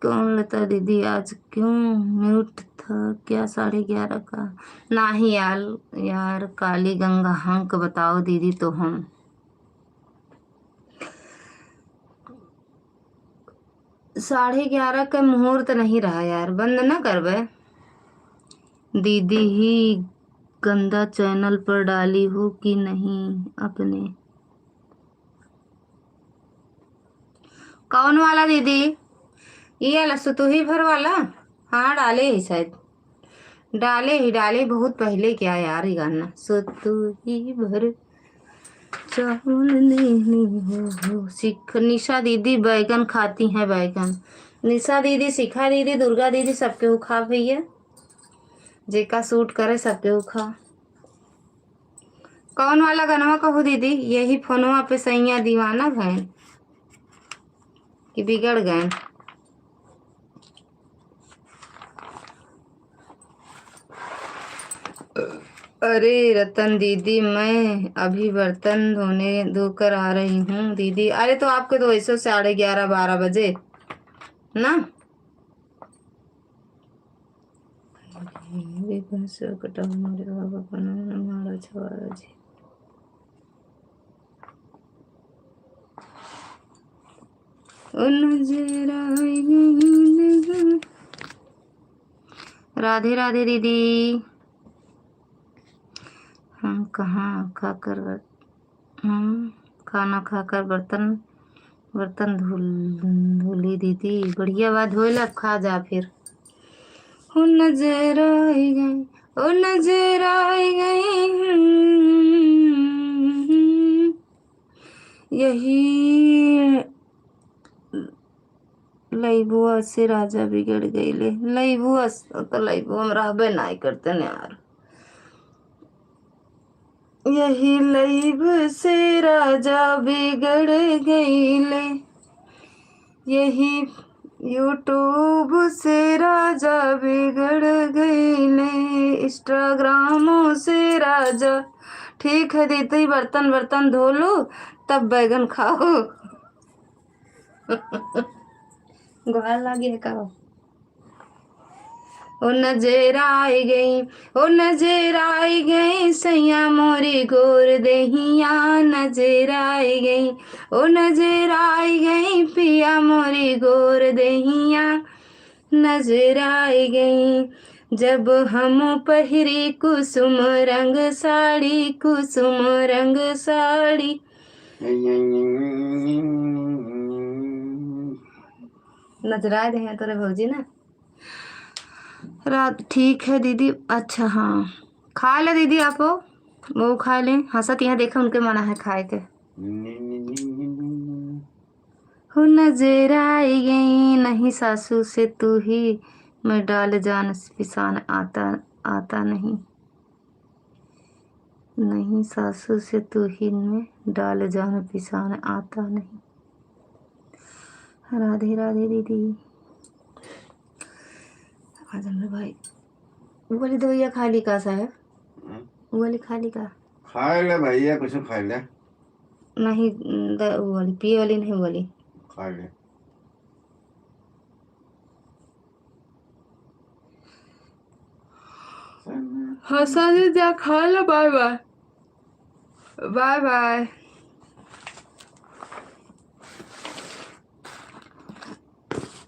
कौन लता दीदी, आज क्यों mute था क्या साढ़े ग्यारह का? नाही यार, यार काली गंगा हमके बताओ दीदी, तो हम साढ़े ग्यारह के मुहूर्त नहीं रहा यार, बंद ना करबे। दीदी ही गंदा channel पर डाली हो कि नहीं अपने? कौन वाला दीदी? ये वाला सुतुही भर वाला? हाँ, डाले ही शायद, डाले ही, डाले बहुत पहले क्या यार, ये गाना सुतुही भर चावल नहीं हो, हो। सिख-, निशा दीदी बैगन खाती हैं, बैगन। निशा दीदी, शिखा दीदी, दुर्गा दीदी, सबके उखा भैया, जेका suit करे सबके उखा। कौन वाला गनवा कहू दीदी? यही फोनवा पे सैया दीवाना भैन कि बिगड़ गए। अरे रतन दीदी, मैं अभी बर्तन धोने, धोकर आ रही हूँ दीदी। अरे तो आपके तो वैसे साढ़े ग्यारह बारह बजे ना। अरे भैंसवा कटाऊ मोरे बाबा, बनाओ ना मारा छवारा जी। ओ नजर आई गई। राधे राधे दीदी। हम कहाँ खाकर, हम खाना खाकर बर्तन, बर्तन धुल, धुली दीदी। बढ़िया बात, धोए ला खा जा फिर। ओ नजर आई गई, ओ नजर आई गई। हम्म, यही लइबुआ से राजा बिगड़ गईले। लइबुआ से तो लइबुआ में रहबे नाई करते न यार। यही live से राजा बिगड़ गईले, यही YouTube से राजा बिगड़ गईले, Instagram से राजा। ठीक है दीदी, बर्तन, बर्तन धो लो, तब बैगन खाओ। गोहार लागे का? ओ नजर आई गई, ओ नजर आई गई, सैया मोरी गोर देहिया, नजर आई गई, ओ नजर आई गई, पिया मोरी गोर देहिया, नजर आई गई। जब हम पहिरी कुसुम रंग साड़ी, कुसुम रंग साड़ी। नजराए दे हैं तोरे भौजी ना। रात ठीक है दीदी। अच्छा हाँ, खा ले दीदी, आपो वो खा ले। हंसत यहाँ देखा उनके मना है खाए के। हो नजर आई गई, नहीं सासू से तू ही मैं डाल जान पिसान आता, आता नहीं। नहीं सासू से तू ही में डाल जान पिसान आता नहीं। राधे राधे दीदी। आज हमरे भाई वो वाली दवाइया खा ली का साहब? हम्म। वो वाली खा ली का? खाए ले भैया, कुछ खाए ले। नहीं, द-, वो वाली पिए वाली नहीं, वो वाली। खा ले। हाँ, साजन जा खा लो, bye bye। Bye bye।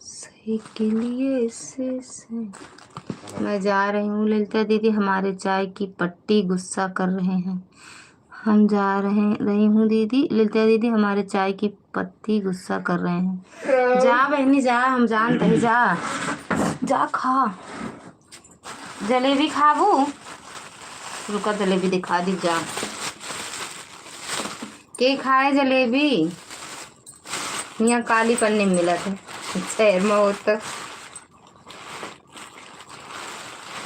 सही के लिए से, से। मैं जा रही हूँ ललिता दीदी, हमारे चाय की पत्ती गुस्सा कर रहे हैं। हम जा रहे, रही हूँ दीदी, ललिता दीदी, हमारे चाय की पत्ती गुस्सा कर रहे हैं। जा बहनी जा, हम जानते हैं, जा, जा खा। जलेबी खाबू? रुका, जलेबी दिखा दी जा। के खाए जलेबी? यहाँ काली पन्नी में मिलत है। शहर में होत।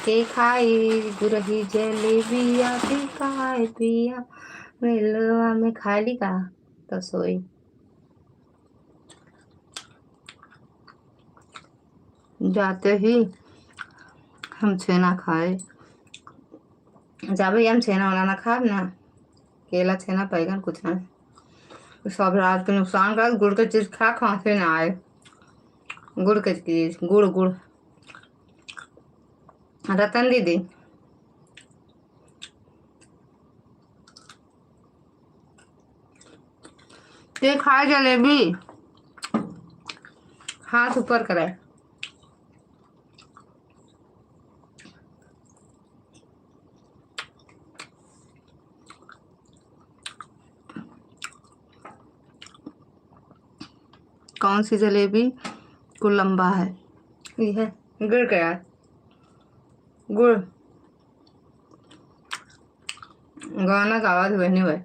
के खाई गुरही जलेबिया के खाए पिया, मेलवा में खाली का तो सोई। जाते ही हम छेना खाए। जा भैया, हम छेना वाला ना खाब ना, केला, छेना, बैगन कुछ ना। सब रात के नुकसान कर, गुड़ के चीज खा, खांसी ना आए। गुड़ के चीज, गुड़, गुड़। रतन दीदी, ते खाए जलेबी, हाथ ऊपर करे। कौन सी जलेबी को लंबा है? ये है, गिर गया। गुड़। गाना गावा तो बहनी भाई।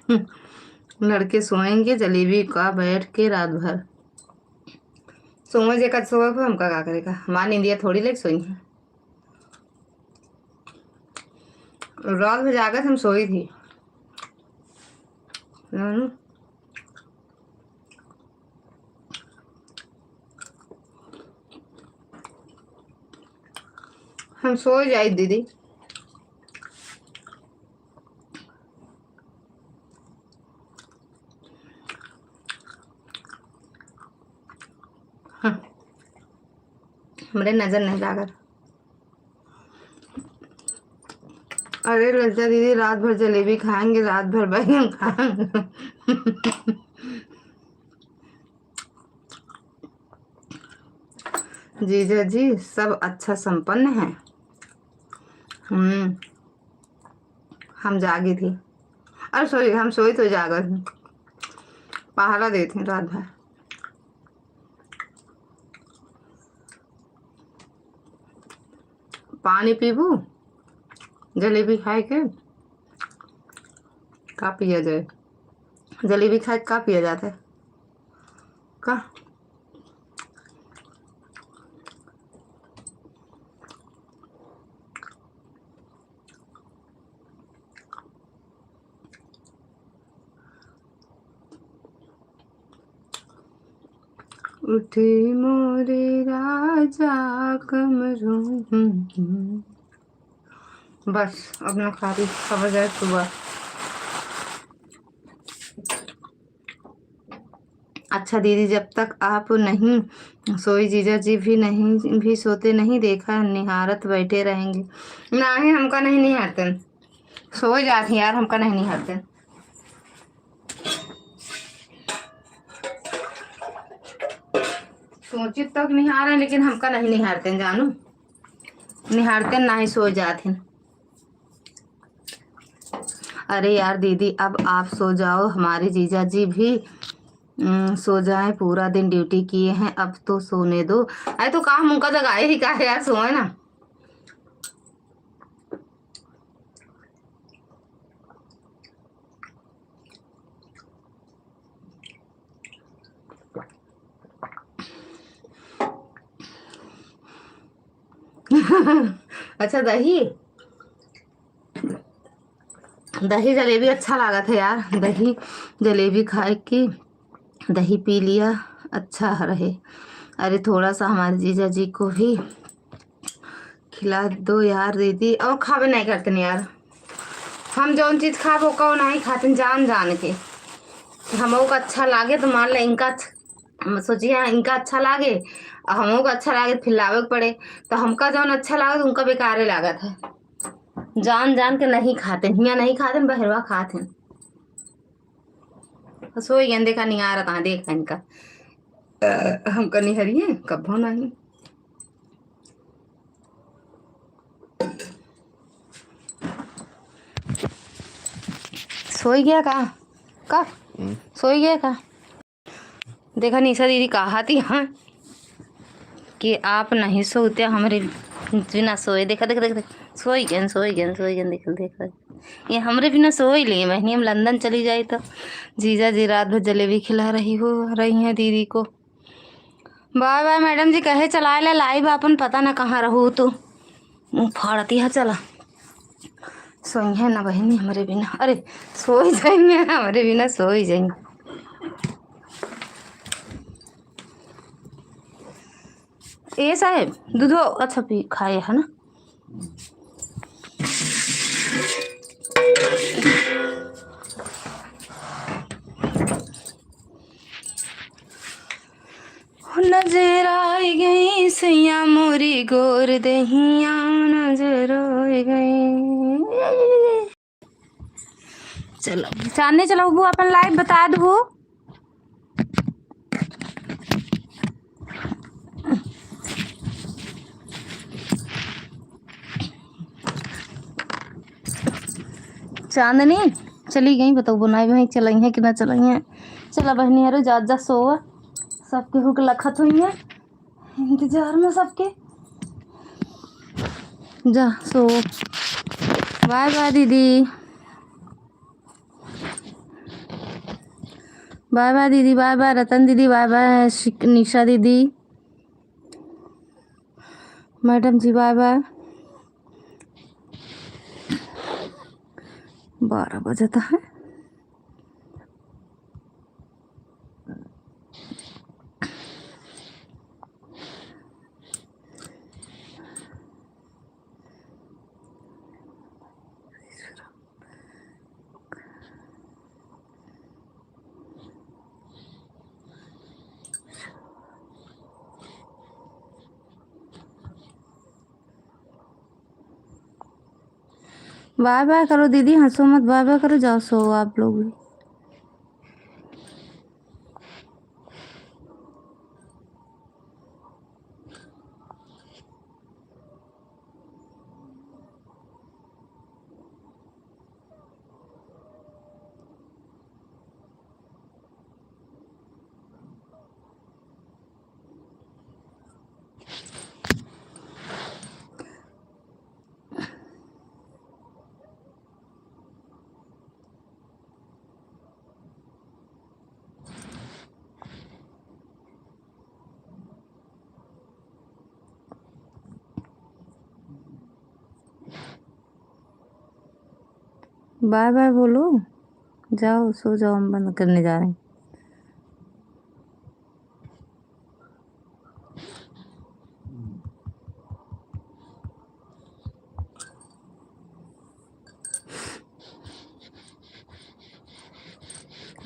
हम्म, लड़के सोएंगे जलेबी का बैठ के रात भर। सोए जे कद सोए को हमका का करेगा, हमार नींदिया थोड़ी लेके सोई है। रात भर जागत हम सोई थी। हम्म। हम सो जाई दीदी। हाँ, हमरे नजर नहीं लागल। अरे लज्जा दीदी, रात भर जलेबी खाएंगे, रात भर बैगन खाएंगे। जीजा जी, सब अच्छा संपन्न है। हम्म, हम जागी थी। अरे सॉरी, हम सोई तो जागत ही। पहरा देत ही रात भर। पानी पीबू जलेबी खाए के? का पिया जाए? जलेबी खाए के का पिया जाता है? का? उठे मोरे राजा कमरू। बस, अब ना खा रही, खबर जाए सुबह। अच्छा दीदी, जब तक आप नहीं सोई, जीजा जी भी नहीं, भी सोते नहीं देखा, निहारत बैठे रहेंगे। नहीं, हमका नहीं निहारते, सोई जात हैं यार, हमका नहीं निहारते। सोचित तक निहारे, लेकिन हमका नहीं निहारते जानू, निहारते नहीं, सो जात हैं। अरे यार दीदी, अब आप सो जाओ, हमारे जीजा जी भी, उम, सो जाएं, पूरा दिन ड्यूटी किए हैं, अब तो सोने दो। अरे तो का हम उनका जगाए ही का है यार, सोए ना। अच्छा, दही, दही जलेबी अच्छा लागत है यार, दही जलेबी खाए के, दही पी लिया, अच्छा रहे। अरे, थोड़ा सा हमारे जीजा जी को भी खिला दो यार दीदी। और खाबे नहीं करते नहीं यार, हम जौन चीज खाबो कहो नहीं खाते जान जान के। हमहू का अच्छा लागे तो मान ले इनका अच्छ-, हम सोचिए हाँ, इनका अच्छा लागे और हमहू का अच्छा लागे, फिर लावे के पड़े। तो हमका जौन अच्छा लागे तो उनका बेकारे लागत है। जान जान के नहीं खाते, हियाँ नहीं खाते, बहरवा खाते हैं। सोई गए, देखा निहारत, हाँ, देखा इनका। अ, हमका निहरिए, कब्बो नहीं। सोई गया का? का? हम्म। सोई गया का? देखा निशा दीदी कहा थी, हाँ, कि आप नहीं सोते, हमरे बिना सोए, देखा, देखा, देखा, देखा, सोई गएन, सोई गएन, सोई गएन, देखा, देखा। ये हमरे बिना सोई लिए, बहिनी, हम लंदन चली जाई तो जीजा जी रात भर जलेबी खिला रही हो, रही हैं दीदी को। बाय बाय मैडम जी, कहे चलाए ला live आपन, पता ना कहाँ रहू तू। मुँह फाड़ती है, चला। सोई है ना बहिनी हमरे बिना, अरे सोई जाएंगे हमरे बिना, सोई जाएंगे। ए साहेब, दूधो अच्छा पी खाए है ना? नजर आई गई सैया मोरी गोर दहिया, नजर आई गई। चलो, चांदनी चलो, वो अपन live बता दो। चांदनी चली गई, बताओ बनाई भाई चलाई है कि ना चलाई है। चला बहिनी, अरे जा, जा सोवा, सबके हुक लखत हुई है इंतजार में सबके। जा सो, बाय बाय दीदी, बाय बाय दीदी, बाय बाय रतन दीदी, बाय बाय शिक-, निशा दीदी, मैडम जी बाय बाय। बारह बजता है। बाय बाय करो दीदी, हंसो मत, बाय बाय करो, जाओ सो आप लोग भी। बाय बाय बोलो, जाओ सो जाओ, हम बंद करने जा रहे हैं।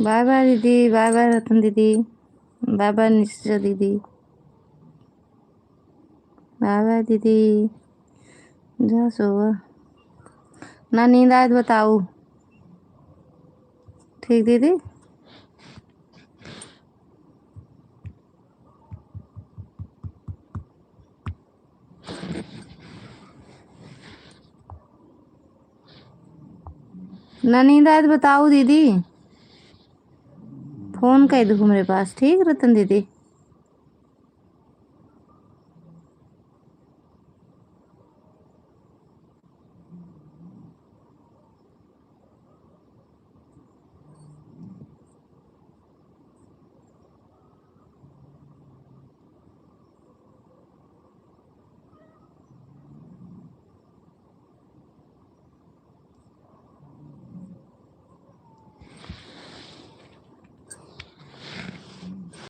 बाय बाय दीदी, बाय बाय रतन दीदी, बाय बाय निशा दीदी। बाय बाय दीदी, जा सोवा। ना नींद आए तो बताऊ। ठीक दीदी। ना नींद आए तो बताऊ दीदी। फोन कर दू हमरे पास, ठीक रतन दीदी।